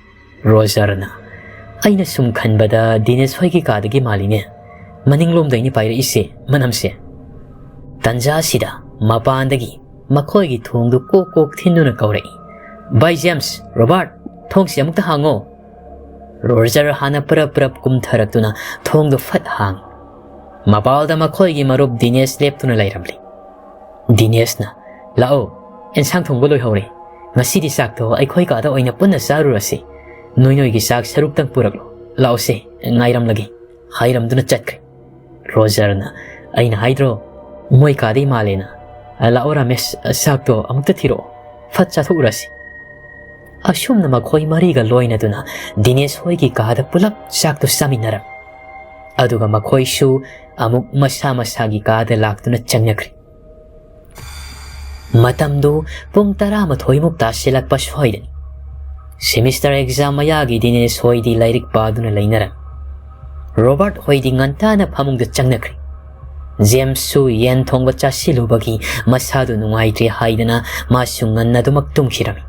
ꯔꯣꯖꯔꯅ, "ꯑꯩꯅ ꯁꯨꯝ ꯈꯟꯕꯗ ꯗꯤꯅꯦꯁ ꯍꯣꯏꯒꯤ ꯀꯥꯗꯒꯤ ꯃꯥꯜꯂꯤꯅꯦ꯫ ꯃꯅꯤꯡꯂꯣꯝꯗꯩꯅꯤ ꯄꯥꯏꯔꯛꯏꯁꯦ ꯃꯅꯝꯁꯦ꯫" ꯇꯟꯖꯥꯁꯤꯗ ꯃꯄꯥꯟꯗꯒꯤ ꯃꯈꯣꯏꯒꯤ ꯊꯣꯡꯗꯨ ꯀꯣꯛ ꯀꯣꯛ ꯊꯤꯟꯗꯨꯅ ꯀꯧꯔꯛꯏ, "ꯚꯥꯏ ꯖꯦꯝꯁ, ꯔꯣꯕꯥꯔꯠ, ꯊꯣꯡꯁꯤ ꯑꯃꯨꯛꯇ ꯍꯥꯡꯉꯣ!" ꯔꯣꯖꯔ ꯍꯥꯟꯅ ꯄꯔꯞ ꯄꯔꯞ ꯀꯨꯝꯊꯔꯛꯇꯨꯅ ꯊꯣꯡꯗꯨ ꯐꯠ ꯍꯥꯡꯏ꯫ ꯃꯄꯥꯜꯗ ꯃꯈꯣꯏꯒꯤ ꯃꯔꯨꯞ ꯗꯤꯅꯦꯁ ꯂꯦꯞꯇꯨꯅ ꯂꯩꯔꯝꯂꯤ꯫ ꯗꯤꯅꯦꯁꯅ, "ꯂꯥꯛꯑꯣ, ꯑꯦꯟꯁꯥꯡ ꯊꯣꯡꯕ ꯂꯣꯏꯍꯧꯔꯦ꯫ ꯉꯁꯤꯗꯤ ꯆꯥꯛꯇꯣ ꯑꯩꯈꯣꯏ ꯀꯥꯗ ꯑꯣꯏꯅ ꯄꯨꯟꯅ ꯆꯥꯔꯨꯔꯁꯤ꯫ ꯅꯣꯏ ꯅꯣꯏꯒꯤ ꯆꯥꯛ ꯁꯔꯨꯛꯇꯪ ꯄꯨꯔꯛꯂꯣ꯫ ꯂꯥꯛꯑꯣꯁꯦ, ꯉꯥꯏꯔꯝꯂꯒꯦ," ꯍꯥꯏꯔꯝꯗꯨꯅ ꯆꯠꯈ꯭ꯔꯦ꯫ ꯔꯣꯖꯔꯅ, "ꯑꯩꯅ ꯍꯥꯏꯗ꯭ꯔꯣ, ꯃꯣꯏ ꯀꯥꯗꯩ ꯃꯥꯜꯂꯦꯅ꯫ ꯂꯥꯛꯑꯣ ꯔꯥꯃꯦꯁ, ꯆꯥꯛꯇꯣ ꯑꯃꯨꯛꯇ ꯊꯤꯔꯛꯑꯣ, ꯐꯠ ꯆꯥꯊꯣꯛꯎꯔꯁꯤ꯫" ꯑꯁꯨꯝꯅ ꯃꯈꯣꯏ ꯃꯔꯤꯒ ꯂꯣꯏꯅꯗꯨꯅ ꯗꯤꯅꯦꯁ ꯍꯣꯏꯒꯤ ꯀꯥꯗ ꯄꯨꯂꯞ ꯆꯥꯛꯇꯨ ꯆꯥꯃꯤꯟꯅꯔꯝꯃꯤ꯫ ꯑꯗꯨꯒ ꯃꯈꯣꯏꯁꯨ ꯑꯃꯨꯛ ꯃꯁꯥ ꯃꯁꯥꯒꯤ ꯀꯥꯗ ꯂꯥꯛꯇꯨꯅ ꯆꯪꯅꯈ꯭ꯔꯦ꯫ ꯃꯇꯝꯗꯨ ꯄꯨꯡ ꯇꯔꯥꯃꯥꯊꯣꯏꯃꯨꯛ ꯇꯥꯁꯤꯜꯂꯛꯄ ꯁ꯭ꯋꯥꯏꯗꯅꯤ꯫ ꯁꯦꯃꯤꯁꯇꯔ ꯑꯦꯛꯖꯥꯝ ꯃꯌꯥꯒꯤ ꯗꯤꯅꯦꯁ ꯍꯣꯏꯗꯤ ꯂꯥꯏꯔꯤꯛ ꯄꯥꯗꯨꯅ ꯂꯩꯅꯔꯝꯃꯤ꯫ ꯔꯣꯕꯥꯔꯠ ꯍꯣꯏꯗꯤ ꯉꯟꯇꯥꯅ ꯐꯃꯨꯡꯗ ꯆꯪꯅꯈ꯭ꯔꯦ꯫ ꯖꯦꯝꯁꯁꯨ ꯌꯦꯟ ꯊꯣꯡꯕ ꯆꯥꯁꯤꯜꯂꯨꯕꯒꯤ ꯃꯁꯥꯗꯨ ꯅꯨꯡꯉꯥꯏꯇ꯭ꯔꯦ ꯍꯥꯏꯗꯅ ꯃꯥꯁꯨ ꯉꯟꯅ ꯑꯗꯨꯃꯛ ꯇꯨꯝꯈꯤꯔꯝꯃꯤ꯫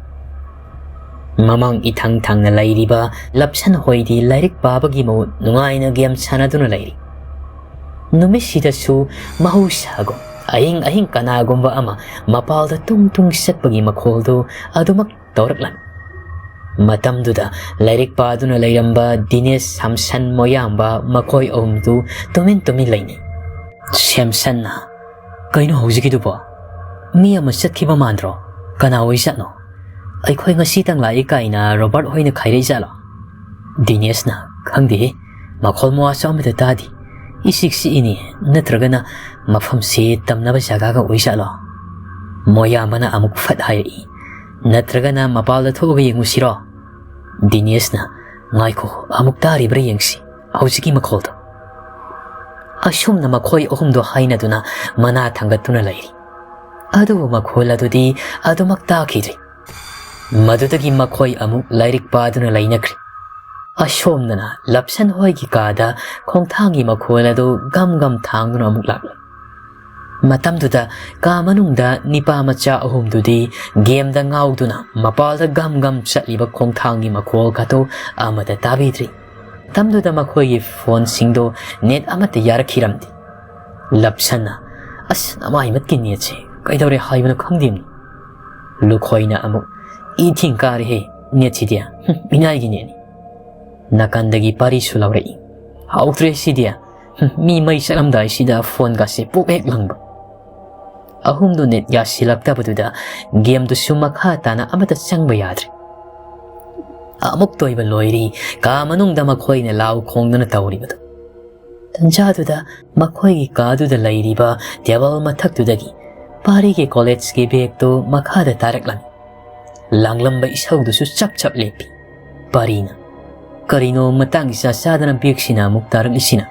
ꯃꯃꯥꯡ ꯏꯊꯪ ꯊꯪꯅ ꯂꯩꯔꯤꯕ ꯂꯞꯁꯟ ꯍꯣꯏꯗꯤ ꯂꯥꯏꯔꯤꯛ ꯄꯥꯕꯒꯤ ꯃꯍꯨꯠ ꯅꯨꯡꯉꯥꯏꯅ ꯒꯦꯝ ꯁꯥꯟꯅꯗꯨꯅ ꯂꯩꯔꯤ꯫ ꯅꯨꯃꯤꯠꯁꯤꯗꯁꯨ ꯃꯍꯧꯁꯥꯒꯨꯝ ꯑꯍꯤꯡ ꯑꯍꯤꯡ ꯀꯅꯥꯒꯨꯝꯕ ꯑꯃ ꯃꯄꯥꯜꯗ ꯇꯨꯡ ꯇꯨꯡ ꯆꯠꯄꯒꯤ ꯃꯈꯣꯜꯗꯨ ꯑꯗꯨꯃꯛ ꯇꯧꯔꯛꯂꯝꯃꯤ꯫ ꯃꯇꯝꯗꯨꯗ ꯂꯥꯏꯔꯤꯛ ꯄꯥꯗꯨꯅ ꯂꯩꯔꯝꯕ ꯗꯤꯅꯦꯁ, ꯁꯝꯁꯟ, ꯃꯣꯌꯥꯝꯕ ꯃꯈꯣꯏ ꯑꯍꯨꯝꯗꯨ ꯇꯨꯃꯤꯟ ꯇꯨꯃꯤꯟ ꯂꯩꯅꯩ꯫ ꯁꯦꯝꯁꯟꯅ, "ꯀꯩꯅꯣ ꯍꯧꯖꯤꯛꯀꯤꯗꯨꯕꯣ? ꯃꯤ ꯑꯃ ꯆꯠꯈꯤꯕ ꯃꯥꯟꯗ꯭ꯔꯣ? ꯀꯅꯥ ꯑꯣꯏꯖꯥꯠꯅꯣ? ꯑꯩꯈꯣꯏ ꯉꯁꯤꯇꯪ ꯂꯥꯛꯏ ꯀꯥꯏꯅ ꯔꯣꯕꯥꯔꯠ ꯍꯣꯏꯅ ꯈꯥꯏꯔꯛꯏ ꯖꯥꯠꯂꯣ?" ꯗꯤꯅꯦꯁꯅ, "ꯈꯪꯗꯦꯍꯦ, ꯃꯈꯣꯜ ꯃꯋꯥꯁꯨ ꯑꯃꯠꯇ ꯇꯥꯗꯦ꯫ ꯏꯁꯤꯛ ꯁꯤꯛꯏꯅꯤ, ꯅꯠꯇ꯭ꯔꯒꯅ ꯃꯐꯝꯁꯤ ꯇꯝꯅꯕ ꯖꯒꯥꯒ ꯑꯣꯏꯖꯥꯠꯂꯣ? ꯃꯣꯌꯥꯝꯕꯅ ꯑꯃꯨꯛ ꯐꯠ ꯍꯥꯏꯔꯛꯏ, "ꯅꯠꯇ꯭ꯔꯒꯅ ꯃꯄꯥꯜꯗ ꯊꯣꯛꯑꯒ ꯌꯦꯡꯉꯨꯁꯤꯔꯣ?" ꯗꯤꯅꯦꯁꯅ, "ꯉꯥꯏꯈꯣ, ꯑꯃꯨꯛ ꯇꯥꯔꯤꯕ꯭ꯔꯥ ꯌꯦꯡꯁꯤ ꯍꯧꯖꯤꯛꯀꯤ ꯃꯈꯣꯜꯗꯣ꯫" ꯑꯁꯨꯝꯅ ꯃꯈꯣꯏ ꯑꯍꯨꯝꯗꯣ ꯍꯥꯏꯅꯗꯨꯅ ꯃꯅꯥ ꯊꯥꯡꯒꯠꯇꯨꯅ ꯂꯩꯔꯤ꯫ ꯑꯗꯨꯕꯨ ꯃꯈꯣꯜ ꯑꯗꯨꯗꯤ ꯑꯗꯨꯃꯛ ꯇꯥꯈꯤꯗ꯭ꯔꯤ꯫ ꯃꯗꯨꯗꯒꯤ ꯃꯈꯣꯏ ꯑꯃꯨꯛ ꯂꯥꯏꯔꯤꯛ ꯄꯥꯗꯨꯅ ꯂꯩꯅꯈ꯭ꯔꯦ꯫ ꯑꯁꯣꯝꯗꯅ ꯂꯞꯁꯟ ꯍꯣꯏꯒꯤ ꯀꯥꯗ ꯈꯣꯡꯊꯥꯡꯒꯤ ꯃꯈꯣꯜ ꯑꯗꯨ ꯒꯝ ꯒꯝ ꯊꯥꯡꯗꯨꯅ ꯑꯃꯨꯛ ꯂꯥꯛꯂꯦ꯫ ꯃꯇꯝꯗꯨꯗ ꯀꯥ ꯃꯅꯨꯡꯗ ꯅꯤꯄꯥ ꯃꯆꯥ ꯑꯍꯨꯝꯗꯨꯗꯤ ꯒꯦꯝꯗ ꯉꯥꯎꯗꯨꯅ ꯃꯄꯥꯜꯗ ꯒꯝ ꯒꯝ ꯆꯠꯂꯤꯕ ꯈꯣꯡꯊꯥꯡꯒꯤ ꯃꯈꯣꯜ ꯈꯛꯇ ꯑꯃꯠꯇ ꯇꯥꯕꯤꯗ꯭ꯔꯤ꯫ ꯃꯇꯝꯗꯨꯗ ꯃꯈꯣꯏꯒꯤ ꯐꯣꯟꯁꯤꯡꯗꯣ ꯅꯦꯠ ꯑꯃꯠꯇ ꯌꯥꯔꯛꯈꯤꯔꯝꯗꯦ꯫ ꯂꯞꯁꯟꯅ, "ꯑꯁ, ꯅꯃꯥꯏꯃꯠꯀꯤ ꯅꯦꯠꯁꯦ ꯀꯩꯗꯧꯔꯦ ꯍꯥꯏꯕꯅꯣ ꯈꯪꯗꯦꯅꯤ꯫" ꯂꯨꯈꯣꯏꯅ ꯑꯃꯨꯛ, "ꯏ ꯊꯤꯡ ꯀꯥꯔꯦꯍꯦ ꯅꯦꯠꯁꯤꯗꯤ, ꯍꯨꯝ, ꯃꯤꯅꯥꯏꯒꯤ ꯅꯦꯠꯅꯤ꯫" ꯅꯥꯀꯟꯗꯒꯤ ꯄꯥꯔꯤꯁꯨ ꯂꯥꯎꯔꯛꯏ, "ꯍꯥꯎꯇ꯭ꯔꯦ ꯁꯤꯗꯤ, ꯍꯨꯝ, ꯃꯤ ꯃꯩ ꯆꯠꯂꯝꯗꯥꯏꯁꯤꯗ ꯐꯣꯟꯒꯁꯦ ꯄꯨꯛ ꯍꯦꯛ ꯂꯪꯕ꯫" ꯑꯍꯨꯝꯗꯨ ꯅꯦꯠ ꯌꯥꯁꯤꯜꯂꯛꯇꯕꯗꯨꯗ ꯒꯦꯝꯗꯨꯁꯨ ꯃꯈꯥ ꯇꯥꯅ ꯑꯃꯠꯇ ꯆꯪꯕ ꯌꯥꯗ꯭ꯔꯦ꯫ ꯑꯃꯨꯛꯇ ꯑꯣꯏꯕ ꯂꯣꯏꯔꯤ ꯀꯥ ꯃꯅꯨꯡꯗ ꯃꯈꯣꯏꯅ ꯂꯥꯎ ꯈꯣꯡꯗꯨꯅ ꯇꯧꯔꯤꯕꯗꯨ꯫ ꯇꯟꯖꯥꯗꯨꯗ ꯃꯈꯣꯏꯒꯤ ꯀꯥꯗꯨꯗ ꯂꯩꯔꯤꯕ ꯇꯦꯕꯜ ꯃꯊꯛꯇꯨꯗꯒꯤ ꯄꯥꯔꯤꯒꯤ ꯀꯣꯂꯦꯖꯀꯤ ꯕꯦꯒꯇꯨ ꯃꯈꯥꯗ ꯇꯥꯔꯛꯂꯝꯃꯤ꯫ ꯂꯥꯡꯂꯝꯕ ꯏꯁꯧꯗꯨꯁꯨ ꯆꯞ ꯆꯞ ꯂꯦꯞꯄꯤ꯫ ꯄꯥꯔꯤꯅ, "ꯀꯔꯤꯅꯣ ꯃꯇꯥꯡ ꯏꯆꯥ ꯆꯥꯗꯅ ꯕꯦꯒꯁꯤꯅ ꯑꯃꯨꯛ ꯇꯥꯔꯛꯂꯤꯁꯤꯅ?"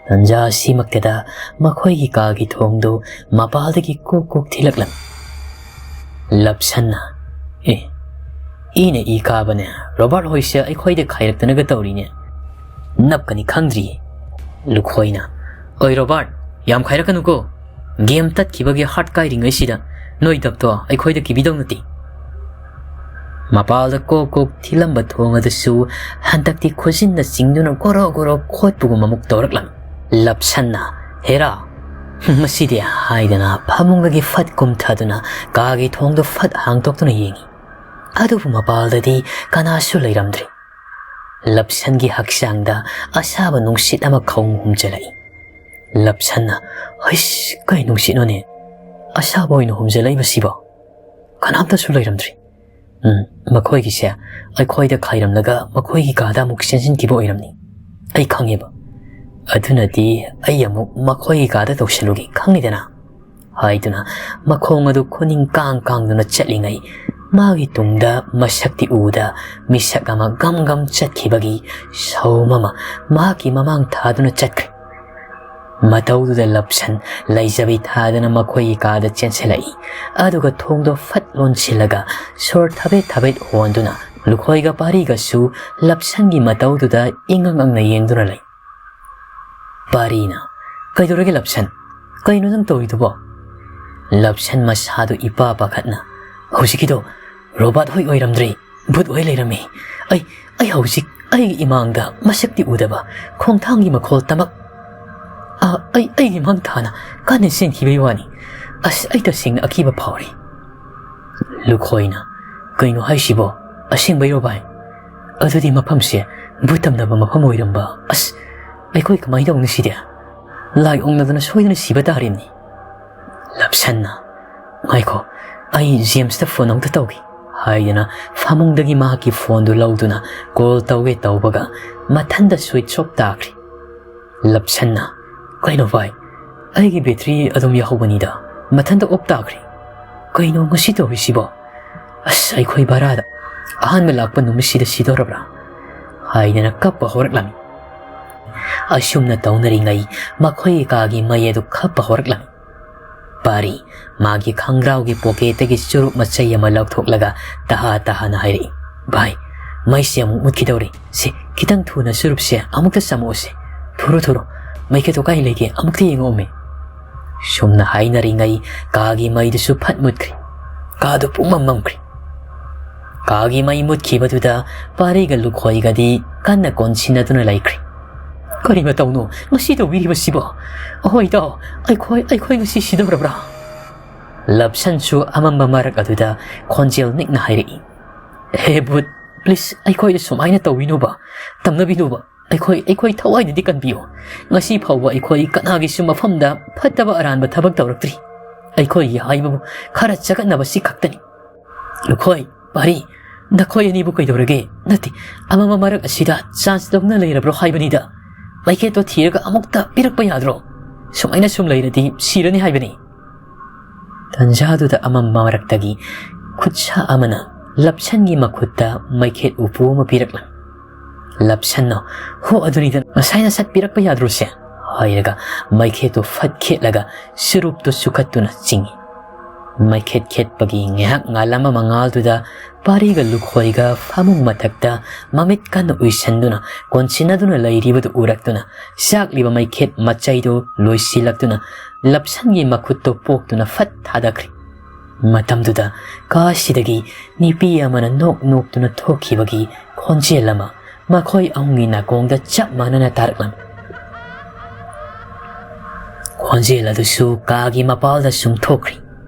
ꯇꯟꯖꯥ ꯑꯁꯤꯃꯛꯇꯗ ꯃꯈꯣꯏꯒꯤ ꯀꯥꯒꯤ ꯊꯣꯡꯗꯨ ꯃꯄꯥꯜꯗꯒꯤ ꯀꯨꯛ ꯀꯨꯛ ꯊꯤꯜꯂꯛꯂꯝꯃꯤ꯫ ꯂꯞꯁꯟꯅ, "ꯑꯦ, ꯏꯅ ꯏ ꯀꯥꯕꯅꯦ, ꯔꯣꯕꯥꯔꯠ ꯍꯣꯏꯁꯦ ꯑꯩꯈꯣꯏꯗ ꯈꯥꯏꯔꯛꯇꯅꯒ ꯇꯧꯔꯤꯅꯦ꯫ ꯅꯞꯀꯅꯤ ꯈꯪꯗ꯭ꯔꯤꯌꯦ꯫" ꯂꯨꯈꯣꯏꯅ, "ꯑꯣꯏ ꯔꯣꯕꯥꯔꯠ, ꯌꯥꯝ ꯈꯥꯏꯔꯛꯀꯅꯨꯀꯣ꯫ ꯒꯦꯝ ꯇꯠꯈꯤꯕꯒꯤ ꯍꯥꯔꯠ ꯀꯥꯏꯔꯤꯉꯩꯁꯤꯗ ꯅꯣꯏ ꯗꯞꯇꯣ ꯑꯩꯈꯣꯏꯗ ꯀꯤꯕꯤꯗꯧ ꯅꯠꯇꯦ꯫" ꯃꯄꯥꯜꯗ ꯀꯣꯛ ꯀꯣꯛ ꯊꯤꯜꯂꯝꯕ ꯊꯣꯡ ꯑꯗꯨꯁꯨ ꯍꯟꯗꯛꯇꯤ ꯈꯨꯖꯤꯟꯅ ꯆꯤꯡꯗꯨꯅ ꯒꯣꯔꯣ ꯒꯣꯔꯣ ꯈꯣꯠꯄꯒꯨꯝ ꯑꯃꯨꯛ ꯇꯧꯔꯛꯂꯝꯃꯤ꯫ ꯂꯞꯁꯟꯅ, "ꯍꯦꯔꯥ, ꯃꯁꯤꯗꯤ" ꯍꯥꯏꯗꯅ ꯐꯃꯨꯡꯗꯒꯤ ꯐꯠ ꯀꯨꯝꯊꯗꯨꯅ ꯀꯥꯒꯤ ꯊꯣꯡꯗꯨ ꯐꯠ ꯍꯥꯡꯗꯣꯛꯇꯨꯅ ꯌꯦꯡꯉꯤ꯫ ꯑꯗꯨꯕꯨ ꯃꯄꯥꯜꯗꯗꯤ ꯀꯅꯥꯁꯨ ꯂꯩꯔꯝꯗ꯭ꯔꯦ꯫ ꯂꯞꯁꯟꯒꯤ ꯍꯛꯆꯥꯡꯗ ꯑꯁꯥꯕ ꯅꯨꯡꯁꯤꯠ ꯑꯃ ꯈꯣꯡ ꯍꯨꯝꯖꯤꯜꯂꯛꯏ꯫ ꯂꯞꯁꯟꯅ, "ꯍꯩꯁ, ꯀꯩ ꯅꯨꯡꯁꯤꯠꯅꯣꯅꯦ? ꯑꯁꯥꯕ ꯑꯣꯏꯅ ꯍꯨꯝꯖꯤꯜꯂꯛꯏꯕꯁꯤꯕꯣ? ꯀꯅꯥꯝꯇꯁꯨ ꯂꯩꯔꯝꯗ꯭ꯔꯤ꯫ ꯎꯝ, ꯃꯈꯣꯏꯒꯤꯁꯦ ꯑꯩꯈꯣꯏꯗ ꯈꯥꯏꯔꯝꯂꯒ ꯃꯈꯣꯏꯒꯤ ꯀꯥꯗ ꯑꯃꯨꯛ ꯆꯦꯟꯁꯤꯟꯈꯤꯕ ꯑꯣꯏꯔꯝꯅꯤ꯫ ꯑꯩ ꯈꯪꯉꯦꯕ꯫ "ꯑꯗꯨꯅꯗꯤ ꯑꯩ ꯑꯃꯨꯛ ꯃꯈꯣꯏꯒꯤ ꯀꯥꯗ ꯇꯧꯁꯜꯂꯨꯒꯦ, ꯈꯪꯉꯤꯗꯅ?" ꯍꯥꯏꯗꯨꯅ ꯃꯈꯣꯡ ꯑꯗꯨ ꯈꯨꯅꯤꯡ ꯀꯥꯡ ꯀꯥꯡꯗꯨꯅ ꯆꯠꯂꯤꯉꯩ, ꯃꯥꯒꯤ ꯇꯨꯡꯗ ꯃꯁꯛꯇꯤ ꯎꯗ ꯃꯤꯁꯛ ꯑꯃ ꯒꯝ ꯒꯝ ꯆꯠꯈꯤꯕꯒꯤ ꯁꯧꯝ ꯑꯃ ꯃꯍꯥꯛꯀꯤ ꯃꯃꯥꯡ ꯊꯥꯗꯨꯅ ꯆꯠꯈ꯭ꯔꯦ꯫ ꯃꯇꯧꯗꯨꯗ ꯂꯞꯁꯟ ꯂꯩꯖꯕꯤ ꯊꯥꯗꯅ ꯃꯈꯣꯏꯒꯤ ꯀꯥꯗ ꯆꯦꯟꯁꯤꯜꯂꯛꯏ꯫ ꯑꯗꯨꯒ ꯊꯣꯡꯗꯣ ꯐꯠ ꯂꯣꯟꯁꯤꯜꯂꯒ ꯁꯣꯔ ꯊꯕꯦꯠ ꯊꯕꯦꯠ ꯍꯣꯟꯗꯨꯅ ꯂꯨꯈꯣꯏꯒ ꯄꯥꯔꯤꯒꯁꯨ ꯂꯞꯁꯟꯒꯤ ꯃꯇꯧꯗꯨꯗ ꯏꯉꯛ ꯉꯛꯅ ꯌꯦꯡꯗꯨꯅ ꯂꯩ꯫ ꯄꯥꯔꯤꯅ, "ꯀꯩꯗꯧꯔꯒꯦ ꯂꯞꯁꯟ? ꯀꯩꯅꯣ ꯅꯪ ꯇꯧꯔꯤꯗꯨꯕꯣ?" ꯂꯞꯁꯟ ꯃꯁꯥꯗꯨ ꯏꯄꯥ ꯄꯥꯈꯠꯅ, "ꯍꯧꯖꯤꯛꯀꯤꯗꯣ ꯔꯣꯕꯥꯠ ꯍꯣꯏ ꯑꯣꯏꯔꯝꯗ꯭ꯔꯦ, ꯚꯨꯠ ꯑꯣꯏ ꯂꯩꯔꯝꯃꯦ꯫ ꯑꯩ, ꯑꯩ ꯍꯧꯖꯤꯛ ꯑꯩꯒꯤ ꯏꯃꯥꯡꯗ ꯃꯁꯛꯇꯤ ꯎꯗꯕ ꯈꯣꯡꯊꯥꯡꯒꯤ ꯃꯈꯣꯜ ꯇꯃꯛ꯫ ꯑ, ꯑꯩ, ꯑꯩꯒꯤ ꯃꯥꯡ ꯊꯥꯅ ꯀꯟꯅ ꯆꯦꯟꯈꯤꯕꯒꯤ ꯋꯥꯅꯤ꯫ ꯑꯁ, ꯑꯩ ꯇꯁꯦꯡꯅ ꯑꯀꯤꯕ ꯐꯥꯎꯔꯦ꯫" ꯂꯨꯈꯣꯏꯅ, "ꯀꯩꯅꯣ ꯍꯥꯏꯁꯤꯕꯣ? ꯑꯁꯦꯡꯕꯩꯔꯣ ꯚꯥꯏ? ꯑꯗꯨꯗꯤ ꯃꯐꯝꯁꯦ ꯚꯨꯠ ꯇꯝꯅꯕ ꯃꯐꯝ ꯑꯣꯏꯔꯝꯕ꯫ ꯑꯁ, ꯑꯩꯈꯣꯏ ꯀꯃꯥꯏꯅ ꯇꯧꯅꯤ ꯁꯤꯗꯤ? ꯂꯥꯏ ꯑꯣꯛꯅꯗꯅ ꯁꯣꯏꯗꯅ ꯁꯤꯕ ꯇꯥꯔꯦꯅꯦ꯫" ꯂꯞꯁꯟꯅ, "ꯉꯥꯏꯈꯣ, ꯑꯩ ꯖꯦꯝꯁꯇ ꯐꯣꯟ ꯑꯃꯨꯛꯇ ꯇꯧꯒꯦ" ꯍꯥꯏꯗꯅ ꯐꯃꯨꯡꯗꯒꯤ ꯃꯍꯥꯛꯀꯤ ꯐꯣꯟꯗꯨ ꯂꯧꯗꯨꯅ ꯀꯣꯜ ꯇꯧꯒꯦ ꯇꯧꯕꯒ ꯃꯊꯟꯇ ꯁ꯭ꯋꯤꯆ ꯑꯣꯐ ꯇꯥꯈ꯭ꯔꯦ꯫ ꯂꯞꯁꯟꯅ, "ꯀꯩꯅꯣ ꯚꯥꯏ, ꯑꯩꯒꯤ ꯕꯦꯇ꯭ꯔꯤ ꯑꯗꯨꯝ ꯌꯥꯍꯧꯕꯅꯤꯗ, ꯃꯊꯟꯇ ꯑꯣꯐ ꯇꯥꯈ꯭ꯔꯦ꯫ ꯀꯩꯅꯣ ꯉꯁꯤ ꯇꯧꯔꯤꯁꯤꯕꯣ? ꯑꯁ, ꯑꯩꯈꯣꯏ ꯚꯔꯥꯗ ꯑꯍꯥꯟꯕ ꯂꯥꯛꯄ ꯅꯨꯃꯤꯠꯁꯤꯗ ꯁꯤꯗꯧꯔꯕ꯭ꯔꯥ?" ꯍꯥꯏꯗꯅ ꯀꯞꯄ ꯍꯧꯔꯛꯂꯝꯃꯤ꯫ ꯑꯁꯨꯝꯅ ꯇꯧꯅꯔꯤꯉꯩ ꯃꯈꯣꯏꯒꯤ ꯀꯥꯒꯤ ꯃꯩ ꯑꯗꯨ ꯈꯞꯄ ꯍꯧꯔꯛꯂꯝꯃꯤ꯫ ꯄꯥꯔꯤ ꯃꯥꯒꯤ ꯈꯪꯒ꯭ꯔꯥꯎꯒꯤ ꯄꯣꯀꯦꯠꯇꯒꯤ ꯆꯨꯔꯨꯞ ꯃꯆꯩ ꯑꯃ ꯂꯧꯊꯣꯛꯂꯒ ꯇꯍꯥ ꯇꯍꯥꯅ ꯍꯥꯏꯔꯛꯏ, "ꯚꯥꯏ, ꯃꯩꯁꯦ ꯑꯃꯨꯛ ꯃꯨꯠꯈꯤꯗꯧꯔꯦ꯫ ꯁꯦ, ꯈꯤꯇꯪ ꯊꯨꯅ ꯆꯨꯔꯨꯞꯁꯦ ꯑꯃꯨꯛꯇ ꯆꯥꯝꯃꯛꯑꯣꯁꯦ꯫ ꯊꯨꯔꯣ, ꯊꯨꯔꯣ, ꯃꯩꯈꯦꯠꯇꯣ ꯀꯥꯏ ꯂꯩꯒꯦ? ꯑꯃꯨꯛꯇ ꯌꯦꯡꯉꯛꯑꯣꯃꯦ꯫" ꯁꯨꯝꯅ ꯍꯥꯏꯅꯔꯤꯉꯩ ꯀꯥꯒꯤ ꯃꯩꯗꯨꯁꯨ ꯐꯠ ꯃꯨꯠꯈ꯭ꯔꯦ꯫ ꯀꯥꯗꯨ ꯄꯨꯡꯃꯝ ꯃꯝꯈ꯭ꯔꯦ꯫ ꯀꯥꯒꯤ ꯃꯩ ꯃꯨꯠꯈꯤꯕꯗꯨꯗ ꯄꯥꯔꯤꯒ ꯂꯨꯈꯣꯏꯒꯗꯤ ꯀꯟꯅ ꯀꯣꯟꯁꯤꯟꯅꯗꯨꯅ ꯂꯩꯈ꯭ꯔꯦ꯫ "ꯀꯔꯤ ꯃꯇꯧꯅꯣ ꯉꯁꯤ ꯇꯧꯕꯤꯔꯤꯕꯁꯤꯕꯣ? ꯑꯍꯣꯏ ꯏꯇꯥꯎ, ꯑꯩꯈꯣꯏ, ꯑꯩꯈꯣꯏ ꯉꯁꯤ ꯁꯤꯗꯧꯔꯕ꯭ꯔꯥ?" ꯂꯞꯁꯟꯁꯨ ꯑꯃꯝꯕ ꯃꯔꯛ ꯑꯗꯨꯗ ꯈꯣꯟꯖꯦꯜ ꯅꯤꯛꯅ ꯍꯥꯏꯔꯛꯏ, "ꯍꯦ ꯚꯨꯠ, please, ꯑꯩꯈꯣꯏꯗ ꯁꯨꯃꯥꯏꯅ ꯇꯧꯕꯤꯅꯨꯕ, ꯇꯝꯅꯕꯤꯅꯨꯕ꯫ ꯑꯩꯈꯣꯏ, ꯑꯩꯈꯣꯏ ꯊꯋꯥꯏꯗꯗꯤ ꯀꯟꯕꯤꯌꯨ꯫ ꯉꯁꯤ ꯐꯥꯎꯕ ꯑꯩꯈꯣꯏ ꯀꯅꯥꯒꯤꯁꯨ ꯃꯐꯝꯗ ꯐꯠꯇꯕ ꯑꯔꯥꯟꯕ ꯊꯕꯛ ꯇꯧꯔꯛꯇ꯭ꯔꯤ꯫ ꯑꯩꯈꯣꯏꯒꯤ ꯍꯥꯏꯕꯕꯨ ꯈꯔ ꯆꯒꯠꯅꯕ ꯁꯤ ꯈꯛꯇꯅꯤ꯫" "ꯂꯨꯈꯣꯏ, ꯄꯥꯔꯤ, ꯅꯈꯣꯏ ꯑꯅꯤꯕꯨ ꯀꯩꯗꯧꯔꯒꯦ? ꯅꯠꯇꯦ, ꯑꯃꯝꯕ ꯃꯔꯛ ꯑꯁꯤꯗ ꯆꯥꯟꯁ ꯂꯧꯅ ꯂꯩꯔꯕ꯭ꯔꯣ ꯍꯥꯏꯕꯅꯤꯗ?" ꯃꯩꯈꯦꯠꯇꯣ ꯊꯤꯔꯒ ꯑꯃꯨꯛꯇ ꯄꯤꯔꯛꯄ ꯌꯥꯗ꯭ꯔꯣ? ꯁꯨꯃꯥꯏꯅ ꯁꯨꯝ ꯂꯩꯔꯗꯤ ꯁꯤꯔꯅꯤ ꯍꯥꯏꯕꯅꯤ꯫ ꯇꯟꯖꯥꯗꯨꯗ ꯑꯃꯝꯕ ꯃꯔꯛꯇꯒꯤ ꯈꯨꯠꯁꯥ ꯑꯃꯅ ꯂꯞꯁꯟꯒꯤ ꯃꯈꯨꯠꯇ ꯃꯩꯈꯦꯠ ꯎꯄꯨ ꯑꯃ ꯄꯤꯔꯛꯂꯝꯃꯤ꯫ ꯂꯞꯁꯟꯅ, "ꯍꯣ, ꯑꯗꯨꯅꯤꯗ, ꯉꯁꯥꯏꯅ ꯁꯠ ꯄꯤꯔꯛꯄ ꯌꯥꯗ꯭ꯔꯣꯁꯦ?" ꯍꯥꯏꯔꯒ ꯃꯩꯈꯦꯠꯇꯨ ꯐꯠ ꯈꯦꯠꯂꯒ ꯁꯨꯔꯨꯞꯇꯨ ꯆꯨꯈꯠꯇꯨꯅ ꯆꯤꯡꯏ꯫ ꯃꯩꯈꯦꯠ ꯈꯦꯠꯄꯒꯤ ꯉꯥꯏꯍꯥꯛ ꯉꯥꯜꯂꯝꯕ ꯃꯉꯥꯜꯗꯨꯗ ꯄꯥꯔꯤꯒ ꯂꯨꯈꯣꯏꯒ ꯐꯃꯨꯡ ꯃꯊꯛꯇ ꯃꯃꯤꯠ ꯀꯟꯅ ꯎꯏꯁꯟꯗꯨꯅ ꯀꯣꯟꯁꯤꯟꯅꯗꯨꯅ ꯂꯩꯔꯤꯕꯗꯨ ꯎꯔꯛꯇꯨꯅ ꯆꯥꯛꯂꯤꯕ ꯃꯩꯈꯦꯠ ꯃꯆꯩꯗꯨ ꯂꯣꯏꯁꯤꯜꯂꯛꯇꯨꯅ ꯂꯞꯁꯟꯒꯤ ꯃꯈꯨꯠꯇꯨ ꯄꯣꯛꯇꯨꯅ ꯐꯠ ꯊꯥꯗꯈ꯭ꯔꯦ꯫ ꯃꯇꯝꯗꯨꯗ ꯀꯥꯁꯤꯗꯒꯤ ꯅꯨꯄꯤ ꯑꯃꯅ ꯅꯣꯛ ꯅꯣꯛꯇꯨꯅ ꯊꯣꯛꯈꯤꯕꯒꯤ ꯈꯣꯟꯖꯦꯜ ꯑꯃ ꯃꯈꯣꯏ ꯑꯍꯨꯝꯒꯤ ꯅꯥꯀꯣꯡꯗ ꯆꯞ ꯃꯥꯟꯅꯅ ꯇꯥꯔꯛꯂꯝꯃꯤ꯫ ꯈꯣꯟꯖꯦꯜ ꯑꯗꯨꯁꯨ ꯀꯥꯒꯤ ꯃꯄꯥꯜꯗ ꯁꯨꯝ ꯊꯣꯛꯈ꯭ꯔꯤ꯫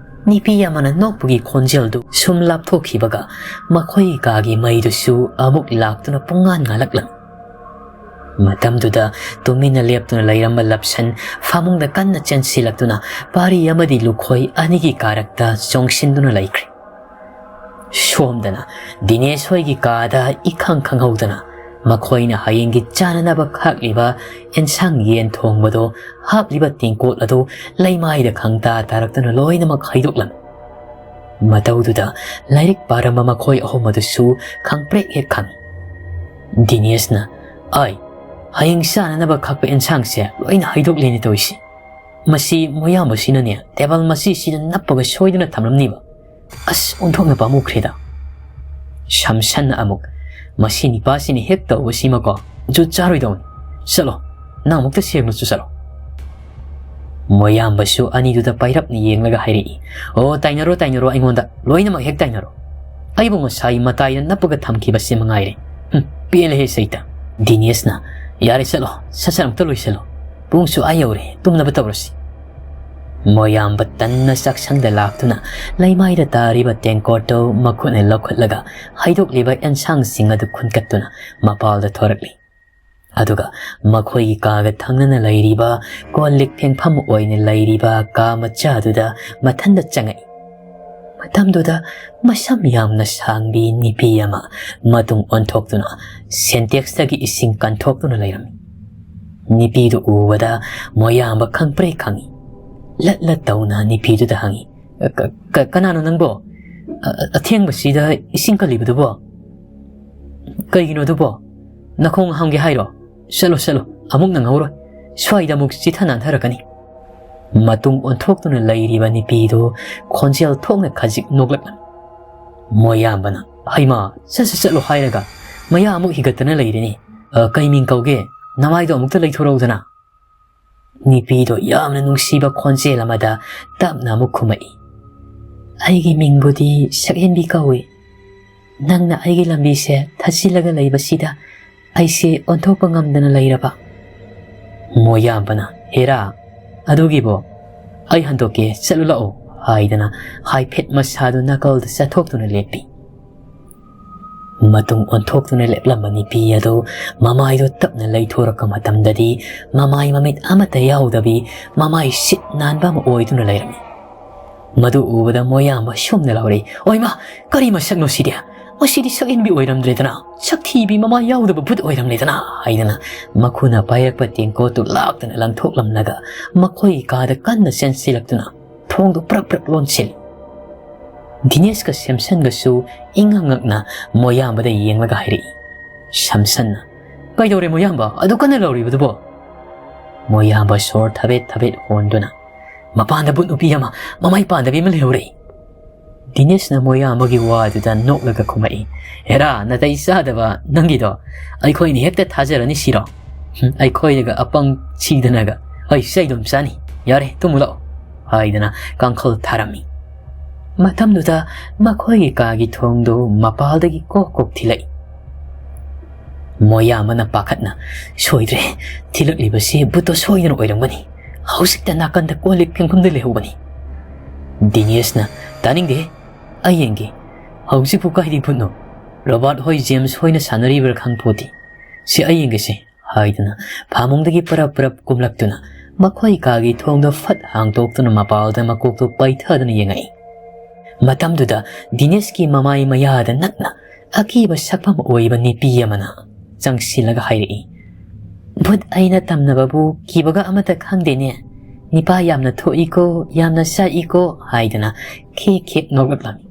ꯅꯨꯄꯤ ꯑꯃꯅ ꯅꯣꯛꯄꯒꯤ ꯈꯣꯟꯖꯦꯜꯗꯨ ꯁꯨꯝ ꯂꯥꯞꯊꯣꯛꯈꯤꯕꯒ ꯃꯈꯣꯏꯒꯤ ꯀꯥꯒꯤ ꯃꯩꯗꯨꯁꯨ ꯑꯃꯨꯛ ꯂꯥꯛꯇꯨꯅ ꯄꯨꯡꯉꯥꯟ ꯉꯥꯜꯂꯛꯂꯝꯃꯤ꯫ ꯃꯇꯝꯗꯨꯗ ꯇꯨꯃꯤꯟꯅ ꯂꯦꯞꯇꯨꯅ ꯂꯩꯔꯝꯕ ꯂꯞꯁꯟ ꯐꯃꯨꯡꯗ ꯀꯟꯅ ꯆꯦꯟꯁꯤꯜꯂꯛꯇꯨꯅ ꯄꯥꯔꯤ ꯑꯃꯗꯤ ꯂꯨꯈꯣꯏ ꯑꯅꯤꯒꯤ ꯀꯥꯔꯛꯇ ꯆꯣꯡꯁꯤꯟꯗꯨꯅ ꯂꯩꯈ꯭ꯔꯦ꯫ ꯁꯣꯝꯗꯅ ꯗꯤꯅꯦꯁ ꯍꯣꯏꯒꯤ ꯀꯥꯗ ꯏꯈꯪ ꯈꯪꯍꯧꯗꯅ ꯃꯈꯣꯏꯅ ꯍꯌꯦꯡꯒꯤ ꯆꯥꯅꯅꯕ ꯈꯥꯛꯂꯤꯕ ꯑꯦꯟꯁꯥꯡ ꯌꯦꯟ ꯊꯣꯡꯕꯗꯣ ꯍꯥꯞꯂꯤꯕ ꯇꯦꯡꯀꯣꯠ ꯑꯗꯨ ꯂꯩꯃꯥꯏꯗ ꯈꯪꯇꯥ ꯇꯥꯔꯛꯇꯨꯅ ꯂꯣꯏꯅꯃꯛ ꯍꯩꯗꯣꯛꯂꯝꯃꯤ꯫ ꯃꯇꯧꯗꯨꯗ ꯂꯥꯏꯔꯤꯛ ꯄꯥꯔꯝꯕ ꯃꯈꯣꯏ ꯑꯍꯨꯝ ꯑꯗꯨꯁꯨ ꯈꯪꯄ꯭ꯔꯦꯛ ꯍꯦꯛ ꯈꯪꯏ꯫ ꯗꯤꯅꯦꯁꯅ, "ꯑꯥꯏ, ꯍꯌꯦꯡ ꯆꯥꯅꯅꯕ ꯈꯥꯛꯄ ꯑꯦꯟꯁꯥꯡꯁꯦ ꯂꯣꯏꯅ ꯍꯩꯗꯣꯛꯂꯦꯅꯦ ꯇꯧꯔꯤꯁꯦ꯫ ꯃꯁꯤ ꯃꯣꯌꯥꯝꯕꯁꯤꯅꯅꯦ ꯇꯦꯕꯜ ꯃꯆꯤꯁꯤꯗ ꯅꯞꯄꯒ ꯁꯣꯏꯗꯨꯅ ꯊꯝꯂꯝꯅꯤꯕ꯫ ꯑꯁ, ꯑꯣꯟꯊꯣꯛꯅ ꯄꯥꯝꯃꯨꯈ꯭ꯔꯦꯗ꯫" ꯁꯝꯁꯟꯅ ꯑꯃꯨꯛ, "ꯃꯁꯤ ꯅꯤꯄꯥꯁꯤꯅ ꯍꯦꯛ ꯇꯧꯕꯁꯤꯃꯀꯣ, ꯖꯨꯠ ꯆꯥꯔꯣꯏꯗꯧꯅꯤ꯫ ꯆꯠꯂꯣ, ꯅꯪ ꯑꯃꯨꯛꯇ ꯁꯦꯡꯅꯁꯨ ꯆꯠꯂꯣ꯫" ꯃꯣꯌꯥꯝꯕꯁꯨ ꯑꯅꯤꯗꯨꯗ ꯄꯥꯏꯔꯞꯅ ꯌꯦꯡꯂꯒ ꯍꯥꯏꯔꯛꯏ, "ꯑꯣ, ꯇꯥꯏꯅꯔꯣ, ꯇꯥꯏꯅꯔꯣ, ꯑꯩꯉꯣꯟꯗ ꯂꯣꯏꯅꯃꯛ ꯍꯦꯛ ꯇꯥꯏꯅꯔꯣ꯫ ꯑꯩꯕꯨ ꯉꯁꯥꯏ ꯃꯇꯥꯏꯗ ꯅꯞꯄꯒ ꯊꯝꯈꯤꯕꯁꯤ ꯃꯉꯥꯏꯔꯦ꯫ ꯍꯨꯝ, ꯄꯦꯜꯂꯦꯍꯦ ꯁꯩꯇ꯫" ꯗꯤꯅꯦꯁꯅ, "ꯌꯥꯔꯦ, ꯆꯠꯂꯣ, ꯁꯠ ꯁꯠ ꯑꯃꯨꯛꯇ ꯂꯣꯏꯁꯤꯜꯂꯣ꯫ ꯄꯨꯡꯁꯨ ꯑꯥ ꯌꯧꯔꯦ, ꯇꯨꯝꯅꯕ ꯇꯧꯔꯁꯤ꯫" ꯃꯣꯌꯥꯝꯕ ꯇꯟꯅ ꯆꯥꯛꯁꯪꯗ ꯂꯥꯛꯇꯨꯅ ꯂꯩꯃꯥꯏꯗ ꯇꯥꯔꯤꯕ ꯇꯦꯡꯀꯣꯠꯇꯨ ꯃꯈꯨꯠꯅ ꯂꯧꯈꯠꯂꯒ ꯍꯩꯗꯣꯛꯂꯤꯕ ꯑꯦꯟꯁꯥꯡꯁꯤꯡ ꯑꯗꯨ ꯈꯨꯟꯀꯠꯇꯨꯅ ꯃꯄꯥꯜꯗ ꯊꯣꯔꯛꯂꯤ꯫ ꯑꯗꯨꯒ ꯃꯈꯣꯏꯒꯤ ꯀꯥꯒ ꯊꯪꯅꯅ ꯂꯩꯔꯤꯕ ꯀꯣꯜ ꯂꯤꯛ ꯐꯦꯡꯐꯝ ꯑꯣꯏꯅ ꯂꯩꯔꯤꯕ ꯀꯥ ꯃꯆꯥꯗꯨꯗ ꯃꯊꯟꯇ ꯆꯪꯉꯛꯏ꯫ ꯃꯇꯝꯗꯨꯗ ꯃꯁꯝ ꯌꯥꯝꯅ ꯁꯥꯡꯕꯤ ꯅꯨꯄꯤ ꯑꯃ ꯃꯇꯨꯡ ꯑꯣꯟꯊꯣꯛꯇꯨꯅ ꯁꯦꯟꯇꯦꯛꯁꯇꯒꯤ ꯏꯁꯤꯡ ꯀꯟꯊꯣꯛꯇꯨꯅ ꯂꯩꯔꯝꯃꯤ꯫ ꯅꯨꯄꯤꯗꯨ ꯎꯕꯗ ꯃꯣꯌꯥꯝꯕ ꯈꯪꯄ꯭ꯔꯦ ꯈꯪꯉꯤ꯫ ꯂꯠ ꯂꯠ ꯇꯧꯅ ꯅꯨꯄꯤꯗꯨꯗ ꯍꯪꯉꯤ, "ꯀ-, ꯀ-, ꯀꯅꯥꯅꯣ ꯅꯪꯕꯣ? ꯑ-, ꯑ-, ꯑꯊꯦꯡꯕꯁꯤꯗ ꯏꯁꯤꯡ ꯀꯜꯂꯤꯕꯗꯨꯕꯣ? ꯀꯩꯒꯤꯅꯣ ꯑꯗꯨꯕꯣ? ꯅꯈꯣꯡ ꯍꯥꯝꯒꯦ ꯍꯥꯏꯔꯣ? ꯆꯠꯂꯣ, ꯆꯠꯂꯣ, ꯑꯃꯨꯛ ꯅꯪꯍꯧꯔꯣꯏ꯫ ꯁ꯭ꯋꯥꯏꯗ ꯑꯃꯨꯛ ꯆꯤꯊ ꯅꯥꯟꯊꯔꯛꯀꯅꯤ꯫" ꯃꯇꯨꯡ ꯑꯣꯟꯊꯣꯛꯇꯨꯅ ꯂꯩꯔꯤꯕ ꯅꯨꯄꯤꯗꯨ ꯈꯣꯟꯖꯦꯜ ꯊꯣꯛꯅ ꯈꯖꯤꯛ ꯅꯣꯛꯂꯛꯂꯝꯃꯤ꯫ ꯃꯣꯌꯥꯝꯕꯅ, "ꯍꯩꯃꯥ, ꯆꯠꯁꯤ ꯆꯠꯂꯣ ꯍꯥꯏꯔꯒ ꯃꯌꯥ ꯑꯃꯨꯛ ꯍꯤꯒꯠꯇꯅ ꯂꯩꯔꯦꯅꯦ꯫ ꯑ, ꯀꯩ ꯃꯤꯡ ꯀꯧꯒꯦ? ꯅꯃꯥꯏꯗꯣ ꯑꯃꯨꯛꯇ ꯂꯩꯊꯣꯔꯛꯎꯗꯅ꯫" ꯅꯨꯄꯤꯗꯣ ꯌꯥꯝꯅ ꯅꯨꯡꯁꯤꯕ ꯈꯣꯟꯖꯦꯜ ꯑꯃꯗ ꯇꯞꯅ ꯑꯃꯨꯛ ꯈꯨꯝꯃꯛꯏ, "ꯑꯩꯒꯤ ꯃꯤꯡꯕꯨꯗꯤ ꯁꯛꯍꯦꯟꯕꯤ ꯀꯧꯏ꯫ ꯅꯪꯅ ꯑꯩꯒꯤ ꯂꯝꯕꯤꯁꯦ ꯊꯠꯆꯤꯜꯂꯒ ꯂꯩꯕꯁꯤꯗ ꯑꯩꯁꯦ ꯑꯣꯟꯊꯣꯛꯄ ꯉꯝꯗꯅ ꯂꯩꯔꯕ꯫" ꯃꯣꯌꯥꯝꯕꯅ, "ꯍꯦꯔꯥ, ꯑꯗꯨꯒꯤꯕꯣ, ꯑꯩ ꯍꯟꯗꯣꯛꯀꯦ, ꯆꯠꯂꯨ ꯂꯥꯛꯑꯣ" ꯍꯥꯏꯗꯅ ꯍꯥꯏꯐꯦꯠ ꯃꯁꯥꯗꯨ ꯅꯥꯀꯜꯗ ꯆꯠꯊꯣꯛꯇꯨꯅ ꯂꯦꯞꯄꯤ꯫ ꯃꯇꯨꯡ ꯑꯣꯟꯊꯣꯛꯇꯨꯅ ꯂꯦꯞꯂꯝꯕ ꯅꯨꯄꯤ ꯑꯗꯨ ꯃꯃꯥꯏꯗꯨ ꯇꯞꯅ ꯂꯩꯊꯣꯔꯛꯄ ꯃꯇꯝꯗꯗꯤ ꯃꯃꯥꯏ ꯃꯃꯤꯠ ꯑꯃꯠꯇ ꯌꯥꯎꯗꯕꯤ, ꯃꯃꯥꯏ ꯁꯤꯠ ꯅꯥꯟꯕ ꯑꯃ ꯑꯣꯏꯗꯨꯅ ꯂꯩꯔꯝꯃꯤ꯫ ꯃꯗꯨ ꯎꯕꯗ ꯃꯣꯌꯥꯝꯕ ꯁꯣꯝꯅ ꯂꯥꯎꯔꯛꯏ, "ꯑꯣꯏꯃꯥ, ꯀꯔꯤ ꯃꯁꯛꯅꯣ ꯁꯤꯗꯤ? ꯃꯁꯤꯗꯤ ꯁꯛꯍꯦꯟꯕꯤ ꯑꯣꯏꯔꯝꯗ꯭ꯔꯦꯗꯅ, ꯁꯛꯊꯤꯕꯤ ꯃꯃꯥꯏ ꯌꯥꯎꯗꯕ ꯚꯨꯠ ꯑꯣꯏꯔꯝꯂꯦꯗꯅ" ꯍꯥꯏꯗꯅ ꯃꯈꯨꯅ ꯄꯥꯏꯔꯛꯄ ꯇꯦꯡꯀꯣꯠꯇꯨ ꯂꯥꯛꯇꯅ ꯂꯪꯊꯣꯛꯂꯝꯂꯒ ꯃꯈꯣꯏꯒꯤ ꯀꯥꯗ ꯀꯟꯅ ꯆꯦꯟꯁꯤꯜꯂꯛꯇꯨꯅ ꯊꯣꯡꯗꯨ ꯄ꯭ꯔꯛ ꯄ꯭ꯔꯛ ꯂꯣꯟꯁꯤꯜꯂꯤ꯫ ꯗꯤꯅꯦꯁꯀ ꯁꯦꯝꯁꯟꯒꯁꯨ ꯏꯉꯛ ꯉꯛꯅ ꯃꯣꯌꯥꯝꯕꯗ ꯌꯦꯡꯂꯒ ꯍꯥꯏꯔꯛꯏ꯫ ꯁꯦꯝꯁꯟꯅ, "ꯀꯩꯗꯧꯔꯦ ꯃꯣꯌꯥꯝꯕ? ꯑꯗꯨ ꯀꯟꯅ ꯂꯥꯎꯔꯤꯕꯗꯨꯕꯣ?" ꯃꯣꯌꯥꯝꯕ ꯁꯣꯔ ꯊꯕꯦꯠ ꯊꯕꯦꯠ ꯍꯣꯟꯗꯨꯅ, "ꯃꯄꯥꯟꯗ ꯚꯨꯠ ꯅꯨꯄꯤ ꯑꯃ ꯃꯃꯥꯏ ꯄꯥꯟꯗꯕꯤ ꯑꯃ ꯂꯩꯍꯧꯔꯦ꯫" ꯗꯤꯅꯦꯁꯅ ꯃꯣꯌꯥꯝꯕꯒꯤ ꯋꯥꯗꯨꯗ ꯅꯣꯛꯂꯒ ꯈꯨꯝꯃꯛꯏ, "ꯍꯦꯔꯥ, ꯅꯥꯇꯩ ꯆꯥꯗꯕ ꯅꯪꯒꯤꯗꯣ, ꯑꯩꯈꯣꯏꯅ ꯍꯦꯛꯇ ꯊꯥꯖꯔꯅꯤ ꯁꯤꯔꯣ? ꯍꯨꯝ, ꯑꯩꯈꯣꯏꯅꯒ ꯑꯄꯪ ꯁꯤꯗꯅꯒ, ꯑꯩ ꯆꯩꯗꯨꯝ ꯆꯥꯅꯤ꯫ ꯌꯥꯔꯦ, ꯇꯨꯝꯃꯨ ꯂꯥꯛꯑꯣ" ꯍꯥꯏꯗꯅ ꯀꯥꯡꯈꯜ ꯊꯥꯔꯝꯃꯤ꯫ ꯃꯇꯝꯗꯨꯗ ꯃꯈꯣꯏꯒꯤ ꯀꯥꯒꯤ ꯊꯣꯡꯗꯨ ꯃꯄꯥꯜꯗꯒꯤ ꯀꯣꯛ ꯀꯣꯛ ꯊꯤꯜꯂꯛꯏ꯫ ꯃꯣꯌꯥꯝꯕꯅ ꯄꯥꯈꯠꯅ, "ꯁꯣꯏꯗ꯭ꯔꯦ, ꯊꯤꯜꯂꯛꯂꯤꯕꯁꯤ ꯚꯨꯠꯇꯣ ꯁꯣꯏꯗꯅ ꯑꯣꯏꯔꯝꯒꯅꯤ꯫ ꯍꯧꯖꯤꯛꯇ ꯅꯥꯀꯟꯗ ꯀꯣꯜ ꯂꯤꯛ ꯐꯦꯡꯐꯝꯗ ꯂꯩꯍꯧꯕꯅꯤ꯫" ꯗꯤꯅꯦꯁꯅ, "ꯇꯥꯅꯤꯡꯗꯦ, ꯑꯩ ꯌꯦꯡꯒꯦ꯫ ꯍꯧꯖꯤꯛꯄꯨ ꯀꯥꯏꯗꯤ ꯚꯨꯠꯅꯣ? ꯔꯣꯕꯥꯔꯠ ꯍꯣꯏ, ꯖꯦꯝꯁ ꯍꯣꯏꯅ ꯁꯥꯟꯅꯔꯤꯕ꯭ꯔꯥ ꯈꯪꯄꯣꯠꯇꯦ꯫ ꯁꯤ ꯑꯩ ꯌꯦꯡꯒꯦꯁꯦ" ꯍꯥꯏꯗꯨꯅ ꯐꯃꯨꯡꯗꯒꯤ ꯄꯔꯞ ꯄꯔꯞ ꯀꯨꯝꯂꯛꯇꯨꯅ ꯃꯈꯣꯏ ꯀꯥꯒꯤ ꯊꯣꯡꯗꯣ ꯐꯠ ꯍꯥꯡꯗꯣꯛꯇꯨꯅ ꯃꯄꯥꯜꯗ ꯃꯀꯣꯛꯇꯨ ꯄꯩꯊꯗꯨꯅ ꯌꯦꯡꯉꯛꯏ꯫ ꯃꯇꯝꯗꯨꯗ ꯗꯤꯅꯦꯁꯀꯤ ꯃꯃꯥꯏ ꯃꯌꯥꯗ ꯅꯛꯅ ꯑꯀꯤꯕ ꯁꯛꯐꯝ ꯑꯣꯏꯕ ꯅꯨꯄꯤ ꯑꯃꯅ ꯆꯪꯁꯤꯜꯂꯒ ꯍꯥꯏꯔꯛꯏ, "ꯚꯨꯠ ꯑꯩꯅ ꯇꯝꯅꯕꯕꯨ ꯀꯤꯕꯒ ꯑꯃꯠꯇ ꯈꯪꯗꯦꯅꯦ꯫ ꯅꯤꯄꯥ ꯌꯥꯝꯅ ꯊꯣꯛꯏꯀꯣ, ꯌꯥꯝꯅ ꯁꯛꯏꯀꯣ" ꯍꯥꯏꯗꯨꯅ ꯈꯦꯛ ꯈꯦꯛ ꯅꯣꯛꯂꯛꯂꯝꯃꯤ꯫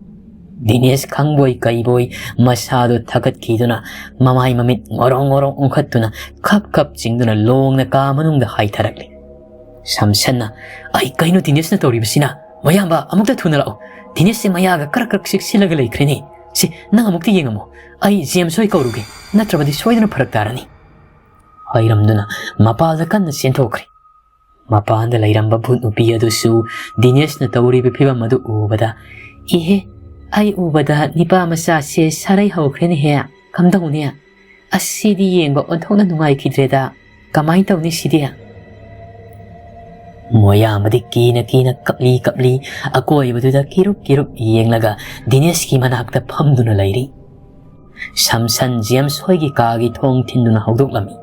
ꯗꯤꯅꯦꯁ ꯈꯪꯕꯣꯏ ꯀꯩꯕꯣꯏ ꯃꯁꯥꯗꯨ ꯊꯀꯠꯈꯤꯗꯨꯅ ꯃꯃꯥꯏ ꯃꯃꯤꯠ ꯉꯣꯔꯣꯡ ꯉꯣꯔꯣꯡ ꯑꯣꯟꯈꯠꯇꯨꯅ ꯈꯞ ꯈꯞ ꯆꯤꯡꯗꯨꯅ ꯂꯣꯡꯅ ꯀꯥ ꯃꯅꯨꯡꯗ ꯍꯥꯏꯊꯔꯛꯂꯤ꯫ ꯁꯝꯁꯟꯅ, "ꯑꯩ ꯀꯩꯅꯣ ꯗꯤꯅꯦꯁꯅ ꯇꯧꯔꯤꯕꯁꯤꯅ? ꯃꯌꯥꯝꯕ, ꯑꯃꯨꯛꯇ ꯊꯨꯅ ꯂꯥꯛꯑꯣ꯫ ꯗꯤꯅꯦꯁꯁꯦ ꯃꯌꯥꯒ ꯀ꯭ꯔꯛ ꯀ꯭ꯔꯛ ꯆꯤꯛꯁꯤꯜꯂꯒ ꯂꯩꯈ꯭ꯔꯦꯅꯦ꯫ ꯁꯤ, ꯅꯪ ꯑꯃꯨꯛꯇ ꯌꯦꯡꯉꯝꯃꯣ꯫ ꯑꯩ ꯖꯦꯝꯁ ꯍꯣꯏ ꯀꯧꯔꯨꯒꯦ, ꯅꯠꯇ꯭ꯔꯕꯗꯤ ꯁꯣꯏꯗꯅ ꯐꯔꯛ ꯇꯥꯔꯅꯤ" ꯍꯥꯏꯔꯝꯗꯨꯅ ꯃꯄꯥꯜꯗ ꯀꯟꯅ ꯆꯦꯟꯊꯣꯛꯈ꯭ꯔꯦ꯫ ꯃꯄꯥꯟꯗ ꯂꯩꯔꯝꯕ ꯚꯨꯠ ꯅꯨꯄꯤ ꯑꯗꯨꯁꯨ ꯗꯤꯅꯦꯁꯅ ꯇꯧꯔꯤꯕ ꯐꯤꯕꯝ ꯑꯗꯨ ꯎꯕꯗ, "ꯏꯍꯦ, ꯑꯩ ꯎꯕꯗ ꯅꯤꯄꯥ ꯃꯆꯥꯁꯦ ꯁꯥꯔꯩ ꯍꯧꯈ꯭ꯔꯦꯅꯦꯍꯦ꯫ ꯀꯝꯗꯧꯅꯤ? ꯑꯁꯤꯗꯤ ꯌꯦꯡꯕ ꯑꯣꯟꯊꯣꯛꯅ ꯅꯨꯡꯉꯥꯏꯈꯤꯗ꯭ꯔꯦꯗ꯫ ꯀꯃꯥꯏꯅ ꯇꯧꯅꯤ ꯁꯤꯗꯤ?" ꯃꯣꯌꯥꯝꯕꯗꯤ ꯀꯤꯅ ꯀꯤꯅ ꯀꯞꯂꯤ ꯀꯞꯂꯤ ꯑꯀꯣꯏꯕꯗꯨꯗ ꯀꯤꯔꯨꯞ ꯀꯤꯔꯨꯞ ꯌꯦꯡꯂꯒ ꯗꯤꯅꯦꯁꯀꯤ ꯃꯅꯥꯛꯇ ꯐꯝꯗꯨꯅ ꯂꯩꯔꯤ꯫ ꯁꯝꯁꯟ ꯖꯦꯝꯁ ꯍꯣꯏꯒꯤ ꯀꯥꯒꯤ ꯊꯣꯡ ꯊꯤꯟꯗꯨꯅ ꯍꯧꯗꯣꯛꯂꯝꯃꯤ꯫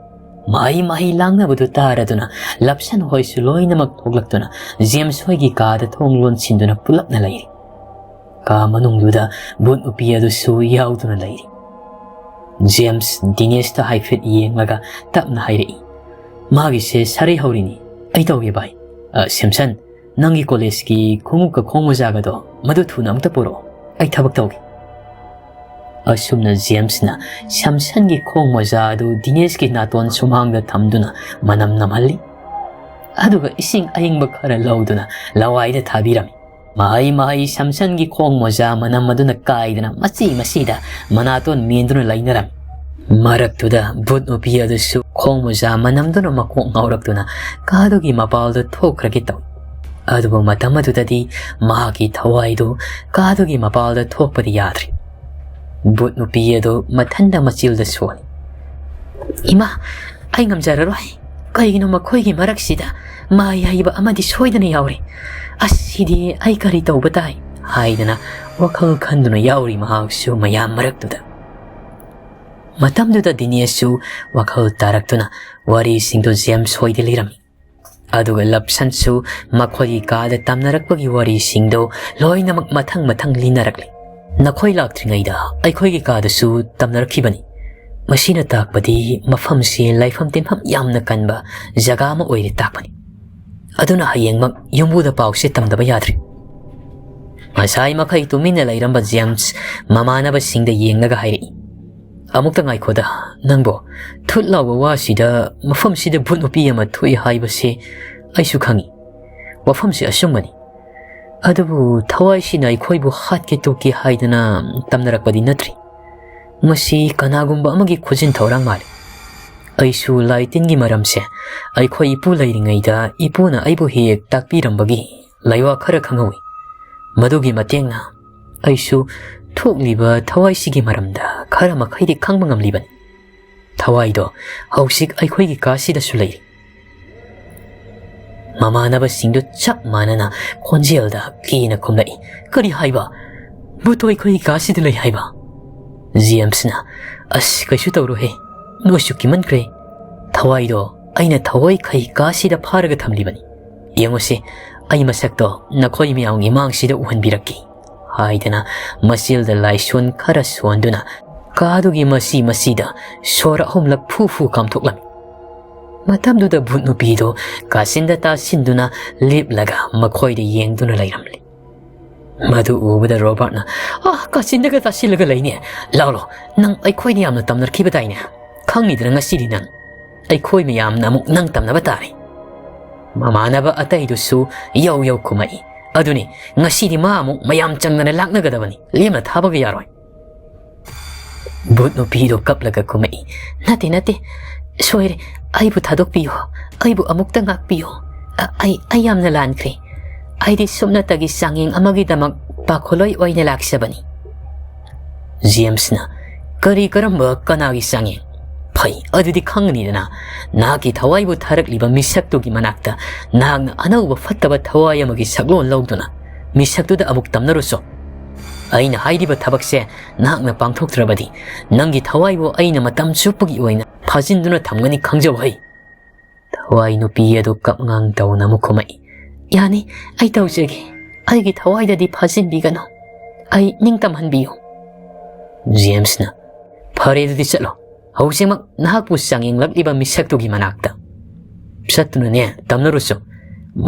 ꯃꯍꯩ ꯃꯍꯩ ꯂꯥꯡꯅꯕꯗꯨ ꯇꯥꯔꯗꯨꯅ ꯂꯞꯁꯟ ꯍꯣꯏꯁꯨ ꯂꯣꯏꯅꯃꯛ ꯊꯣꯛꯂꯛꯇꯨꯅ ꯖꯦꯝꯁ ꯍꯣꯏꯒꯤ ꯀꯥꯗ ꯊꯣꯡ ꯂꯣꯟꯁꯤꯟꯗꯨꯅ ꯄꯨꯂꯞꯅ ꯂꯩꯔꯤ꯫ ꯀꯥ ꯃꯅꯨꯡꯗꯨꯗ ꯚꯨꯠ ꯅꯨꯄꯤ ꯑꯗꯨꯁꯨ ꯌꯥꯎꯗꯨꯅ ꯂꯩꯔꯤ꯫ ꯖꯦꯝꯁ ꯗꯤꯅꯦꯁꯇ ꯍꯥꯏꯐꯦꯠ ꯌꯦꯡꯂꯒ ꯇꯞꯅ ꯍꯥꯏꯔꯛꯏ, "ꯃꯥꯒꯤꯁꯦ ꯁꯥꯔꯩ ꯍꯧꯔꯤꯅꯤ꯫ ꯑꯩ ꯇꯧꯒꯦ ꯚꯥꯏ꯫ ꯑ, ꯁꯦꯝꯁꯟ, ꯅꯪꯒꯤ ꯀꯣꯂꯦꯖꯀꯤ ꯈꯣꯡꯎꯞꯀ ꯈꯣꯡ ꯃꯣꯖꯥꯒꯗꯣ ꯃꯗꯨ ꯊꯨꯅ ꯑꯃꯨꯛꯇ ꯄꯨꯔꯛꯑꯣ꯫ ꯑꯩ ꯊꯕꯛ ꯇꯧꯒꯦ"꯫ ꯑꯁꯨꯝꯅ ꯖꯦꯝꯁꯅ ꯁꯝꯁꯟꯒꯤ ꯈꯣꯡ ꯃꯣꯖꯥ ꯑꯗꯨ ꯗꯤꯅꯦꯁꯀꯤ ꯅꯥꯇꯣꯟ ꯁꯨꯃꯥꯡꯗ ꯊꯝꯗꯨꯅ ꯃꯅꯝ ꯅꯝꯍꯜꯂꯤ꯫ ꯑꯗꯨꯒ ꯏꯁꯤꯡ ꯑꯏꯪꯕ ꯈꯔ ꯂꯧꯗꯨꯅ ꯂꯋꯥꯏꯗ ꯊꯥꯕꯤꯔꯝꯃꯤ꯫ ꯃꯍꯩ ꯃꯍꯩ ꯁꯝꯁꯟꯒꯤ ꯈꯣꯡ ꯃꯣꯖꯥ ꯃꯅꯝ ꯑꯗꯨꯅ ꯀꯥꯏꯗꯅ ꯃꯆꯤ ꯃꯆꯤꯗ ꯃꯅꯥꯇꯣꯟ ꯃꯦꯟꯗꯨꯅ ꯂꯩꯅꯔꯝꯃꯤ꯫ ꯃꯔꯛꯇꯨꯗ ꯚꯨꯠ ꯅꯨꯄꯤ ꯑꯗꯨꯁꯨ ꯈꯣꯡ ꯃꯣꯖꯥ ꯃꯅꯝꯗꯨꯅ ꯃꯀꯣꯛ ꯉꯥꯎꯔꯛꯇꯨꯅ ꯀꯥꯗꯨꯒꯤ ꯃꯄꯥꯜꯗ ꯊꯣꯛꯈ꯭ꯔꯒꯦ ꯇꯧꯏ꯫ ꯑꯗꯨꯕꯨ ꯃꯇꯝ ꯑꯗꯨꯗꯗꯤ ꯃꯍꯥꯛꯀꯤ ꯊꯋꯥꯏꯗꯨ ꯀꯥꯗꯨꯒꯤ ꯃꯄꯥꯜꯗ ꯊꯣꯛꯄꯗꯤ ꯌꯥꯗ꯭ꯔꯦ꯫ ꯚꯨꯠ ꯅꯨꯄꯤ ꯑꯗꯨ ꯃꯊꯟꯗ ꯃꯆꯤꯜꯗ ꯁꯣꯜꯂꯤ꯫ "ꯏꯃꯥ, ꯑꯩ ꯉꯝꯖꯔꯔꯣꯏ꯫ ꯀꯩꯒꯤꯅꯣ ꯃꯈꯣꯏꯒꯤ ꯃꯔꯛꯁꯤꯗ ꯃꯥꯏ ꯍꯩꯕ ꯑꯃꯗꯤ ꯁꯣꯏꯗꯅ ꯌꯥꯎꯔꯤ꯫ ꯑꯁꯤꯗꯤ ꯑꯩ ꯀꯔꯤ ꯇꯧꯕ ꯇꯥꯏ?" ꯍꯥꯏꯗꯅ ꯋꯥꯈꯜ ꯈꯟꯗꯨꯅ ꯌꯥꯎꯔꯤ ꯃꯍꯥꯛꯁꯨ ꯃꯌꯥꯝ ꯃꯔꯛꯇꯨꯗ꯫ ꯃꯇꯝꯗꯨꯗ ꯗꯤꯅꯦꯁꯁꯨ ꯋꯥꯈꯜ ꯇꯥꯔꯛꯇꯨꯅ ꯋꯥꯔꯤꯁꯤꯡꯗꯨ ꯖꯦꯝꯁ ꯍꯣꯏꯗ ꯂꯤꯔꯝꯃꯤ꯫ ꯑꯗꯨꯒ ꯂꯞꯁꯟꯁꯨ ꯃꯈꯣꯏꯒꯤ ꯀꯥꯗ ꯇꯝꯅꯔꯛꯄꯒꯤ ꯋꯥꯔꯤꯁꯤꯡꯗꯨ ꯂꯣꯏꯅꯃꯛ ꯃꯊꯪ ꯃꯊꯪ ꯂꯤꯅꯔꯛꯂꯤ꯫ "ꯅꯈꯣꯏ ꯂꯥꯛꯇ꯭ꯔꯤꯉꯩꯗ ꯑꯩꯈꯣꯏꯒꯤ ꯀꯥꯗꯁꯨ ꯇꯝꯅꯔꯛꯈꯤꯕꯅꯤ꯫ ꯃꯁꯤꯅ ꯇꯥꯛꯄꯗꯤ ꯃꯐꯝꯁꯤ ꯂꯥꯏꯐꯝ ꯇꯤꯟꯐꯝ ꯌꯥꯝꯅ ꯀꯟꯕ ꯖꯒꯥ ꯑꯃ ꯑꯣꯏꯔꯦ ꯇꯥꯛꯄꯅꯤ꯫ ꯑꯗꯨꯅ ꯍꯌꯦꯡꯃꯛ ꯌꯨꯝꯕꯨꯗ ꯄꯥꯎꯁꯦ ꯇꯝꯗꯕ ꯌꯥꯗ꯭ꯔꯦ꯫ ꯉꯁꯥꯏ ꯃꯈꯩ ꯇꯨꯃꯤꯟꯅ ꯂꯩꯔꯝꯕ ꯖꯦꯝꯁ ꯃꯃꯥꯟꯅꯕꯁꯤꯡꯗ ꯌꯦꯡꯂꯒ ꯍꯥꯏꯔꯛꯏ, "ꯑꯃꯨꯛꯇ ꯉꯥꯏꯈꯣꯗ, ꯅꯪꯕꯣ꯫ ꯊꯨꯠ ꯂꯥꯎꯕ ꯋꯥꯁꯤꯗ ꯃꯐꯝꯁꯤꯗ ꯚꯨꯠ ꯅꯨꯄꯤ ꯑꯃ ꯊꯣꯛꯏ ꯍꯥꯏꯕꯁꯦ ꯑꯩꯁꯨ ꯈꯪꯏ꯫ ꯋꯥꯐꯝꯁꯤ ꯑꯆꯨꯝꯕꯅꯤ꯫ ꯑꯗꯨꯕꯨ ꯊꯋꯥꯏꯁꯤꯅ ꯑꯩꯈꯣꯏꯕꯨ ꯍꯥꯠꯀꯦ ꯇꯣꯛꯀꯦ ꯍꯥꯏꯗꯅ ꯇꯝꯅꯔꯛꯄꯗꯤ ꯅꯠꯇ꯭ꯔꯤ꯫ ꯃꯁꯤ ꯀꯅꯥꯒꯨꯝꯕ ꯑꯃꯒꯤ ꯈꯨꯖꯤꯟ ꯊꯧꯔꯥꯡ ꯃꯥꯜꯂꯤ꯫ ꯑꯩꯁꯨ ꯂꯥꯏ ꯇꯤꯟꯒꯤ ꯃꯔꯝꯁꯦ ꯑꯩꯈꯣꯏ ꯏꯄꯨ ꯂꯩꯔꯤꯉꯩꯗ ꯏꯄꯨꯅ ꯑꯩꯕꯨ ꯍꯦꯛ ꯍꯦꯛ ꯇꯥꯛꯄꯤꯔꯝꯕꯒꯤ ꯂꯥꯏꯋꯥ ꯈꯔ ꯈꯪꯍꯧꯏ꯫ ꯃꯗꯨꯒꯤ ꯃꯇꯦꯡꯅ ꯑꯩꯁꯨ ꯊꯣꯛꯂꯤꯕ ꯊꯋꯥꯏꯁꯤꯒꯤ ꯃꯔꯝꯗ ꯈꯔ ꯃꯈꯩꯗꯤ ꯈꯪꯕ ꯉꯝꯂꯤꯕꯅꯤ꯫ ꯊꯋꯥꯏꯗꯣ ꯍꯧꯖꯤꯛ ꯑꯩꯈꯣꯏꯒꯤ ꯀꯥꯁꯤꯗꯁꯨ ꯂꯩꯔꯤ꯫" ꯃꯃꯥꯟꯅꯕꯁꯤꯡꯗꯨ ꯆꯞ ꯃꯥꯟꯅꯅ ꯈꯣꯟꯖꯦꯜꯗ ꯀꯤꯅ ꯈꯨꯝꯂꯛꯏ, "ꯀꯔꯤ ꯍꯥꯏꯕ? ꯚꯨꯠꯇꯣ ꯑꯩꯈꯣꯏꯒꯤ ꯀꯥꯁꯤꯗ ꯂꯩ ꯍꯥꯏꯕ?" ꯖꯦꯝꯁꯅ, "ꯑꯁ, ꯀꯩꯁꯨ ꯇꯧꯔꯣꯏꯍꯦ, ꯅꯣꯏꯁꯨ ꯀꯤꯃꯟꯈ꯭ꯔꯦ꯫ ꯊꯋꯥꯏꯗꯣ ꯑꯩꯅ ꯊꯑꯣꯏꯈꯩ ꯀꯥꯁꯤꯗ ꯐꯥꯔꯒ ꯊꯝꯂꯤꯕꯅꯤ꯫ ꯌꯦꯡꯉꯨꯁꯦ, ꯑꯩ ꯃꯁꯛꯇꯣ ꯅꯈꯣꯏ ꯃꯌꯥꯝꯒꯤ ꯃꯥꯡꯁꯤꯗ ꯎꯍꯟꯕꯤꯔꯛꯀꯦ" ꯍꯥꯏꯗꯅ ꯃꯆꯤꯜꯗ ꯂꯥꯏꯁꯣꯟ ꯈꯔ ꯁꯣꯟꯗꯨꯅ ꯀꯥꯗꯨꯒꯤ ꯃꯆꯤ ꯃꯆꯤꯗ ꯁꯣꯔ ꯑꯍꯨꯝꯂꯛ ꯐꯨ ꯐꯨ ꯀꯥꯝꯊꯣꯛꯂꯝꯃꯤ꯫ ꯃꯇꯝꯗꯨꯗ ꯚꯨꯠ ꯅꯨꯄꯤꯗꯨ ꯀꯥꯆꯤꯟꯗ ꯇꯥꯁꯤꯟꯗꯨꯅ ꯂꯦꯞꯂꯒ ꯃꯈꯣꯏꯗ ꯌꯦꯡꯗꯨꯅ ꯂꯩꯔꯝꯂꯤ꯫ ꯃꯗꯨ ꯎꯕꯗ ꯔꯣꯕꯥꯔꯠꯅ, "ꯑꯥ, ꯀꯥꯆꯤꯟꯗꯒ ꯇꯥꯁꯤꯜꯂꯒ ꯂꯩꯅꯦ꯫ ꯂꯥꯎ, ꯂꯥꯎ, ꯅꯪ ꯑꯩꯈꯣꯏꯅ ꯌꯥꯝꯅ ꯇꯝꯅꯔꯛꯈꯤꯕꯗꯥꯏꯅꯦ? ꯈꯪꯉꯤꯗꯅ ꯉꯁꯤꯗꯤ ꯅꯪ꯫ ꯑꯩꯈꯣꯏ ꯃꯌꯥꯝꯅ ꯑꯃꯨꯛ ꯅꯪ ꯇꯝꯅꯕ ꯇꯥꯔꯦ꯫" ꯃꯃꯥꯟꯅꯕ ꯑꯇꯩꯗꯨꯁꯨ ꯌꯧ ꯌꯧ ꯈꯨꯝꯃꯛꯏ꯫ "ꯑꯗꯨꯅꯤ, ꯉꯁꯤꯗꯤ ꯃꯥ ꯑꯃꯨꯛ ꯃꯌꯥꯝ ꯆꯪꯗꯅ ꯂꯥꯛꯅꯒꯗꯕꯅꯤ꯫ ꯂꯦꯝꯅ ꯊꯥꯕꯒ ꯌꯥꯔꯣꯏ꯫" ꯚꯨꯠ ꯅꯨꯄꯤꯗꯣ ꯀꯞꯂꯒ ꯈꯨꯝꯃꯛꯏ, "ꯅꯠꯇꯦ, ꯅꯠꯇꯦ, ꯁꯣꯏꯔꯦ꯫ ꯑꯩꯕꯨ ꯊꯥꯗꯣꯛꯄꯤꯌꯣ꯫ ꯑꯩꯕꯨ ꯑꯃꯨꯛꯇ ꯉꯥꯛꯄꯤꯌꯣ꯫ ꯑ-, ꯑꯩ, ꯑꯩ ꯌꯥꯝꯅ ꯂꯥꯟꯈ꯭ꯔꯦ꯫ ꯑꯩꯗꯤ ꯁꯨꯞꯅꯇꯒꯤ ꯆꯥꯡꯌꯦꯡ ꯑꯃꯒꯤꯗꯃꯛ ꯄꯥꯈꯣꯜꯂꯣꯏ ꯑꯣꯏꯅ ꯂꯥꯛꯆꯕꯅꯤ꯫" ꯖꯦꯝꯁꯅ, "ꯀꯔꯤ, ꯀꯔꯝꯕ, ꯀꯅꯥꯒꯤ ꯆꯥꯡꯌꯦꯡ? ꯐꯩ, ꯑꯗꯨꯗꯤ ꯈꯪꯒꯅꯤꯗꯅ꯫ ꯅꯍꯥꯛꯀꯤ ꯊꯋꯥꯏꯕꯨ ꯊꯥꯔꯛꯂꯤꯕ ꯃꯤꯁꯛꯇꯨꯒꯤ ꯃꯅꯥꯛꯇ ꯅꯍꯥꯛꯅ ꯑꯅꯧꯕ ꯐꯠꯇꯕ ꯊꯋꯥꯏ ꯑꯃꯒꯤ ꯁꯛꯂꯣꯟ ꯂꯧꯗꯨꯅ ꯃꯤꯁꯛꯇꯨꯗ ꯑꯃꯨꯛ ꯇꯝꯅꯔꯨꯆꯣ꯫ ꯑꯩꯅ ꯍꯥꯏꯔꯤꯕ ꯊꯕꯛꯁꯦ ꯅꯍꯥꯛꯅ ꯄꯥꯡꯊꯣꯛꯇ꯭ꯔꯕꯗꯤ ꯅꯪꯒꯤ ꯊꯋꯥꯏꯕꯨ ꯑꯩꯅ ꯃꯇꯝ ꯆꯨꯞꯄꯒꯤ ꯑꯣꯏꯅ ꯐꯥꯖꯤꯟꯗꯨꯅ ꯊꯝꯒꯅꯤ, ꯈꯪꯖꯧ ꯍꯩ꯫" ꯊꯋꯥꯏ ꯅꯨꯄꯤ ꯑꯗꯨ ꯀꯞꯉꯥꯡ ꯇꯧꯅ ꯑꯃꯨꯛ ꯈꯨꯝꯃꯛꯏ, "ꯌꯥꯅꯤ, ꯑꯩ ꯇꯧꯖꯒꯦ꯫ ꯑꯩꯒꯤ ꯊꯋꯥꯏꯗꯗꯤ ꯐꯥꯖꯤꯟꯕꯤꯒꯅꯨ꯫ ꯑꯩ ꯅꯤꯡꯇꯝꯍꯟꯕꯤꯌꯨ꯫" ꯖꯦꯝꯁꯅ, "ꯐꯔꯦ, ꯑꯗꯨꯗꯤ ꯆꯠꯂꯣ꯫ ꯍꯧꯖꯤꯛꯃꯛ ꯅꯍꯥꯛꯄꯨ ꯆꯥꯡꯌꯦꯡꯂꯛꯂꯤꯕ ꯃꯤꯁꯛꯇꯨꯒꯤ ꯃꯅꯥꯛꯇ ꯆꯠꯇꯨꯅꯅꯦ ꯇꯝꯅꯔꯨꯆꯣ,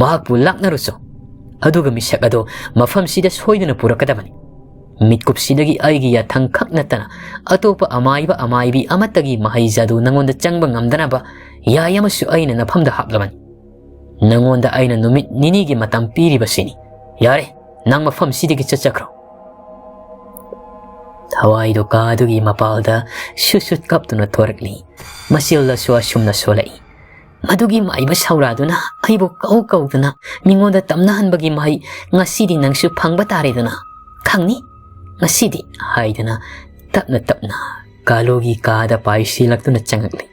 ꯃꯍꯥꯛꯄꯨ ꯂꯥꯛꯅꯔꯨꯆꯣ꯫ ꯑꯗꯨꯒ ꯃꯤꯁꯛ ꯑꯗꯣ ꯃꯐꯝꯁꯤꯗ ꯁꯣꯏꯗꯅ ꯄꯨꯔꯛꯀꯗꯕꯅꯤ꯫ ꯃꯤꯠꯀꯨꯞꯁꯤꯗꯒꯤ ꯑꯩꯒꯤ ꯌꯥꯊꯪ ꯈꯛ ꯅꯠꯇꯅ ꯑꯇꯣꯞꯄ ꯑꯃꯥꯏꯕ ꯑꯃꯥꯏꯕꯤ ꯑꯃꯠꯇꯒꯤ ꯃꯍꯩ ꯖꯥꯗꯨ ꯅꯉꯣꯟꯗ ꯆꯪꯕ ꯉꯝꯗꯅꯕ ꯌꯥꯏ ꯑꯃꯁꯨ ꯑꯩꯅ ꯅꯐꯝꯗ ꯍꯥꯞꯂꯕꯅꯤ꯫ ꯅꯉꯣꯟꯗ ꯑꯩꯅ ꯅꯨꯃꯤꯠ ꯅꯤꯅꯤꯒꯤ ꯃꯇꯝ ꯄꯤꯔꯤꯕꯁꯤꯅꯤ꯫ ꯌꯥꯔꯦ, ꯅꯪ ꯃꯐꯝꯁꯤꯗꯒꯤ ꯆꯠꯆꯈ꯭ꯔꯣ꯫ ꯊꯋꯥꯏꯗꯣ ꯀꯥꯗꯨꯒꯤ ꯃꯄꯥꯜꯗ ꯁꯨꯠ ꯁꯨꯠ ꯀꯞꯇꯨꯅ ꯊꯣꯔꯛꯂꯤ꯫ ꯃꯆꯤꯜꯗꯁꯨ ꯑꯁꯨꯝꯅ ꯁꯣꯜꯂꯛꯏ, "ꯃꯗꯨꯒꯤ ꯃꯥꯏꯕ ꯁꯧꯔꯥꯗꯨꯅ ꯑꯩꯕꯨ ꯀꯧ ꯀꯧꯗꯨꯅ ꯃꯤꯉꯣꯟꯗ ꯇꯝꯅꯍꯟꯕꯒꯤ ꯃꯍꯩ ꯉꯁꯤꯗꯤ ꯅꯪꯁꯨ ꯐꯪꯕ ꯇꯥꯔꯦꯗꯅ꯫ ꯈꯪꯅꯤ ꯉꯁꯤꯗꯤ," ꯍꯥꯏꯗꯨꯅ ꯇꯞꯅ ꯇꯞꯅ ꯀꯥꯂꯨꯒꯤ ꯀꯥꯗ ꯄꯥꯏꯁꯤꯜꯂꯛꯇꯨꯅ ꯆꯪꯉꯛꯂꯤ꯫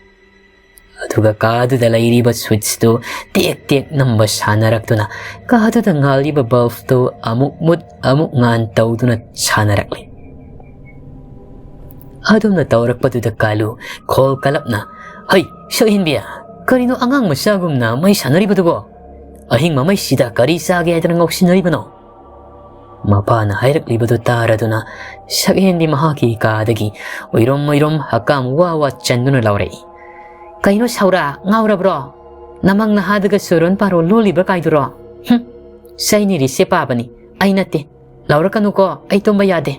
ꯑꯗꯨꯒ ꯀꯥꯗꯨꯗ ꯂꯩꯔꯤꯕ ꯁ꯭ꯋꯤꯠꯆꯇꯨ ꯇꯦꯛ ꯇꯦꯛ ꯅꯝꯕ ꯁꯥꯟꯅꯔꯛꯇꯨꯅ ꯀꯥꯗꯨꯗ ꯉꯥꯜꯂꯤꯕ ꯕꯜꯕꯇꯨ ꯑꯃꯨꯛ ꯃꯨꯠ ꯑꯃꯨꯛ ꯉꯥꯟ ꯇꯧꯗꯨꯅ ꯁꯥꯟꯅꯔꯛꯂꯤ꯫ ꯑꯗꯨꯝꯅ ꯇꯧꯔꯛꯄꯗꯨꯗ ꯀꯥꯂꯨ ꯈꯣꯜ ꯀꯂꯞꯅ, "ꯍꯩ, ꯁꯛꯍꯦꯟꯕꯤ, ꯀꯔꯤꯅꯣ ꯑꯉꯥꯡ ꯃꯆꯥꯒꯨꯝꯅ ꯃꯩ ꯁꯥꯟꯅꯔꯤꯕꯗꯨꯕꯣ? ꯑꯍꯤꯡ ꯃꯃꯩꯁꯤꯗ ꯀꯔꯤ ꯆꯥꯒꯦ ꯍꯥꯏꯗꯅ ꯉꯥꯎꯁꯤꯟꯅꯔꯤꯕꯅꯣ?" ꯃꯄꯥꯅ ꯍꯥꯏꯔꯛꯂꯤꯕꯗꯨ ꯇꯥꯔꯗꯨꯅ ꯁꯛꯍꯦꯟꯕꯤ ꯃꯍꯥꯛꯀꯤ ꯀꯥꯗꯒꯤ ꯎꯏꯔꯣꯝ ꯎꯏꯔꯣꯝ ꯍꯛꯀꯥꯝ ꯋꯥ ꯋꯥ ꯆꯟꯗꯨꯅ ꯂꯥꯎꯔꯛꯏ, "ꯀꯩꯅꯣ ꯁꯧꯔꯥ, ꯉꯥꯎꯔꯕ꯭ꯔꯣ? ꯅꯃꯪ ꯅꯍꯥꯗꯒ ꯆꯨꯔꯣꯟ ꯄꯥꯔꯣ ꯂꯣꯜꯂꯤꯕ꯭ꯔꯥ ꯀꯥꯏꯗꯨꯔꯣ? ꯍꯨꯝ, ꯆꯩꯅꯤꯔꯤꯁꯦ ꯄꯥꯕꯅꯤ, ꯑꯩ ꯅꯠꯇꯦ꯫ ꯂꯥꯎꯔꯛꯀꯅꯨꯀꯣ, ꯑꯩ ꯇꯨꯝꯕ ꯌꯥꯗꯦ꯫"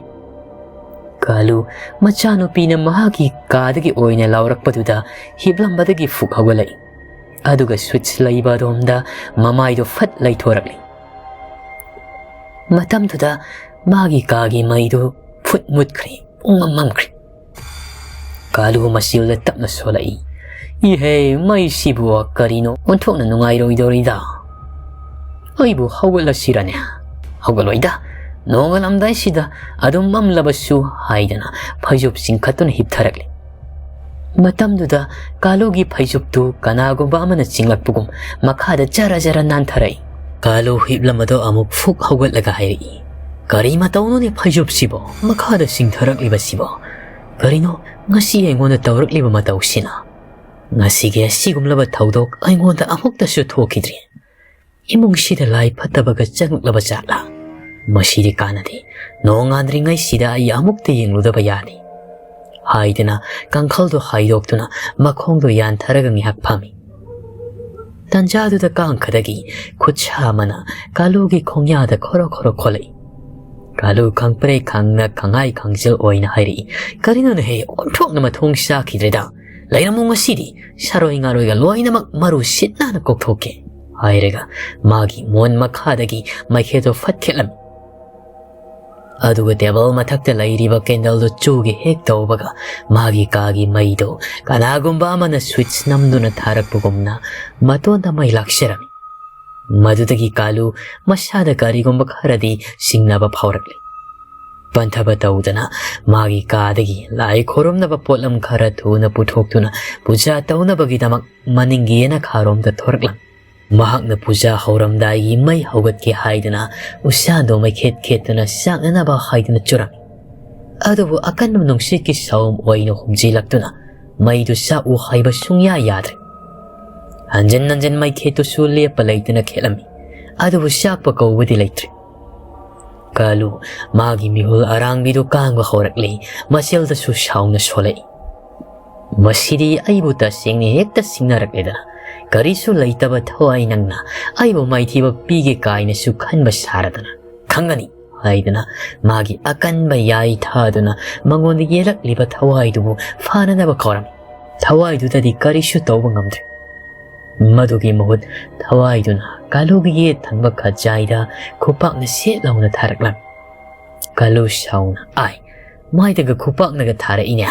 ꯀꯥꯂꯨ ꯃꯆꯥꯅꯨꯄꯤꯅ ꯃꯍꯥꯛꯀꯤ ꯀꯥꯗꯒꯤ ꯑꯣꯏꯅ ꯂꯥꯎꯔꯛꯄꯗꯨꯗ ꯍꯤꯞꯂꯝꯕꯗꯒꯤ ꯐꯨꯛ ꯍꯧꯒꯠꯂꯛꯏ꯫ ꯑꯗꯨꯒ ꯁ꯭ꯋꯤꯠꯆ ꯂꯩꯕ ꯑꯗꯣꯝꯗ ꯃꯃꯥꯏꯗꯨ ꯐꯠ ꯂꯩꯊꯣꯔꯛꯂꯤ꯫ ꯃꯇꯝꯗꯨꯗ ꯃꯥꯒꯤ ꯀꯥꯒꯤ ꯃꯩꯗꯨ ꯐꯨꯠ ꯃꯨꯠꯈ꯭ꯔꯦ, ꯄꯨꯡꯃꯝ ꯃꯝꯈ꯭ꯔꯦ꯫ ꯀꯥꯂꯨ ꯃꯆꯤꯜꯗ ꯇꯞꯅ ꯁꯣꯜꯂꯛꯏ, "ꯏꯍꯦ, ꯃꯩꯁꯤꯕꯨ ꯀꯔꯤꯅꯣ ꯑꯣꯟꯊꯣꯛꯅ ꯅꯨꯡꯉꯥꯏꯔꯣꯏꯗꯧꯔꯤꯗ꯫ ꯑꯩꯕꯨ ꯍꯧꯒꯠꯂꯁꯤꯔꯅꯦ? ꯍꯧꯒꯠꯂꯣꯏꯗ, ꯅꯣꯡꯉꯥꯜꯂꯝꯗꯥꯏꯁꯤꯗ ꯑꯗꯨꯝ ꯃꯝꯂꯕꯁꯨ," ꯍꯥꯏꯗꯅ ꯐꯩꯖꯨꯞ ꯆꯤꯡꯈꯠꯇꯨꯅ ꯍꯤꯞꯊꯔꯛꯂꯤ꯫ ꯃꯇꯝꯗꯨꯗ ꯀꯥꯂꯨꯒꯤ ꯐꯩꯖꯨꯞꯇꯨ ꯀꯅꯥꯒꯨꯝꯕ ꯑꯃꯅ ꯆꯤꯡꯂꯛꯄꯒꯨꯝ ꯃꯈꯥꯗ ꯖꯔ ꯖꯔ ꯅꯥꯟꯊꯔꯛꯏ꯫ ꯀꯥꯂꯨ ꯍꯤꯞꯂꯝꯕꯗꯣ ꯑꯃꯨꯛ ꯐꯨꯛ ꯍꯧꯒꯠꯂꯒ ꯍꯥꯏꯔꯛꯏ, "ꯀꯔꯤ ꯃꯇꯧꯅꯣꯅꯦ ꯐꯩꯖꯨꯞꯁꯤꯕꯣ ꯃꯈꯥꯗ ꯆꯤꯡꯊꯔꯛꯂꯤꯕꯁꯤꯕꯣ? ꯀꯔꯤꯅꯣ ꯉꯁꯤ ꯑꯩꯉꯣꯟꯗ ꯇꯧꯔꯛꯂꯤꯕ ꯃꯇꯧꯁꯤꯅ? ꯉꯁꯤꯒꯤ ꯑꯁꯤꯒꯨꯝꯂꯕ ꯊꯧꯗꯣꯛ ꯑꯩꯉꯣꯟꯗ ꯑꯃꯨꯛꯇꯁꯨ ꯊꯣꯛꯈꯤꯗ꯭ꯔꯤ꯫ ꯏꯃꯨꯡꯁꯤꯗ ꯂꯥꯏ ꯐꯠꯇꯕꯒ ꯆꯪꯂꯛꯂꯕ ꯖꯥꯠꯂꯥ? ꯃꯁꯤꯗꯤ ꯀꯥꯟꯅꯗꯦ꯫ ꯅꯣꯡꯉꯥꯟꯗ꯭ꯔꯤꯉꯩꯁꯤꯗ ꯑꯩ ꯑꯃꯨꯛꯇ ꯌꯦꯡꯂꯨꯗꯕ ꯌꯥꯗꯦ꯫" ꯍꯥꯏꯗꯨꯅ ꯀꯥꯡꯈꯜꯗꯨ ꯍꯥꯏꯗꯣꯛꯇꯨꯅ ꯃꯈꯣꯡꯗꯨ ꯌꯥꯟꯊꯔꯒ ꯉꯥꯏꯍꯥꯛ ꯐꯝꯃꯤ꯫ ꯇꯟꯖꯥꯗꯨꯗ ꯀꯥꯡꯈꯗꯒꯤ ꯈꯨꯠꯁꯥ ꯑꯃꯅ ꯀꯥꯂꯨꯒꯤ ꯈꯣꯡꯌꯥꯗ ꯈꯣꯔꯣ ꯈꯣꯔꯣ ꯈꯣꯠꯂꯛꯏ꯫ ꯀꯥꯂꯨ ꯈꯪꯄ꯭ꯔꯦꯛ ꯈꯪꯅ ꯈꯪꯍꯥꯏ ꯈꯪꯖꯤꯜ ꯑꯣꯏꯅ ꯍꯥꯏꯔꯛꯏ, "ꯀꯔꯤꯅꯣꯅꯦꯍꯦ, ꯑꯣꯟꯊꯣꯛꯅ ꯃꯊꯣꯡ ꯆꯥꯈꯤꯗ꯭ꯔꯦꯗ꯫ ꯂꯩꯔꯝꯃꯣ ꯉꯁꯤꯗꯤ ꯁꯥꯔꯣꯏ ꯉꯥꯔꯣꯏꯒ ꯂꯣꯏꯅꯃꯛ ꯃꯔꯨ ꯁꯤꯠ ꯅꯥꯟꯅ ꯀꯣꯛꯊꯣꯛꯀꯦ" ꯍꯥꯏꯔꯒ ꯃꯥꯒꯤ ꯃꯣꯟ ꯃꯈꯥꯗꯒꯤ ꯃꯩꯈꯦꯠꯇꯣ ꯐꯠ ꯈꯦꯠꯂꯝꯃꯤ꯫ ꯑꯗꯨꯒ ꯇꯦꯕꯜ ꯃꯊꯛꯇ ꯂꯩꯔꯤꯕ ꯀꯦꯟꯗꯜꯗꯨ ꯆꯨꯒꯦ ꯍꯦꯛ ꯇꯧꯕꯒ ꯃꯥꯒꯤ ꯀꯥꯒꯤ ꯃꯩꯗꯨ ꯀꯅꯥꯒꯨꯝꯕ ꯑꯃꯅ ꯁ꯭ꯋꯤꯠꯆ ꯅꯝꯗꯨꯅ ꯊꯥꯔꯛꯄꯒꯨꯝꯅ ꯃꯇꯣꯟꯗ ꯃꯩ ꯂꯥꯛꯆꯔꯝꯃꯤ꯫ ꯃꯗꯨꯗꯒꯤ ꯀꯥꯂꯨ ꯃꯁꯥꯗ ꯀꯔꯤꯒꯨꯝꯕ ꯈꯔꯗꯤ ꯁꯤꯡꯅꯕ ꯐꯥꯎꯔꯛꯂꯤ꯫ ꯄꯟꯊꯕ ꯇꯧꯗꯅ ꯃꯥꯒꯤ ꯀꯥꯗꯒꯤ ꯂꯥꯏ ꯈꯣꯏꯔꯨꯝꯅꯕ ꯄꯣꯠꯂꯝ ꯈꯔ ꯊꯨꯅ ꯄꯨꯊꯣꯛꯇꯨꯅ ꯄꯨꯖꯥ ꯇꯧꯅꯕꯒꯤꯗꯃꯛ ꯃꯅꯤꯡꯒꯤ ꯌꯦꯅꯈꯥꯔꯣꯝꯗ ꯊꯣꯔꯛꯂꯝꯃꯤ꯫ ꯃꯍꯥꯛꯅ ꯄꯨꯖꯥ ꯍꯧꯔꯝꯗꯥꯏꯒꯤ ꯃꯩ ꯍꯧꯒꯠꯀꯦ ꯍꯥꯏꯗꯨꯅ ꯎꯁꯥꯗꯣ ꯃꯩꯈꯦꯠ ꯈꯦꯠꯇꯨꯅ ꯆꯥꯛꯅꯅꯕ ꯍꯥꯏꯗꯨꯅ ꯆꯨꯔꯝꯃꯤ꯫ ꯑꯗꯨꯕꯨ ꯑꯀꯟꯕ ꯅꯨꯡꯁꯤꯠꯀꯤ ꯁꯥꯎꯝ ꯑꯣꯏꯅ ꯍꯨꯝꯖꯤꯜꯂꯛꯇꯨꯅ ꯃꯩꯗꯨ ꯆꯥꯛꯎ ꯍꯥꯏꯕ ꯁꯨꯡꯌꯥ ꯌꯥꯗ꯭ꯔꯦ꯫ ꯍꯟꯖꯤꯟ ꯍꯟꯖꯤꯟ ꯃꯩꯈꯦꯠꯇꯨꯁꯨ ꯂꯦꯞꯄ ꯂꯩꯇꯅ ꯈꯦꯠꯂꯝꯃꯤ, ꯑꯗꯨꯕꯨ ꯆꯥꯛꯄ ꯀꯧꯕꯗꯤ ꯂꯩꯇ꯭ꯔꯦ꯫ ꯀꯥꯂꯨ ꯃꯥꯒꯤ ꯃꯤꯍꯨꯜ ꯑꯔꯥꯡꯕꯤꯗꯨ ꯀꯥꯡꯕ ꯍꯧꯔꯛꯂꯦ, ꯃꯆꯤꯜꯗꯁꯨ ꯁꯥꯎꯅ ꯁꯣꯜꯂꯛꯏ꯫ "ꯃꯁꯤꯗꯤ ꯑꯩꯕꯨ ꯇꯁꯦꯡꯅ ꯍꯦꯛꯇ ꯁꯤꯡꯅꯔꯛꯂꯦꯗꯅ, ꯀꯔꯤꯁꯨ ꯂꯩꯇꯕ ꯊꯋꯥꯏ ꯅꯪꯅ ꯑꯩꯕꯨ ꯃꯥꯏꯊꯤꯕ ꯄꯤꯒꯦ ꯀꯥꯏꯅꯁꯨ ꯈꯟꯕ ꯁꯥꯔꯗꯅ, ꯈꯪꯒꯅꯤ" ꯍꯥꯏꯗꯨꯅ ꯃꯥꯒꯤ ꯑꯀꯟꯕ ꯌꯥꯏ ꯊꯥꯗꯨꯅ ꯃꯉꯣꯟꯗ ꯌꯦꯜꯂꯛꯂꯤꯕ ꯊꯋꯥꯏꯗꯨꯕꯨ ꯐꯥꯅꯅꯕ ꯀꯧꯔꯝꯃꯤ꯫ ꯊꯋꯥꯏꯗꯨꯗꯗꯤ ꯀꯔꯤꯁꯨ ꯇꯧꯕ ꯉꯝꯗ꯭ꯔꯦ꯫ ꯃꯗꯨꯒꯤ ꯃꯍꯨꯠ ꯊꯋꯥꯏꯗꯨꯅ ꯀꯥꯂꯨꯒꯤ ꯌꯦꯠ ꯊꯪꯕ ꯈꯖꯥꯏꯗ ꯈꯨꯄꯥꯛꯅ ꯁꯦꯠ ꯂꯥꯎꯅ ꯊꯥꯔꯛꯂꯝꯃꯤ꯫ ꯀꯥꯂꯨ ꯁꯥꯎꯅ, "ꯑꯥꯏ, ꯃꯥꯏꯗꯒ ꯈꯨꯄꯥꯛꯅꯒ ꯊꯥꯔꯛꯏꯅꯦ꯫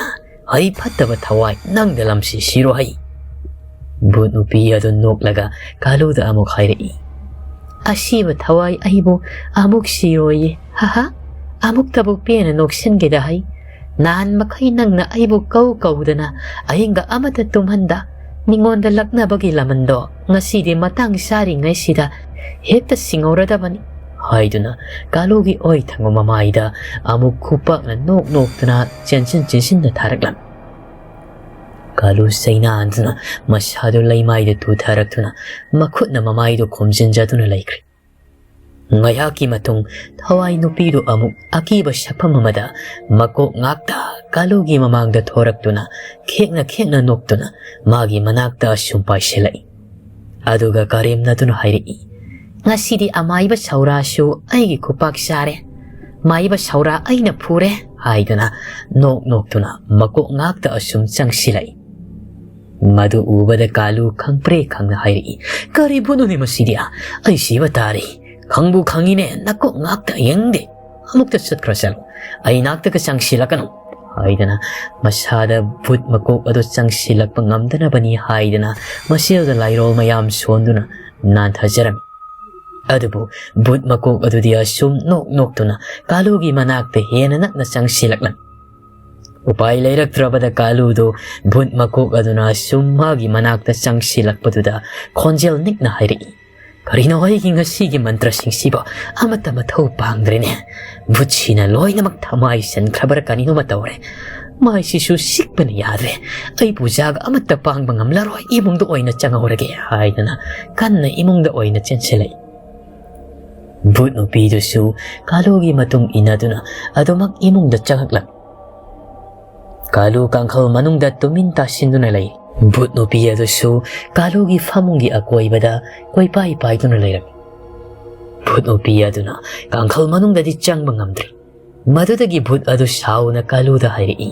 ꯍꯩ ꯐꯠꯇꯕ ꯊꯋꯥꯏ, ꯅꯪꯗ ꯂꯝꯁꯤ ꯁꯤꯔꯣ ꯍꯩ!" ꯚꯨꯠ ꯅꯨꯄꯤ ꯑꯗꯨ ꯅꯣꯛꯂꯒ ꯀꯥꯂꯨꯗ ꯑꯃꯨꯛ ꯍꯥꯏꯔꯛꯏ, "ꯑꯁꯤꯕ ꯊꯋꯥꯏ ꯑꯩꯕꯨ ꯑꯃꯨꯛ ꯁꯤꯔꯣꯏꯌꯦ, ꯍꯥꯍꯥ, ꯑꯃꯨꯛꯇꯕꯨ ꯄꯦꯟꯅ ꯅꯣꯛꯁꯤꯟꯒꯦꯗ ꯍꯩ꯫ ꯅꯍꯥꯟ ꯃꯈꯩ ꯅꯪꯅ ꯑꯩꯕꯨ ꯀꯧ ꯀꯧꯗꯅ ꯑꯍꯤꯡꯒ ꯑꯃꯠꯇ ꯇꯨꯝꯍꯟꯗ ꯃꯤꯉꯣꯟꯗ ꯂꯛꯅꯕꯒꯤ ꯂꯃꯟꯗꯣ ꯉꯁꯤꯗꯤ ꯃꯇꯥꯡ ꯆꯥꯔꯤꯉꯩꯁꯤꯗ ꯍꯦꯛꯇ ꯁꯤꯡꯍꯧꯔꯗꯕꯅꯤ" ꯍꯥꯏꯗꯨꯅ ꯀꯥꯂꯨꯒꯤ ꯑꯣꯏ ꯊꯪꯕ ꯃꯃꯥꯏꯗ ꯑꯃꯨꯛ ꯈꯨꯄꯥꯛꯅ ꯅꯣꯛ ꯅꯣꯛꯇꯨꯅ ꯆꯦꯟꯁꯤꯟ ꯆꯦꯟꯁꯤꯟꯅ ꯊꯥꯔꯛꯂꯝꯃꯤ꯫ ꯀꯥꯂꯨ ꯆꯩꯅꯥꯟꯗꯨꯅ ꯃꯁꯥꯗꯨ ꯂꯩꯃꯥꯏꯗ ꯇꯨꯊꯔꯛꯇꯨꯅ ꯃꯈꯨꯠꯅ ꯃꯃꯥꯏꯗꯨ ꯈꯨꯝꯖꯤꯟꯖꯗꯨꯅ ꯂꯩꯈ꯭ꯔꯦ꯫ ꯉꯥꯏꯍꯥꯛꯀꯤ ꯃꯇꯨꯡ ꯊꯋꯥꯏ ꯅꯨꯄꯤꯗꯨ ꯑꯃꯨꯛ ꯑꯀꯤꯕ ꯁꯛꯐꯝ ꯑꯃꯗ ꯃꯀꯣꯛ ꯉꯥꯛꯇ ꯀꯥꯂꯨꯒꯤ ꯃꯃꯥꯡꯗ ꯊꯣꯔꯛꯇꯨꯅ ꯈꯦꯛꯅ ꯈꯦꯛꯅ ꯅꯣꯛꯇꯨꯅ ꯃꯥꯒꯤ ꯃꯅꯥꯛꯇ ꯑꯁꯨꯝ ꯄꯥꯏꯁꯤꯜꯂꯛꯏ꯫ ꯑꯗꯨꯒ ꯀꯔꯦꯝꯅꯗꯨꯅ ꯍꯥꯏꯔꯛꯏ, "ꯉꯁꯤꯗꯤ ꯑꯃꯥꯏꯕ ꯁꯧꯔꯥꯁꯨ ꯑꯩꯒꯤ ꯈꯨꯄꯥꯛ ꯆꯥꯔꯦ꯫ ꯃꯥꯏꯕ ꯁꯧꯔꯥ ꯑꯩꯅ ꯐꯨꯔꯦ," ꯍꯥꯏꯗꯨꯅ ꯅꯣꯛ ꯅꯣꯛꯇꯨꯅ ꯃꯀꯣꯛ ꯉꯥꯛꯇ ꯑꯁꯨꯝ ꯆꯪꯁꯤꯜꯂꯛꯏ꯫ ꯃꯗꯨ ꯎꯕꯗ ꯀꯥꯂꯨ ꯈꯪꯄ꯭ꯔꯦ ꯈꯪꯅ ꯍꯥꯏꯔꯛꯏ, "ꯀꯔꯤ ꯚꯨꯠꯅꯣꯅꯦ ꯃꯁꯤꯗꯤ? ꯑꯩ ꯁꯤꯕ ꯇꯥꯔꯦ꯫ ꯈꯪꯕꯨ ꯈꯪꯉꯤꯅꯦ, ꯅꯀꯣꯛ ꯉꯥꯛꯇ ꯌꯦꯡꯗꯦ꯫ ꯑꯃꯨꯛꯇ ꯆꯠꯈ꯭ꯔꯣ ꯆꯠꯂꯣ꯫ ꯑꯩ ꯅꯥꯛꯇꯒ ꯆꯪꯁꯤꯜꯂꯛꯀꯅꯨ," ꯍꯥꯏꯗꯅ ꯃꯁꯥꯗ ꯚꯨꯠ ꯃꯀꯣꯛ ꯑꯗꯨ ꯆꯪꯁꯤꯜꯂꯛꯄ ꯉꯝꯗꯅꯕꯅꯤ ꯍꯥꯏꯗꯅ ꯃꯁꯦꯜꯗ ꯂꯥꯏꯔꯣꯜ ꯃꯌꯥꯝ ꯁꯣꯟꯗꯨꯅ ꯅꯥꯟꯊꯖꯔꯝꯃꯤ꯫ ꯑꯗꯨꯕꯨ ꯚꯨꯠ ꯃꯀꯣꯛ ꯑꯗꯨꯗꯤ ꯑꯁꯨꯝ ꯅꯣꯛ ꯅꯣꯛꯇꯨꯅ ꯀꯥꯂꯨꯒꯤ ꯃꯅꯥꯛꯇ ꯍꯦꯟꯅ ꯅꯛꯅ ꯆꯪꯁꯤꯜꯂꯛꯂꯝꯃꯤ꯫ ꯎꯄꯥꯏ ꯂꯩꯔꯛꯇ꯭ꯔꯕꯗ ꯀꯥꯂꯨꯗꯨ ꯚꯨꯠ ꯃꯀꯣꯛ ꯑꯗꯨꯅ ꯑꯁꯨꯝ ꯃꯥꯒꯤ ꯃꯅꯥꯛꯇ ꯆꯪꯁꯤꯜꯂꯛꯄꯗꯨꯗ ꯈꯣꯟꯖꯦꯜ ꯅꯤꯛꯅ ꯍꯥꯏꯔꯛꯏ, "ꯀꯔꯤꯅꯣ ꯑꯩꯒꯤ ꯉꯁꯤꯒꯤ ꯃꯟꯇ꯭ꯔꯁꯤꯡꯁꯤꯕꯣ? ꯑꯃꯠꯇ ꯃꯊꯧ ꯄꯥꯡꯗ꯭ꯔꯦꯅꯦ꯫ ꯚꯨꯠꯁꯤꯅ ꯂꯣꯏꯅꯃꯛ ꯊꯃꯥꯏ ꯁꯟꯈ꯭ꯔꯕ꯭ꯔꯥ ꯀꯔꯤꯅꯣꯃ ꯇꯧꯔꯦ꯫ ꯃꯥꯏꯁꯤꯁꯨ ꯁꯤꯛꯄꯅ ꯌꯥꯗ꯭ꯔꯦ꯫ ꯑꯩꯕꯨ ꯖꯥꯒ ꯑꯃꯠꯇ ꯄꯥꯡꯕ ꯉꯝꯂꯔꯣꯏ, ꯏꯃꯨꯡꯗ ꯑꯣꯏꯅ ꯆꯪꯍꯧꯔꯒꯦ," ꯍꯥꯏꯗꯅ ꯀꯟꯅ ꯏꯃꯨꯡꯗ ꯑꯣꯏꯅ ꯆꯦꯟꯁꯤꯜꯂꯛꯏ꯫ ꯚꯨꯠ ꯅꯨꯄꯤꯗꯨꯁꯨ ꯀꯥꯂꯨꯒꯤ ꯃꯇꯨꯡ ꯏꯟꯅꯗꯨꯅ ꯑꯗꯨꯃꯛ ꯏꯃꯨꯡꯗ ꯆꯪꯉꯛꯂꯝꯃꯤ꯫ ꯀꯥꯂꯨ ꯀꯥꯡꯈꯜ ꯃꯅꯨꯡꯗ ꯇꯨꯃꯤꯟ ꯇꯥꯁꯤꯟꯗꯨꯅ ꯂꯩ꯫ ꯚꯨꯠ ꯅꯨꯄꯤ ꯑꯗꯨꯁꯨ ꯀꯥꯂꯨꯒꯤ ꯐꯃꯨꯡꯒꯤ ꯑꯀꯣꯏꯕꯗ ꯀꯣꯏꯄꯥꯏ ꯄꯥꯏꯗꯨꯅ ꯂꯩꯔꯝꯃꯤ꯫ ꯚꯨꯠ ꯅꯨꯄꯤ ꯑꯗꯨꯅ ꯀꯥꯡꯈꯜ ꯃꯅꯨꯡꯗꯗꯤ ꯆꯪꯕ ꯉꯝꯗ꯭ꯔꯤ꯫ ꯃꯗꯨꯗꯒꯤ ꯚꯨꯠ ꯑꯗꯨ ꯁꯥꯎꯅ ꯀꯥꯂꯨꯗ ꯍꯥꯏꯔꯛꯏ,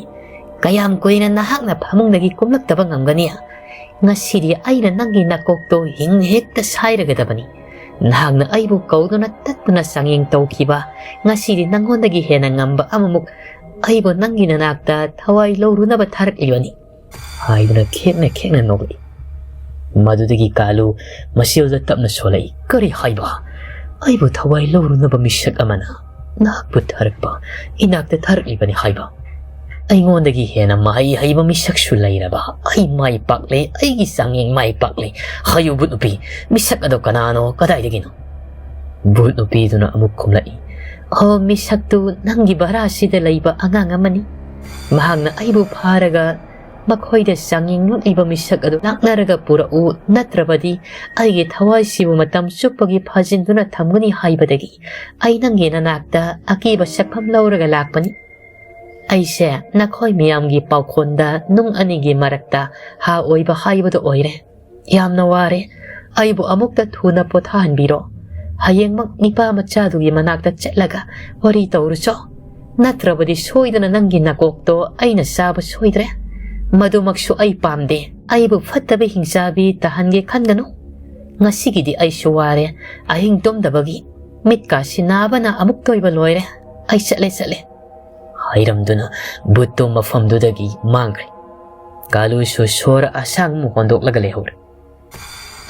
"ꯀꯌꯥꯝ ꯀꯨꯏꯅ ꯅꯍꯥꯛꯅ ꯐꯃꯨꯡꯗꯒꯤ ꯀꯨꯝꯂꯛꯇꯕ ꯉꯝꯒꯅꯤ? ꯉꯁꯤꯗꯤ ꯑꯩꯅ ꯅꯪꯒꯤ ꯅꯀꯣꯛꯇꯣ ꯍꯤꯡꯅ ꯍꯦꯛꯇ ꯁꯥꯏꯔꯒꯗꯕꯅꯤ꯫ ꯅꯍꯥꯛꯅ ꯑꯩꯕꯨ ꯀꯧꯗꯨꯅ ꯇꯠꯇꯅ ꯆꯥꯡꯌꯦꯡ ꯇꯧꯈꯤꯕ, ꯉꯁꯤꯗꯤ ꯅꯪꯉꯣꯟꯗꯒꯤ ꯍꯦꯟꯅ ꯉꯝꯕ ꯑꯃꯃꯨꯛ ꯑꯩꯕꯨ ꯅꯪꯒꯤ ꯅꯅꯥꯛꯇ ꯊꯋꯥꯏ ꯂꯧꯔꯨꯅꯕ ꯊꯥꯔꯛꯂꯤꯕꯅꯤ," ꯍꯥꯏꯗꯨꯅ ꯈꯦꯛꯅ ꯈꯦꯛꯅ ꯅꯣꯛꯂꯛꯏ꯫ ꯃꯗꯨꯗꯒꯤ ꯀꯥꯂꯨ ꯃꯁꯦꯜꯗ ꯇꯞꯅ ꯁꯣꯜꯂꯛꯏ, "ꯀꯔꯤ ꯍꯥꯏꯕ? ꯑꯩꯕꯨ ꯊꯋꯥꯏ ꯂꯧꯔꯨꯅꯕ ꯃꯤꯁꯛ ꯑꯃꯅ ꯅꯍꯥꯛꯄꯨ ꯊꯥꯔꯛꯄ, ꯏꯅꯥꯛꯇ ꯊꯥꯔꯛꯂꯤꯕꯅꯤ ꯍꯥꯏꯕ? ꯑꯩꯉꯣꯟꯗꯒꯤ ꯍꯦꯟꯅ ꯃꯍꯩ ꯍꯩꯕ ꯃꯤꯁꯛꯁꯨ ꯂꯩꯔꯕ? ꯑꯩ ꯃꯥꯏ ꯄꯥꯛꯂꯦ, ꯑꯩꯒꯤ ꯆꯥꯡꯌꯦꯡ ꯃꯥꯏ ꯄꯥꯛꯂꯦ꯫ ꯍꯥꯏꯌꯨ ꯚꯨꯠ ꯅꯨꯄꯤ, ꯃꯤꯁꯛ ꯑꯗꯣ ꯀꯅꯥꯅꯣ, ꯀꯗꯥꯏꯗꯒꯤꯅꯣ?" ꯚꯨꯠ ꯅꯨꯄꯤꯗꯨꯅ ꯑꯃꯨꯛ ꯈꯨꯝꯂꯛꯏ, "ꯑꯣ, ꯃꯤꯁꯛꯇꯨ ꯅꯪꯒꯤ ꯚꯔꯥꯁꯤꯗ ꯂꯩꯕ ꯑꯉꯥꯡ ꯑꯃꯅꯤ꯫ ꯃꯍꯥꯛꯅ ꯑꯩꯕꯨ ꯐꯥꯔꯒ ꯃꯈꯣꯏꯗ ꯆꯥꯡꯌꯦꯡꯂꯛꯂꯤꯕ ꯃꯤꯁꯛ ꯑꯗꯨ ꯂꯥꯛꯅꯔꯒ ꯄꯨꯔꯛꯎ, ꯅꯠꯇ꯭ꯔꯕꯗꯤ ꯑꯩꯒꯤ ꯊꯋꯥꯏꯁꯤꯕꯨ ꯃꯇꯝ ꯆꯨꯞꯄꯒꯤ ꯐꯥꯖꯤꯟꯗꯨꯅ ꯊꯝꯒꯅꯤ ꯍꯥꯏꯕꯗꯒꯤ ꯑꯩ ꯅꯪꯒꯤ ꯅꯅꯥꯛꯇ ꯑꯀꯤꯕ ꯁꯛꯐꯝ ꯂꯧꯔꯒ ꯂꯥꯛꯄꯅꯤ꯫ ꯑꯩꯁꯦ ꯅꯈꯣꯏ ꯃꯤꯌꯥꯝꯒꯤ ꯄꯥꯎꯈꯣꯟꯗ ꯅꯨꯡ ꯑꯅꯤꯒꯤ ꯃꯔꯛꯇ ꯍꯥ ꯑꯣꯏꯕ ꯍꯥꯏꯕꯗꯨ ꯑꯣꯏꯔꯦ꯫ ꯌꯥꯝꯅ ꯋꯥꯔꯦ꯫ ꯑꯩꯕꯨ ꯑꯃꯨꯛꯇ ꯊꯨꯅ ꯄꯣꯊꯥꯍꯟꯕꯤꯔꯣ꯫ ꯍꯌꯦꯡꯃꯛ ꯅꯤꯄꯥ ꯃꯆꯥꯗꯨꯒꯤ ꯃꯅꯥꯛꯇ ꯆꯠꯂꯒ ꯋꯥꯔꯤ ꯇꯧꯔꯨꯆꯣ꯫ ꯅꯠꯇ꯭ꯔꯕꯗꯤ ꯁꯣꯏꯗꯅ ꯅꯪꯒꯤ ꯅꯀꯣꯛꯇꯣ ꯑꯩꯅ ꯆꯥꯕ ꯁꯣꯏꯗ꯭ꯔꯦ꯫ ꯃꯗꯨꯃꯛꯁꯨ ꯑꯩ ꯄꯥꯝꯗꯦ꯫ ꯑꯩꯕꯨ ꯐꯠꯇꯕ ꯍꯤꯡꯆꯥꯕꯤ ꯇꯥꯍꯟꯒꯦ ꯈꯟꯒꯅꯨ꯫ ꯉꯁꯤꯒꯤꯗꯤ ꯑꯩꯁꯨ ꯋꯥꯔꯦ꯫ ꯑꯍꯤꯡ ꯇꯨꯝꯗꯕꯒꯤ ꯃꯤꯠꯀꯥꯁꯤ ꯅꯥꯕꯅ ꯑꯃꯨꯛ ꯇꯣꯏꯕ ꯂꯣꯏꯔꯦ꯫ ꯑꯩ ꯆꯠꯂꯦ, ꯆꯠꯂꯦ꯫ ꯍꯥꯏꯔꯝꯗꯨꯅ ꯚꯨꯠꯇꯣ ꯃꯐꯝꯗꯨꯗꯒꯤ ꯃꯥꯡꯈ꯭ꯔꯦ꯫ ꯀꯥꯂꯨꯁꯨ ꯁꯣꯔ ꯑꯁꯥꯡꯕ ꯍꯣꯟꯗꯣꯛꯂꯒ ꯂꯩꯍꯧꯔꯦ꯫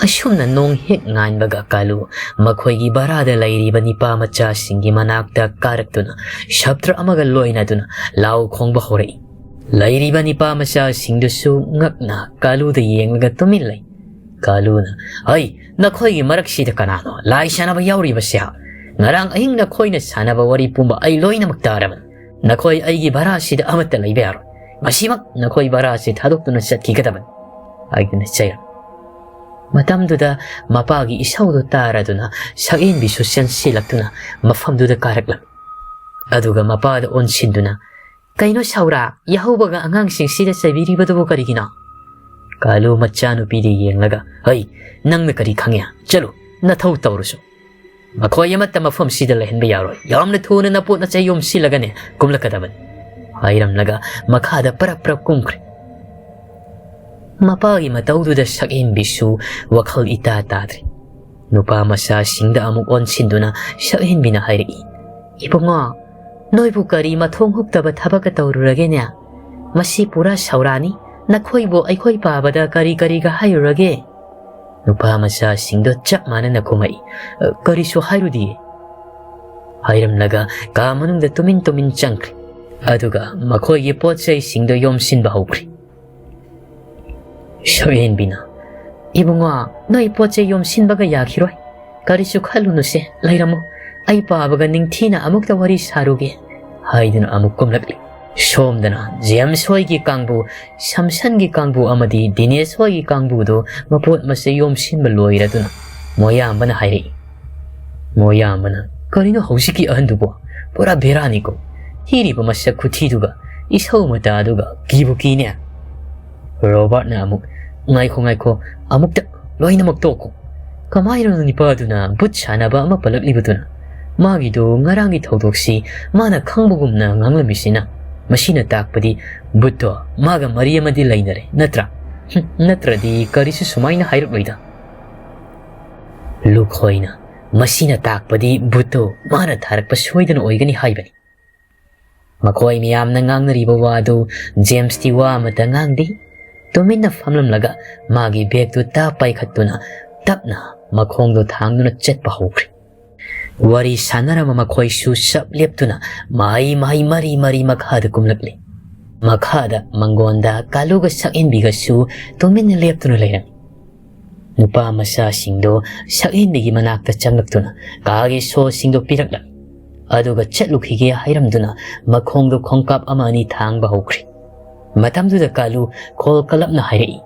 ꯑꯁꯨꯝꯅ ꯅꯣꯡ ꯍꯦꯛ ꯉꯥꯟꯕꯒ ꯀꯥꯂꯨ ꯃꯈꯣꯏꯒꯤ ꯚꯔꯥꯗ ꯂꯩꯔꯤꯕ ꯅꯤꯄꯥ ꯃꯆꯥꯁꯤꯡꯒꯤ ꯃꯅꯥꯛꯇ ꯀꯥꯔꯛꯇꯨꯅ ꯁꯞꯇ꯭ꯔ ꯑꯃꯒ ꯂꯣꯏꯅꯗꯨꯅ ꯂꯥꯎ ꯈꯣꯡꯕ ꯍꯧꯔꯛꯏ꯫ ꯂꯩꯔꯤꯕ ꯅꯤꯄꯥ ꯃꯆꯥꯁꯤꯡꯗꯨꯁꯨ ꯉꯛꯅ ꯀꯥꯂꯨꯗ ꯌꯦꯡꯂꯒ ꯇꯨꯃꯤꯟ ꯂꯩ꯫ ꯀꯥꯂꯨꯅ, "ꯍꯩ, ꯅꯈꯣꯏꯒꯤ ꯃꯔꯛꯁꯤꯗ ꯀꯅꯥꯅꯣ ꯂꯥꯏ ꯁꯥꯟꯅꯕ ꯌꯥꯎꯔꯤꯕꯁꯦ? ꯉꯔꯥꯡ ꯑꯍꯤꯡ ꯅꯈꯣꯏꯅ ꯁꯥꯟꯅꯕ ꯋꯥꯔꯤ ꯄꯨꯝꯕ ꯑꯩ ꯂꯣꯏꯅꯃꯛ ꯇꯥꯔꯕꯅꯤ꯫ ꯅꯈꯣꯏ ꯑꯩꯒꯤ ꯚꯔꯥꯁꯤꯗ ꯑꯃꯠꯇ ꯂꯩꯕ ꯌꯥꯔꯣꯏ꯫ ꯉꯁꯤꯃꯛ ꯅꯈꯣꯏ ꯚꯔꯥꯁꯤ ꯊꯥꯗꯣꯛꯇꯨꯅ ꯆꯠꯈꯤꯒꯗꯕꯅꯤ," ꯍꯥꯏꯗꯨꯅ ꯆꯩꯔꯝꯃꯤ꯫ ꯃꯇꯝꯗꯨꯗ ꯃꯄꯥꯒꯤ ꯏꯁꯧꯗꯨ ꯇꯥꯔꯗꯨꯅ ꯁꯛꯍꯦꯟꯕꯤꯁꯨ ꯆꯦꯟꯁꯤꯜꯂꯛꯇꯨꯅ ꯃꯐꯝꯗꯨꯗ ꯀꯥꯔꯛꯂꯝꯃꯤ꯫ ꯑꯗꯨꯒ ꯃꯄꯥꯗ ꯑꯣꯟꯁꯤꯟꯗꯨꯅ, "ꯀꯩꯅꯣ ꯁꯥꯎꯔꯥ, ꯌꯥꯍꯧꯕꯒ ꯑꯉꯥꯡꯁꯤꯡꯁꯤꯗ ꯆꯩꯕꯤꯔꯤꯕꯗꯨꯕꯨ ꯀꯔꯤꯒꯤꯅꯣ?" ꯀꯥꯂꯨ ꯃꯆꯥꯅꯨꯄꯤꯗ ꯌꯦꯡꯂꯒ, "ꯍꯩ, ꯅꯪꯅ ꯀꯔꯤ ꯈꯪꯉꯦ? ꯆꯠꯂꯨ, ꯅꯊꯧ ꯇꯧꯔꯨꯁꯨ꯫ ꯃꯈꯣꯏ ꯑꯃꯠꯇ ꯃꯐꯝꯁꯤꯗ ꯂꯩꯍꯟꯕ ꯌꯥꯔꯣꯏ꯫ ꯌꯥꯝꯅ ꯊꯨꯅ ꯅꯄꯣꯠ ꯅꯆꯩ ꯌꯣꯝꯁꯤꯜꯂꯒꯅꯦ ꯀꯨꯝꯂꯛꯀꯗꯕꯅꯤ," ꯍꯥꯏꯔꯝꯂꯒ ꯃꯈꯥꯗ ꯄꯔꯞ ꯄꯔꯞ ꯀꯨꯝꯈ꯭ꯔꯦ꯫ ꯃꯄꯥꯒꯤ ꯃꯇꯧꯗꯨꯗ ꯁꯛꯍꯦꯟꯕꯤꯁꯨ ꯋꯥꯈꯜ ꯏꯇꯥ ꯇꯥꯗ꯭ꯔꯦ꯫ ꯅꯨꯄꯥ ꯃꯆꯥꯁꯤꯡꯗ ꯑꯃꯨꯛ ꯑꯣꯟꯁꯤꯟꯗꯨꯅ ꯁꯛꯍꯦꯟꯕꯤꯅ ꯍꯥꯏꯔꯛꯏ, "ꯏꯕꯨꯡꯉꯣ, ꯅꯣꯏꯕꯨ ꯀꯔꯤ ꯃꯊꯣꯡ ꯍꯨꯛꯇꯕ ꯊꯕꯛꯀ ꯇꯧꯔꯨꯔꯒꯦꯅꯦ? ꯃꯁꯤ ꯄꯨꯔꯥ ꯁꯧꯔꯥꯅꯤ꯫ ꯅꯈꯣꯏꯕꯨ ꯑꯩꯈꯣꯏ ꯄꯥꯕꯗ ꯀꯔꯤ ꯀꯔꯤꯒ ꯍꯥꯏꯔꯨꯔꯒꯦ?" ꯅꯨꯄꯥ ꯃꯆꯥꯁꯤꯡꯗꯣ ꯆꯞ ꯃꯥꯟꯅꯅ ꯈꯨꯝꯃꯛꯏ, "ꯑ, ꯀꯔꯤꯁꯨ ꯍꯥꯏꯔꯨꯗꯤꯌꯦ," ꯍꯥꯏꯔꯝꯂꯒ ꯀꯥ ꯃꯅꯨꯡꯗ ꯇꯨꯃꯤꯟ ꯇꯨꯃꯤꯟ ꯆꯪꯈ꯭ꯔꯦ꯫ ꯑꯗꯨꯒ ꯃꯈꯣꯏꯒꯤ ꯄꯣꯠ ꯆꯩꯁꯤꯡꯗꯣ ꯌꯣꯝꯁꯤꯟꯕ ꯍꯧꯈ꯭ꯔꯦ꯫ ꯁꯛꯍꯦꯟꯕꯤꯅ, "ꯏꯕꯨꯡꯉꯣ, ꯅꯣꯏ ꯄꯣꯠ ꯆꯩ ꯌꯣꯝꯁꯤꯟꯕꯒ ꯌꯥꯈꯤꯔꯣꯏ꯫ ꯀꯔꯤꯁꯨ ꯈꯜꯂꯨꯅꯨꯁꯦ, ꯂꯩꯔꯝꯃꯨ꯫ ꯑꯩ ꯄꯥꯕꯒ ꯅꯤꯡꯊꯤꯅ ꯑꯃꯨꯛꯇ ꯋꯥꯔꯤ ꯁꯥꯔꯨꯒꯦ," ꯍꯥꯏꯗꯨꯅ ꯑꯃꯨꯛ ꯀꯨꯝꯂꯛꯂꯤ꯫ ꯁꯣꯝꯗꯅ ꯖꯦꯝꯁ ꯍꯣꯏꯒꯤ ꯀꯥꯡꯕꯨ, ꯁꯝꯁꯟꯒꯤ ꯀꯥꯡꯕꯨ ꯑꯃꯗꯤ ꯗꯤꯅꯦꯁ ꯍꯣꯏꯒꯤ ꯀꯥꯡꯕꯨꯗꯨ ꯃꯄꯣꯠ ꯃꯆꯩ ꯌꯣꯝꯁꯤꯟꯕ ꯂꯣꯏꯔꯗꯨꯅ ꯃꯣꯌꯥꯝꯕꯅ ꯍꯥꯏꯔꯛꯏ꯫ ꯃꯣꯌꯥꯝꯕꯅ, "ꯀꯔꯤꯅꯣ ꯍꯧꯖꯤꯛꯀꯤ ꯑꯍꯟꯗꯨꯕꯣ? ꯄꯨꯔꯥ ꯕꯦꯔꯥꯅꯤꯀꯣ꯫ ꯊꯤꯔꯤꯕ ꯃꯁꯛ ꯈꯨꯊꯤꯗꯨꯒ ꯏꯁꯧ ꯃꯇꯥꯗꯨꯒ ꯀꯤꯕꯨ ꯀꯤꯅꯦ꯫" ꯔꯣꯕꯥꯔꯠꯅ ꯑꯃꯨꯛ, "ꯉꯥꯏꯈꯣ, ꯉꯥꯏꯈꯣ, ꯑꯃꯨꯛꯇ ꯂꯣꯏꯅꯃꯛ ꯇꯣꯛꯈꯣ꯫ ꯀꯃꯥꯏꯅꯅꯣ ꯅꯤꯄꯥꯗꯨꯅ ꯕꯨꯠ ꯁꯥꯟꯅꯕ ꯑꯃ ꯄꯜꯂꯛꯂꯤꯕꯗꯨꯅ? ꯃꯥꯒꯤꯗꯨ ꯉꯔꯥꯡꯒꯤ ꯊꯧꯗꯣꯛꯁꯤ ꯃꯥꯅ ꯈꯪꯕꯒꯨꯝꯅ ꯉꯥꯡꯂꯝꯃꯤꯁꯤꯅ? ꯃꯁꯤꯅ ꯇꯥꯛꯄꯗꯤ ꯕꯨꯠꯇꯣ ꯃꯥꯒ ꯃꯔꯤ ꯑꯃꯗꯤ ꯂꯩꯅꯔꯦ, ꯅꯠꯇ꯭ꯔꯥ? ꯍꯨꯝ, ꯅꯠꯇ꯭ꯔꯗꯤ ꯀꯔꯤꯁꯨ ꯁꯨꯃꯥꯏꯅ ꯍꯥꯏꯔꯛꯂꯣꯏꯗ꯫" ꯂꯨꯈꯣꯏꯅ, "ꯃꯁꯤꯅ ꯇꯥꯛꯄꯗꯤ ꯕꯨꯠꯇꯣ ꯃꯥꯅ ꯊꯥꯔꯛꯄ ꯁꯣꯏꯗꯅ ꯑꯣꯏꯒꯅꯤ ꯍꯥꯏꯕꯅꯤ꯫" ꯃꯈꯣꯏ ꯃꯌꯥꯝꯅ ꯉꯥꯡꯅꯔꯤꯕ ꯋꯥꯗꯨ ꯖꯦꯝꯁꯇꯤ ꯋꯥ ꯑꯃꯠꯇ ꯉꯥꯡꯗꯦ꯫ ꯇꯨꯃꯤꯟꯅ ꯐꯝꯂꯝꯂꯒ ꯃꯥꯒꯤ ꯕꯦꯒꯇꯨ ꯇꯥ ꯄꯥꯏꯈꯠꯇꯨꯅ ꯇꯞꯅ ꯃꯈꯣꯡꯗꯨ ꯊꯥꯡꯗꯨꯅ ꯆꯠꯄ ꯍꯧꯈ꯭ꯔꯦ꯫ ꯋꯥꯔꯤ ꯁꯥꯟꯅꯔꯝꯕ ꯃꯈꯣꯏꯁꯨ ꯆꯞ ꯂꯦꯞꯇꯨꯅ ꯃꯍꯩ ꯃꯍꯩ ꯃꯔꯤ ꯃꯔꯤ ꯃꯈꯥꯗ ꯀꯨꯝꯂꯛꯂꯤ꯫ ꯃꯈꯥꯗ ꯃꯪꯒꯣꯟꯗ ꯀꯥꯂꯨꯒ ꯁꯛꯍꯦꯟꯕꯤꯒꯁꯨ ꯇꯨꯃꯤꯟꯅ ꯂꯦꯞꯇꯨꯅ ꯂꯩꯔꯝꯃꯤ꯫ ꯅꯨꯄꯥ ꯃꯆꯥꯁꯤꯡꯗꯨ ꯁꯛꯍꯦꯟꯕꯤꯒꯤ ꯃꯅꯥꯛꯇ ꯆꯪꯂꯛꯇꯨꯅ ꯀꯥꯒꯤ ꯁꯣꯁꯤꯡꯗꯨ ꯄꯤꯔꯛꯂꯝꯃꯤ꯫ ꯑꯗꯨꯒ ꯆꯠꯂꯨꯈꯤꯒꯦ ꯍꯥꯏꯔꯝꯗꯨꯅ ꯃꯈꯣꯡꯗꯨ ꯈꯣꯡꯀꯥꯞ ꯑꯃ ꯑꯅꯤ ꯊꯥꯡꯕ ꯍꯧꯈ꯭ꯔꯦ꯫ ꯃꯇꯝꯗꯨꯗ ꯀꯥꯂꯨ ꯈꯣꯜ ꯀꯂꯞꯅ ꯍꯥꯏꯔꯛꯏ,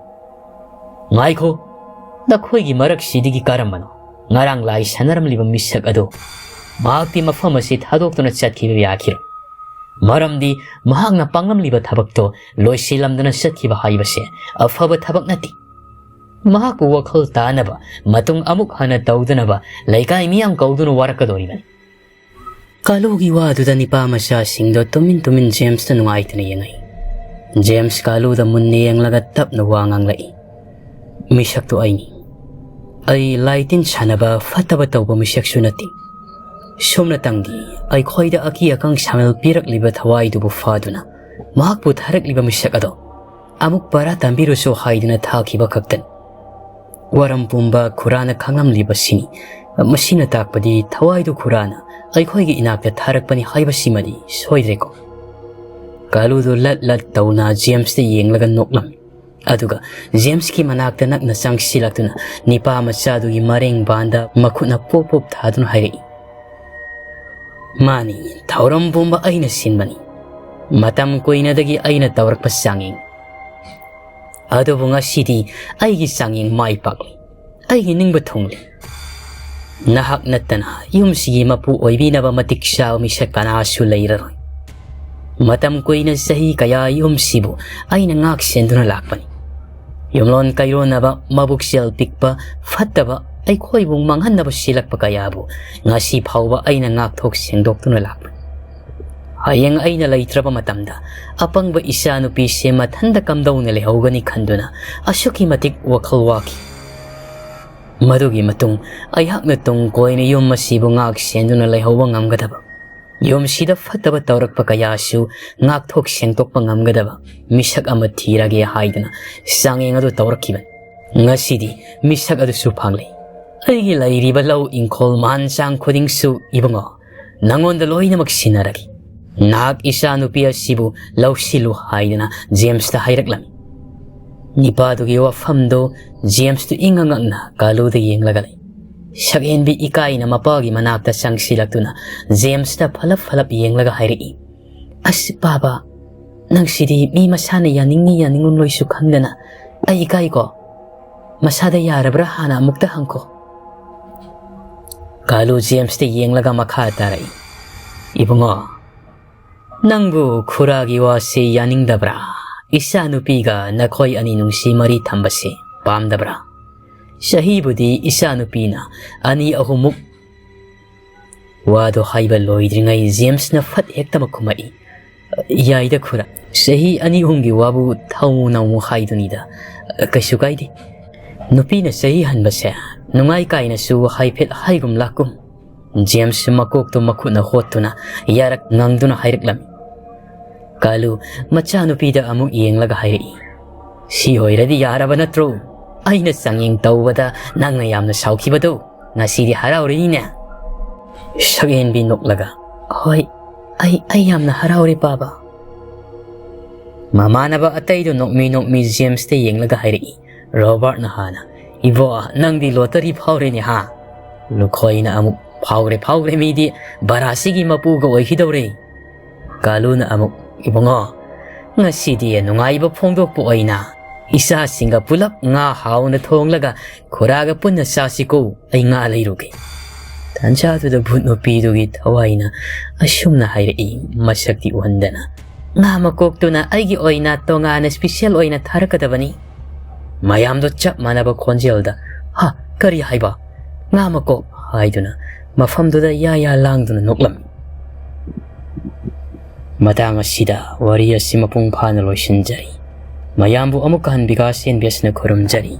"ꯉꯥꯏꯈꯣ, ꯅꯈꯣꯏꯒꯤ ꯃꯔꯛꯁꯤꯗꯒꯤ ꯀꯔꯝꯕꯅꯣ ꯉꯔꯥꯡ ꯂꯥꯏ ꯁꯥꯟꯅꯔꯝꯂꯤꯕ ꯃꯤꯁꯛ ꯑꯗꯣ? ꯃꯍꯥꯛꯇꯤ ꯃꯐꯝ ꯑꯁꯤ ꯊꯥꯗꯣꯛꯇꯨꯅ ꯆꯠꯈꯤꯕ ꯌꯥꯈꯤꯔꯣꯏ꯫ ꯃꯔꯝꯗꯤ ꯃꯍꯥꯛꯅ ꯄꯥꯡꯂꯝꯂꯤꯕ ꯊꯕꯛꯇꯣ ꯂꯣꯏꯁꯤꯜꯂꯝꯗꯅ ꯆꯠꯈꯤꯕ ꯍꯥꯏꯕꯁꯦ ꯑꯐꯕ ꯊꯕꯛ ꯅꯠꯇꯦ꯫ ꯃꯍꯥꯛꯄꯨ ꯋꯥꯈꯜ ꯇꯥꯅꯕ ꯃꯇꯨꯡ ꯑꯃꯨꯛ ꯍꯟꯅ ꯇꯧꯗꯅꯕ ꯂꯩꯀꯥꯏ ꯃꯤꯌꯥꯝ ꯀꯧꯗꯨꯅ ꯋꯥꯔꯛꯀꯗꯧꯔꯤꯕꯅꯤ꯫" ꯀꯥꯂꯨꯒꯤ ꯋꯥꯗꯨꯗ ꯅꯤꯄꯥ ꯃꯆꯥꯁꯤꯡꯗꯣ ꯇꯨꯃꯤꯟ ꯇꯨꯃꯤꯟ ꯖꯦꯝꯁꯇ ꯅꯨꯡꯉꯥꯏꯇꯅ ꯌꯦꯡꯉꯛꯏ꯫ ꯖꯦꯝꯁ ꯀꯥꯂꯨꯗ ꯃꯨꯟꯅ ꯌꯦꯡꯂꯒ ꯇꯞꯅ ꯋꯥ ꯉꯥꯡꯂꯛꯏ, "ꯃꯤꯁꯛꯇꯣ ꯑꯩꯅꯤ꯫ ꯑꯩ ꯂꯥꯏ ꯇꯤꯟ ꯁꯥꯟꯅꯕ ꯐꯠꯇꯕ ꯇꯧꯕ ꯃꯤꯁꯛꯁꯨ ꯅꯠꯇꯦ꯫ ꯁꯨꯞꯅꯇꯪꯗꯤ ꯑꯩꯈꯣꯏꯗ ꯑꯀꯤ ꯑꯈꯪ ꯁꯥꯃꯦꯜ ꯄꯤꯔꯛꯂꯤꯕ ꯊꯋꯥꯏꯗꯨꯕꯨ ꯐꯥꯗꯨꯅ ꯃꯍꯥꯛꯄꯨ ꯊꯥꯔꯛꯂꯤꯕ ꯃꯤꯁꯛ ꯑꯗꯣ ꯑꯃꯨꯛ ꯄꯔꯥ ꯇꯝꯕꯤꯔꯨꯁꯨ ꯍꯥꯏꯗꯨꯅ ꯊꯥꯈꯤꯕ ꯈꯛꯇꯅꯤ꯫ ꯋꯥꯔꯝ ꯄꯨꯝꯕ ꯈꯨꯔꯥꯅ ꯈꯪꯂꯝꯂꯤꯕꯁꯤꯅꯤ꯫ ꯃꯁꯤꯅ ꯇꯥꯛꯄꯗꯤ ꯊꯋꯥꯏꯗꯨ ꯈꯨꯔꯥꯅ ꯑꯩꯈꯣꯏꯒꯤ ꯏꯅꯥꯛꯇ ꯊꯥꯔꯛꯄꯅꯤ ꯍꯥꯏꯕꯁꯤꯃꯗꯤ ꯁꯣꯏꯗ꯭ꯔꯦꯀꯣ?" ꯀꯥꯂꯨꯗꯨ ꯂꯠ ꯂꯠ ꯇꯧꯅ ꯖꯦꯝꯁꯇ ꯌꯦꯡꯂꯒ ꯅꯣꯛꯂꯝꯃꯤ꯫ ꯑꯗꯨꯒ ꯖꯦꯝꯁꯀꯤ ꯃꯅꯥꯛꯇ ꯅꯛꯅ ꯆꯪꯁꯤꯜꯂꯛꯇꯨꯅ ꯅꯤꯄꯥ ꯃꯆꯥꯗꯨꯒꯤ ꯃꯔꯦꯡꯕꯥꯟꯗ ꯃꯈꯨꯠꯅ ꯄꯣꯞ ꯄꯣꯞ ꯊꯥꯗꯨꯅ ꯍꯥꯏꯔꯛꯏ, "ꯃꯥꯅꯤ, ꯊꯧꯔꯝ ꯄꯨꯝꯕ ꯑꯩꯅ ꯁꯤꯟꯕꯅꯤ꯫ ꯃꯇꯝ ꯀꯨꯏꯅꯗꯒꯤ ꯑꯩꯅ ꯇꯧꯔꯛꯄ ꯆꯥꯡꯌꯦꯡ꯫ ꯑꯗꯨꯕꯨ ꯉꯁꯤꯗꯤ ꯑꯩꯒꯤ ꯆꯥꯡꯌꯦꯡ ꯃꯥꯏ ꯄꯥꯛꯂꯤ꯫ ꯑꯩꯒꯤ ꯅꯤꯡꯕ ꯊꯨꯡꯂꯤ꯫ ꯅꯍꯥꯛ ꯅꯠꯇꯅ ꯌꯨꯝꯁꯤꯒꯤ ꯃꯄꯨ ꯑꯣꯏꯕꯤꯅꯕ ꯃꯇꯤꯛ ꯆꯥꯕ ꯃꯤꯁꯛ ꯀꯅꯥꯁꯨ ꯂꯩꯔꯔꯣꯏ꯫ ꯃꯇꯝ ꯀꯨꯏꯅ ꯆꯍꯤ ꯀꯌꯥ ꯌꯨꯝꯁꯤꯕꯨ ꯑꯩꯅ ꯉꯥꯛ ꯁꯦꯟꯗꯨꯅ ꯂꯥꯛꯄꯅꯤ꯫ ꯌꯨꯝꯂꯣꯟ ꯀꯩꯔꯣꯟꯅꯕ, ꯃꯕꯨꯛꯆꯦꯜ ꯄꯤꯛꯄ, ꯐꯠꯇꯕ, ꯑꯩꯈꯣꯏꯕꯨ ꯃꯥꯡꯍꯟꯅꯕ ꯁꯤꯜꯂꯛꯄ ꯀꯌꯥꯕꯨ ꯉꯁꯤ ꯐꯥꯎꯕ ꯑꯩꯅ ꯉꯥꯛꯊꯣꯛ ꯁꯦꯡꯗꯣꯛꯇꯨꯅ ꯂꯥꯛꯄꯅꯤ꯫ ꯍꯌꯦꯡ ꯑꯩꯅ ꯂꯩꯇ꯭ꯔꯕ ꯃꯇꯝꯗ ꯑꯄꯪꯕ ꯏꯆꯥꯅꯨꯄꯤꯁꯦ ꯃꯊꯟꯇ ꯀꯝꯗꯧꯅ ꯂꯩꯍꯧꯒꯅꯤ ꯈꯟꯗꯨꯅ ꯑꯁꯨꯛꯀꯤ ꯃꯇꯤꯛ ꯋꯥꯈꯜ ꯋꯥꯈꯤ꯫ ꯃꯗꯨꯒꯤ ꯃꯇꯨꯡ ꯑꯩꯍꯥꯛꯅ ꯇꯨꯡ ꯀꯣꯏꯅ ꯌꯨꯝ ꯑꯁꯤꯕꯨ ꯉꯥꯛ ꯁꯦꯟꯗꯨꯅ ꯂꯩꯍꯧꯕ ꯉꯝꯒꯗꯕ, ꯌꯨꯝꯁꯤꯗ ꯐꯠꯇꯕ ꯇꯧꯔꯛꯄ ꯀꯌꯥꯁꯨ ꯉꯥꯛꯊꯣꯛ ꯁꯦꯡꯗꯣꯛꯄ ꯉꯝꯒꯗꯕ ꯃꯤꯁꯛ ꯑꯃ ꯊꯤꯔꯒꯦ ꯍꯥꯏꯗꯨꯅ ꯆꯥꯡꯌꯦꯡ ꯑꯗꯨ ꯇꯧꯔꯛꯈꯤꯕꯅꯤ꯫ ꯉꯁꯤꯗꯤ ꯃꯤꯁꯛ ꯑꯗꯨꯁꯨ ꯐꯪꯂꯦ꯫ ꯑꯩꯒꯤ ꯂꯩꯔꯤꯕ ꯂꯧ ꯏꯪꯈꯣꯜ ꯃꯍꯥꯟ ꯆꯥꯡ ꯈꯨꯗꯤꯡꯁꯨ ꯏꯕꯨꯡꯉꯣ, ꯅꯉꯣꯟꯗ ꯂꯣꯏꯅꯃꯛ ꯁꯤꯟꯅꯔꯒꯦ꯫ ꯅꯍꯥꯛ ꯏꯆꯥꯅꯨꯄꯤ ꯑꯁꯤꯕꯨ ꯂꯧꯁꯤꯜꯂꯨ ꯍꯥꯏꯗꯨꯅ ꯖꯦꯝꯁꯇ ꯍꯥꯏꯔꯛꯂꯝꯃꯤ꯫ ꯅꯤꯄꯥꯗꯨꯒꯤ ꯋꯥꯐꯝꯗꯨ ꯖꯦꯝꯁꯇꯨ ꯏꯪꯉ ꯉꯛꯅ ꯀꯥꯂꯨꯗ ꯌꯦꯡꯂꯒ ꯂꯩ꯫ ꯁꯛꯍꯦꯟꯕꯤ ꯏꯀꯥꯏꯅ ꯃꯄꯥꯒꯤ ꯃꯅꯥꯛꯇ ꯆꯪꯁꯤꯜꯂꯛꯇꯨꯅ ꯖꯦꯝꯁꯇ ꯐꯂꯞ ꯐꯂꯞ ꯌꯦꯡꯂꯒ ꯍꯥꯏꯔꯛꯏ, "ꯑꯁ ꯄꯥꯕ, ꯅꯪꯁꯤꯗꯤ ꯃꯤ ꯃꯁꯥꯅ ꯌꯥꯅꯤꯡꯉꯤ ꯌꯥꯅꯤꯡꯉꯝꯂꯣꯏꯁꯨ ꯈꯪꯗꯅ ꯑꯩ ꯏꯀꯥꯏꯀꯣ꯫ ꯃꯁꯥꯗ ꯌꯥꯔꯕ꯭ꯔꯥ ꯍꯥꯟꯅ ꯑꯃꯨꯛꯇ ꯍꯪꯈꯣ꯫" ꯀꯥꯂꯨ ꯖꯦꯝꯁꯇ ꯌꯦꯡꯂꯒ ꯃꯈꯥ ꯇꯥꯔꯛꯏ, "ꯏꯕꯨꯡꯉꯣ, ꯅꯪꯕꯨ ꯈꯨꯔꯥꯒꯤ ꯋꯥꯁꯤ ꯌꯥꯅꯤꯡꯗꯕ꯭ꯔꯥ? ꯏꯆꯥꯅꯨꯄꯤꯒ ꯅꯈꯣꯏ ꯑꯅꯤ ꯅꯨꯡꯁꯤ ꯃꯔꯤ ꯊꯝꯕꯁꯤ ꯄꯥꯝꯗꯕ꯭ꯔꯥ?" ꯆꯍꯤꯕꯨꯗꯤ ꯏꯆꯥꯅꯨꯄꯤꯅ ꯑꯅꯤ ꯑꯍꯨꯝꯃꯨꯛ꯫ ꯋꯥꯗꯣ ꯍꯥꯏꯕ ꯂꯣꯏꯗ꯭ꯔꯤꯉꯩ ꯖꯦꯝꯁꯅ ꯐꯠ ꯍꯦꯛꯇꯃꯛ ꯈꯨꯝꯃꯛꯏ, "ꯌꯥꯏꯗ ꯈꯨꯔꯥ, ꯆꯍꯤ ꯑꯅꯤ ꯑꯍꯨꯝꯒꯤ ꯋꯥꯕꯨ ꯊꯧ ꯅꯧꯃꯨ ꯍꯥꯏꯗꯨꯅꯤꯗ, ꯀꯩꯁꯨ ꯀꯥꯏꯗꯦ꯫ ꯅꯨꯄꯤꯅ ꯆꯍꯤ ꯍꯟꯕꯁꯦ ꯅꯨꯡꯉꯥꯏ ꯀꯥꯏꯅꯁꯨ ꯍꯥꯏꯐꯦꯠ ꯍꯥꯏꯒꯨꯝ ꯂꯥꯛꯀꯨꯝ꯫" ꯖꯦꯝꯁ ꯃꯀꯣꯛꯇꯨ ꯃꯈꯨꯠꯅ ꯍꯣꯠꯇꯨꯅ ꯌꯥꯔꯛ ꯉꯪꯗꯨꯅ ꯍꯥꯏꯔꯛꯂꯝꯃꯤ꯫ ꯀꯥꯂꯨ ꯃꯆꯥꯅꯨꯄꯤꯗ ꯑꯃꯨꯛ ꯌꯦꯡꯂꯒ ꯍꯥꯏꯔꯛꯏ, "ꯁꯤ ꯑꯣꯏꯔꯗꯤ ꯌꯥꯔꯕ ꯅꯠꯇ꯭ꯔꯣ? ꯑꯩꯅ ꯆꯥꯡꯌꯦꯡ ꯇꯧꯕꯗ ꯅꯪꯅ ꯌꯥꯝꯅ ꯁꯥꯎꯈꯤꯕꯗꯣ ꯉꯁꯤꯗꯤ ꯍꯔꯥꯎꯔꯤꯅꯤꯅꯦ?" ꯁꯛꯍꯦꯟꯕꯤ ꯅꯣꯛꯂꯒ, "ꯍꯣꯏ, ꯑꯩ, ꯑꯩ ꯌꯥꯝꯅ ꯍꯔꯥꯎꯔꯦ ꯄꯥꯕ꯫" ꯃꯃꯥꯟꯅꯕ ꯑꯇꯩꯗꯨ ꯅꯣꯛꯃꯤ ꯅꯣꯛꯃꯤ ꯖꯦꯝꯁꯇ ꯌꯦꯡꯂꯒ ꯍꯥꯏꯔꯛꯏ, ꯔꯣꯕꯥꯔꯠꯅ ꯍꯥꯟꯅ, "ꯏꯕꯣ, ꯅꯪꯗꯤ ꯂꯣꯇꯔꯤ ꯐꯥꯎꯔꯦꯅꯦ ꯍꯥ?" ꯂꯨꯈꯣꯏꯅ ꯑꯃꯨꯛ, "ꯐꯥꯎꯔꯦ, ꯐꯥꯎꯔꯦ, ꯃꯤꯗꯤ ꯕꯔꯥꯁꯤꯒꯤ ꯃꯄꯨꯒ ꯑꯣꯏꯈꯤꯗꯧꯔꯦ꯫" ꯀꯥꯂꯨꯅ ꯑꯃꯨꯛ, "ꯏꯕꯨꯡꯉꯣ, ꯉꯁꯤꯗꯤ ꯅꯨꯡꯉꯥꯏꯕ ꯐꯣꯡꯗꯣꯛꯄ ꯑꯣꯏꯅ ꯏꯆꯥꯁꯤꯡꯒ ꯄꯨꯂꯞ ꯉꯥ ꯍꯥꯎꯅ ꯊꯣꯡꯂꯒ ꯈꯨꯔꯥꯒ ꯄꯨꯟꯅ ꯆꯥꯁꯤꯀꯣ, ꯑꯩ ꯉꯥ ꯂꯩꯔꯨꯒꯦ"꯫ ꯇꯥꯟꯖꯥꯗꯨꯗ ꯚꯨꯠ ꯅꯨꯄꯤꯗꯨꯒꯤ ꯊꯋꯥꯏꯅ ꯑꯁꯨꯝꯅ ꯍꯥꯏꯔꯛꯏ, ꯃꯁꯛꯇꯤ ꯎꯍꯟꯗꯅ, "ꯉꯥ ꯃꯀꯣꯛꯇꯨꯅ ꯑꯩꯒꯤ ꯑꯣꯏꯅ ꯇꯣꯉꯥꯟꯅ special ꯑꯣꯏꯅ ꯊꯥꯔꯛꯀꯗꯕꯅꯤ"꯫ ꯃꯌꯥꯝꯗꯣ ꯆꯞ ꯃꯥꯟꯅꯕ ꯈꯣꯟꯖꯦꯜꯗ, "ꯍꯥ, ꯀꯔꯤ ꯍꯥꯏꯕ? ꯉꯥ ꯃꯀꯣꯛ?" ꯍꯥꯏꯗꯨꯅ ꯃꯐꯝꯗꯨꯗ ꯌꯥ ꯌꯥ ꯂꯥꯡꯗꯨꯅ ꯅꯣꯛꯂꯝꯃꯤ꯫ ꯃꯇꯥꯡ ꯑꯁꯤꯗ ꯋꯥꯔꯤ ꯑꯁꯤ ꯃꯄꯨꯡ ꯐꯥꯅ ꯂꯣꯏꯁꯤꯟꯖꯔꯤ꯫ ꯃꯌꯥꯝꯕꯨ ꯑꯃꯨꯛꯀ ꯍꯟ ꯕꯤꯀꯥꯁ ꯑꯦꯟ ꯕꯤ ꯑꯦꯁꯅ ꯈꯨꯔꯨꯝꯖꯔꯤ꯫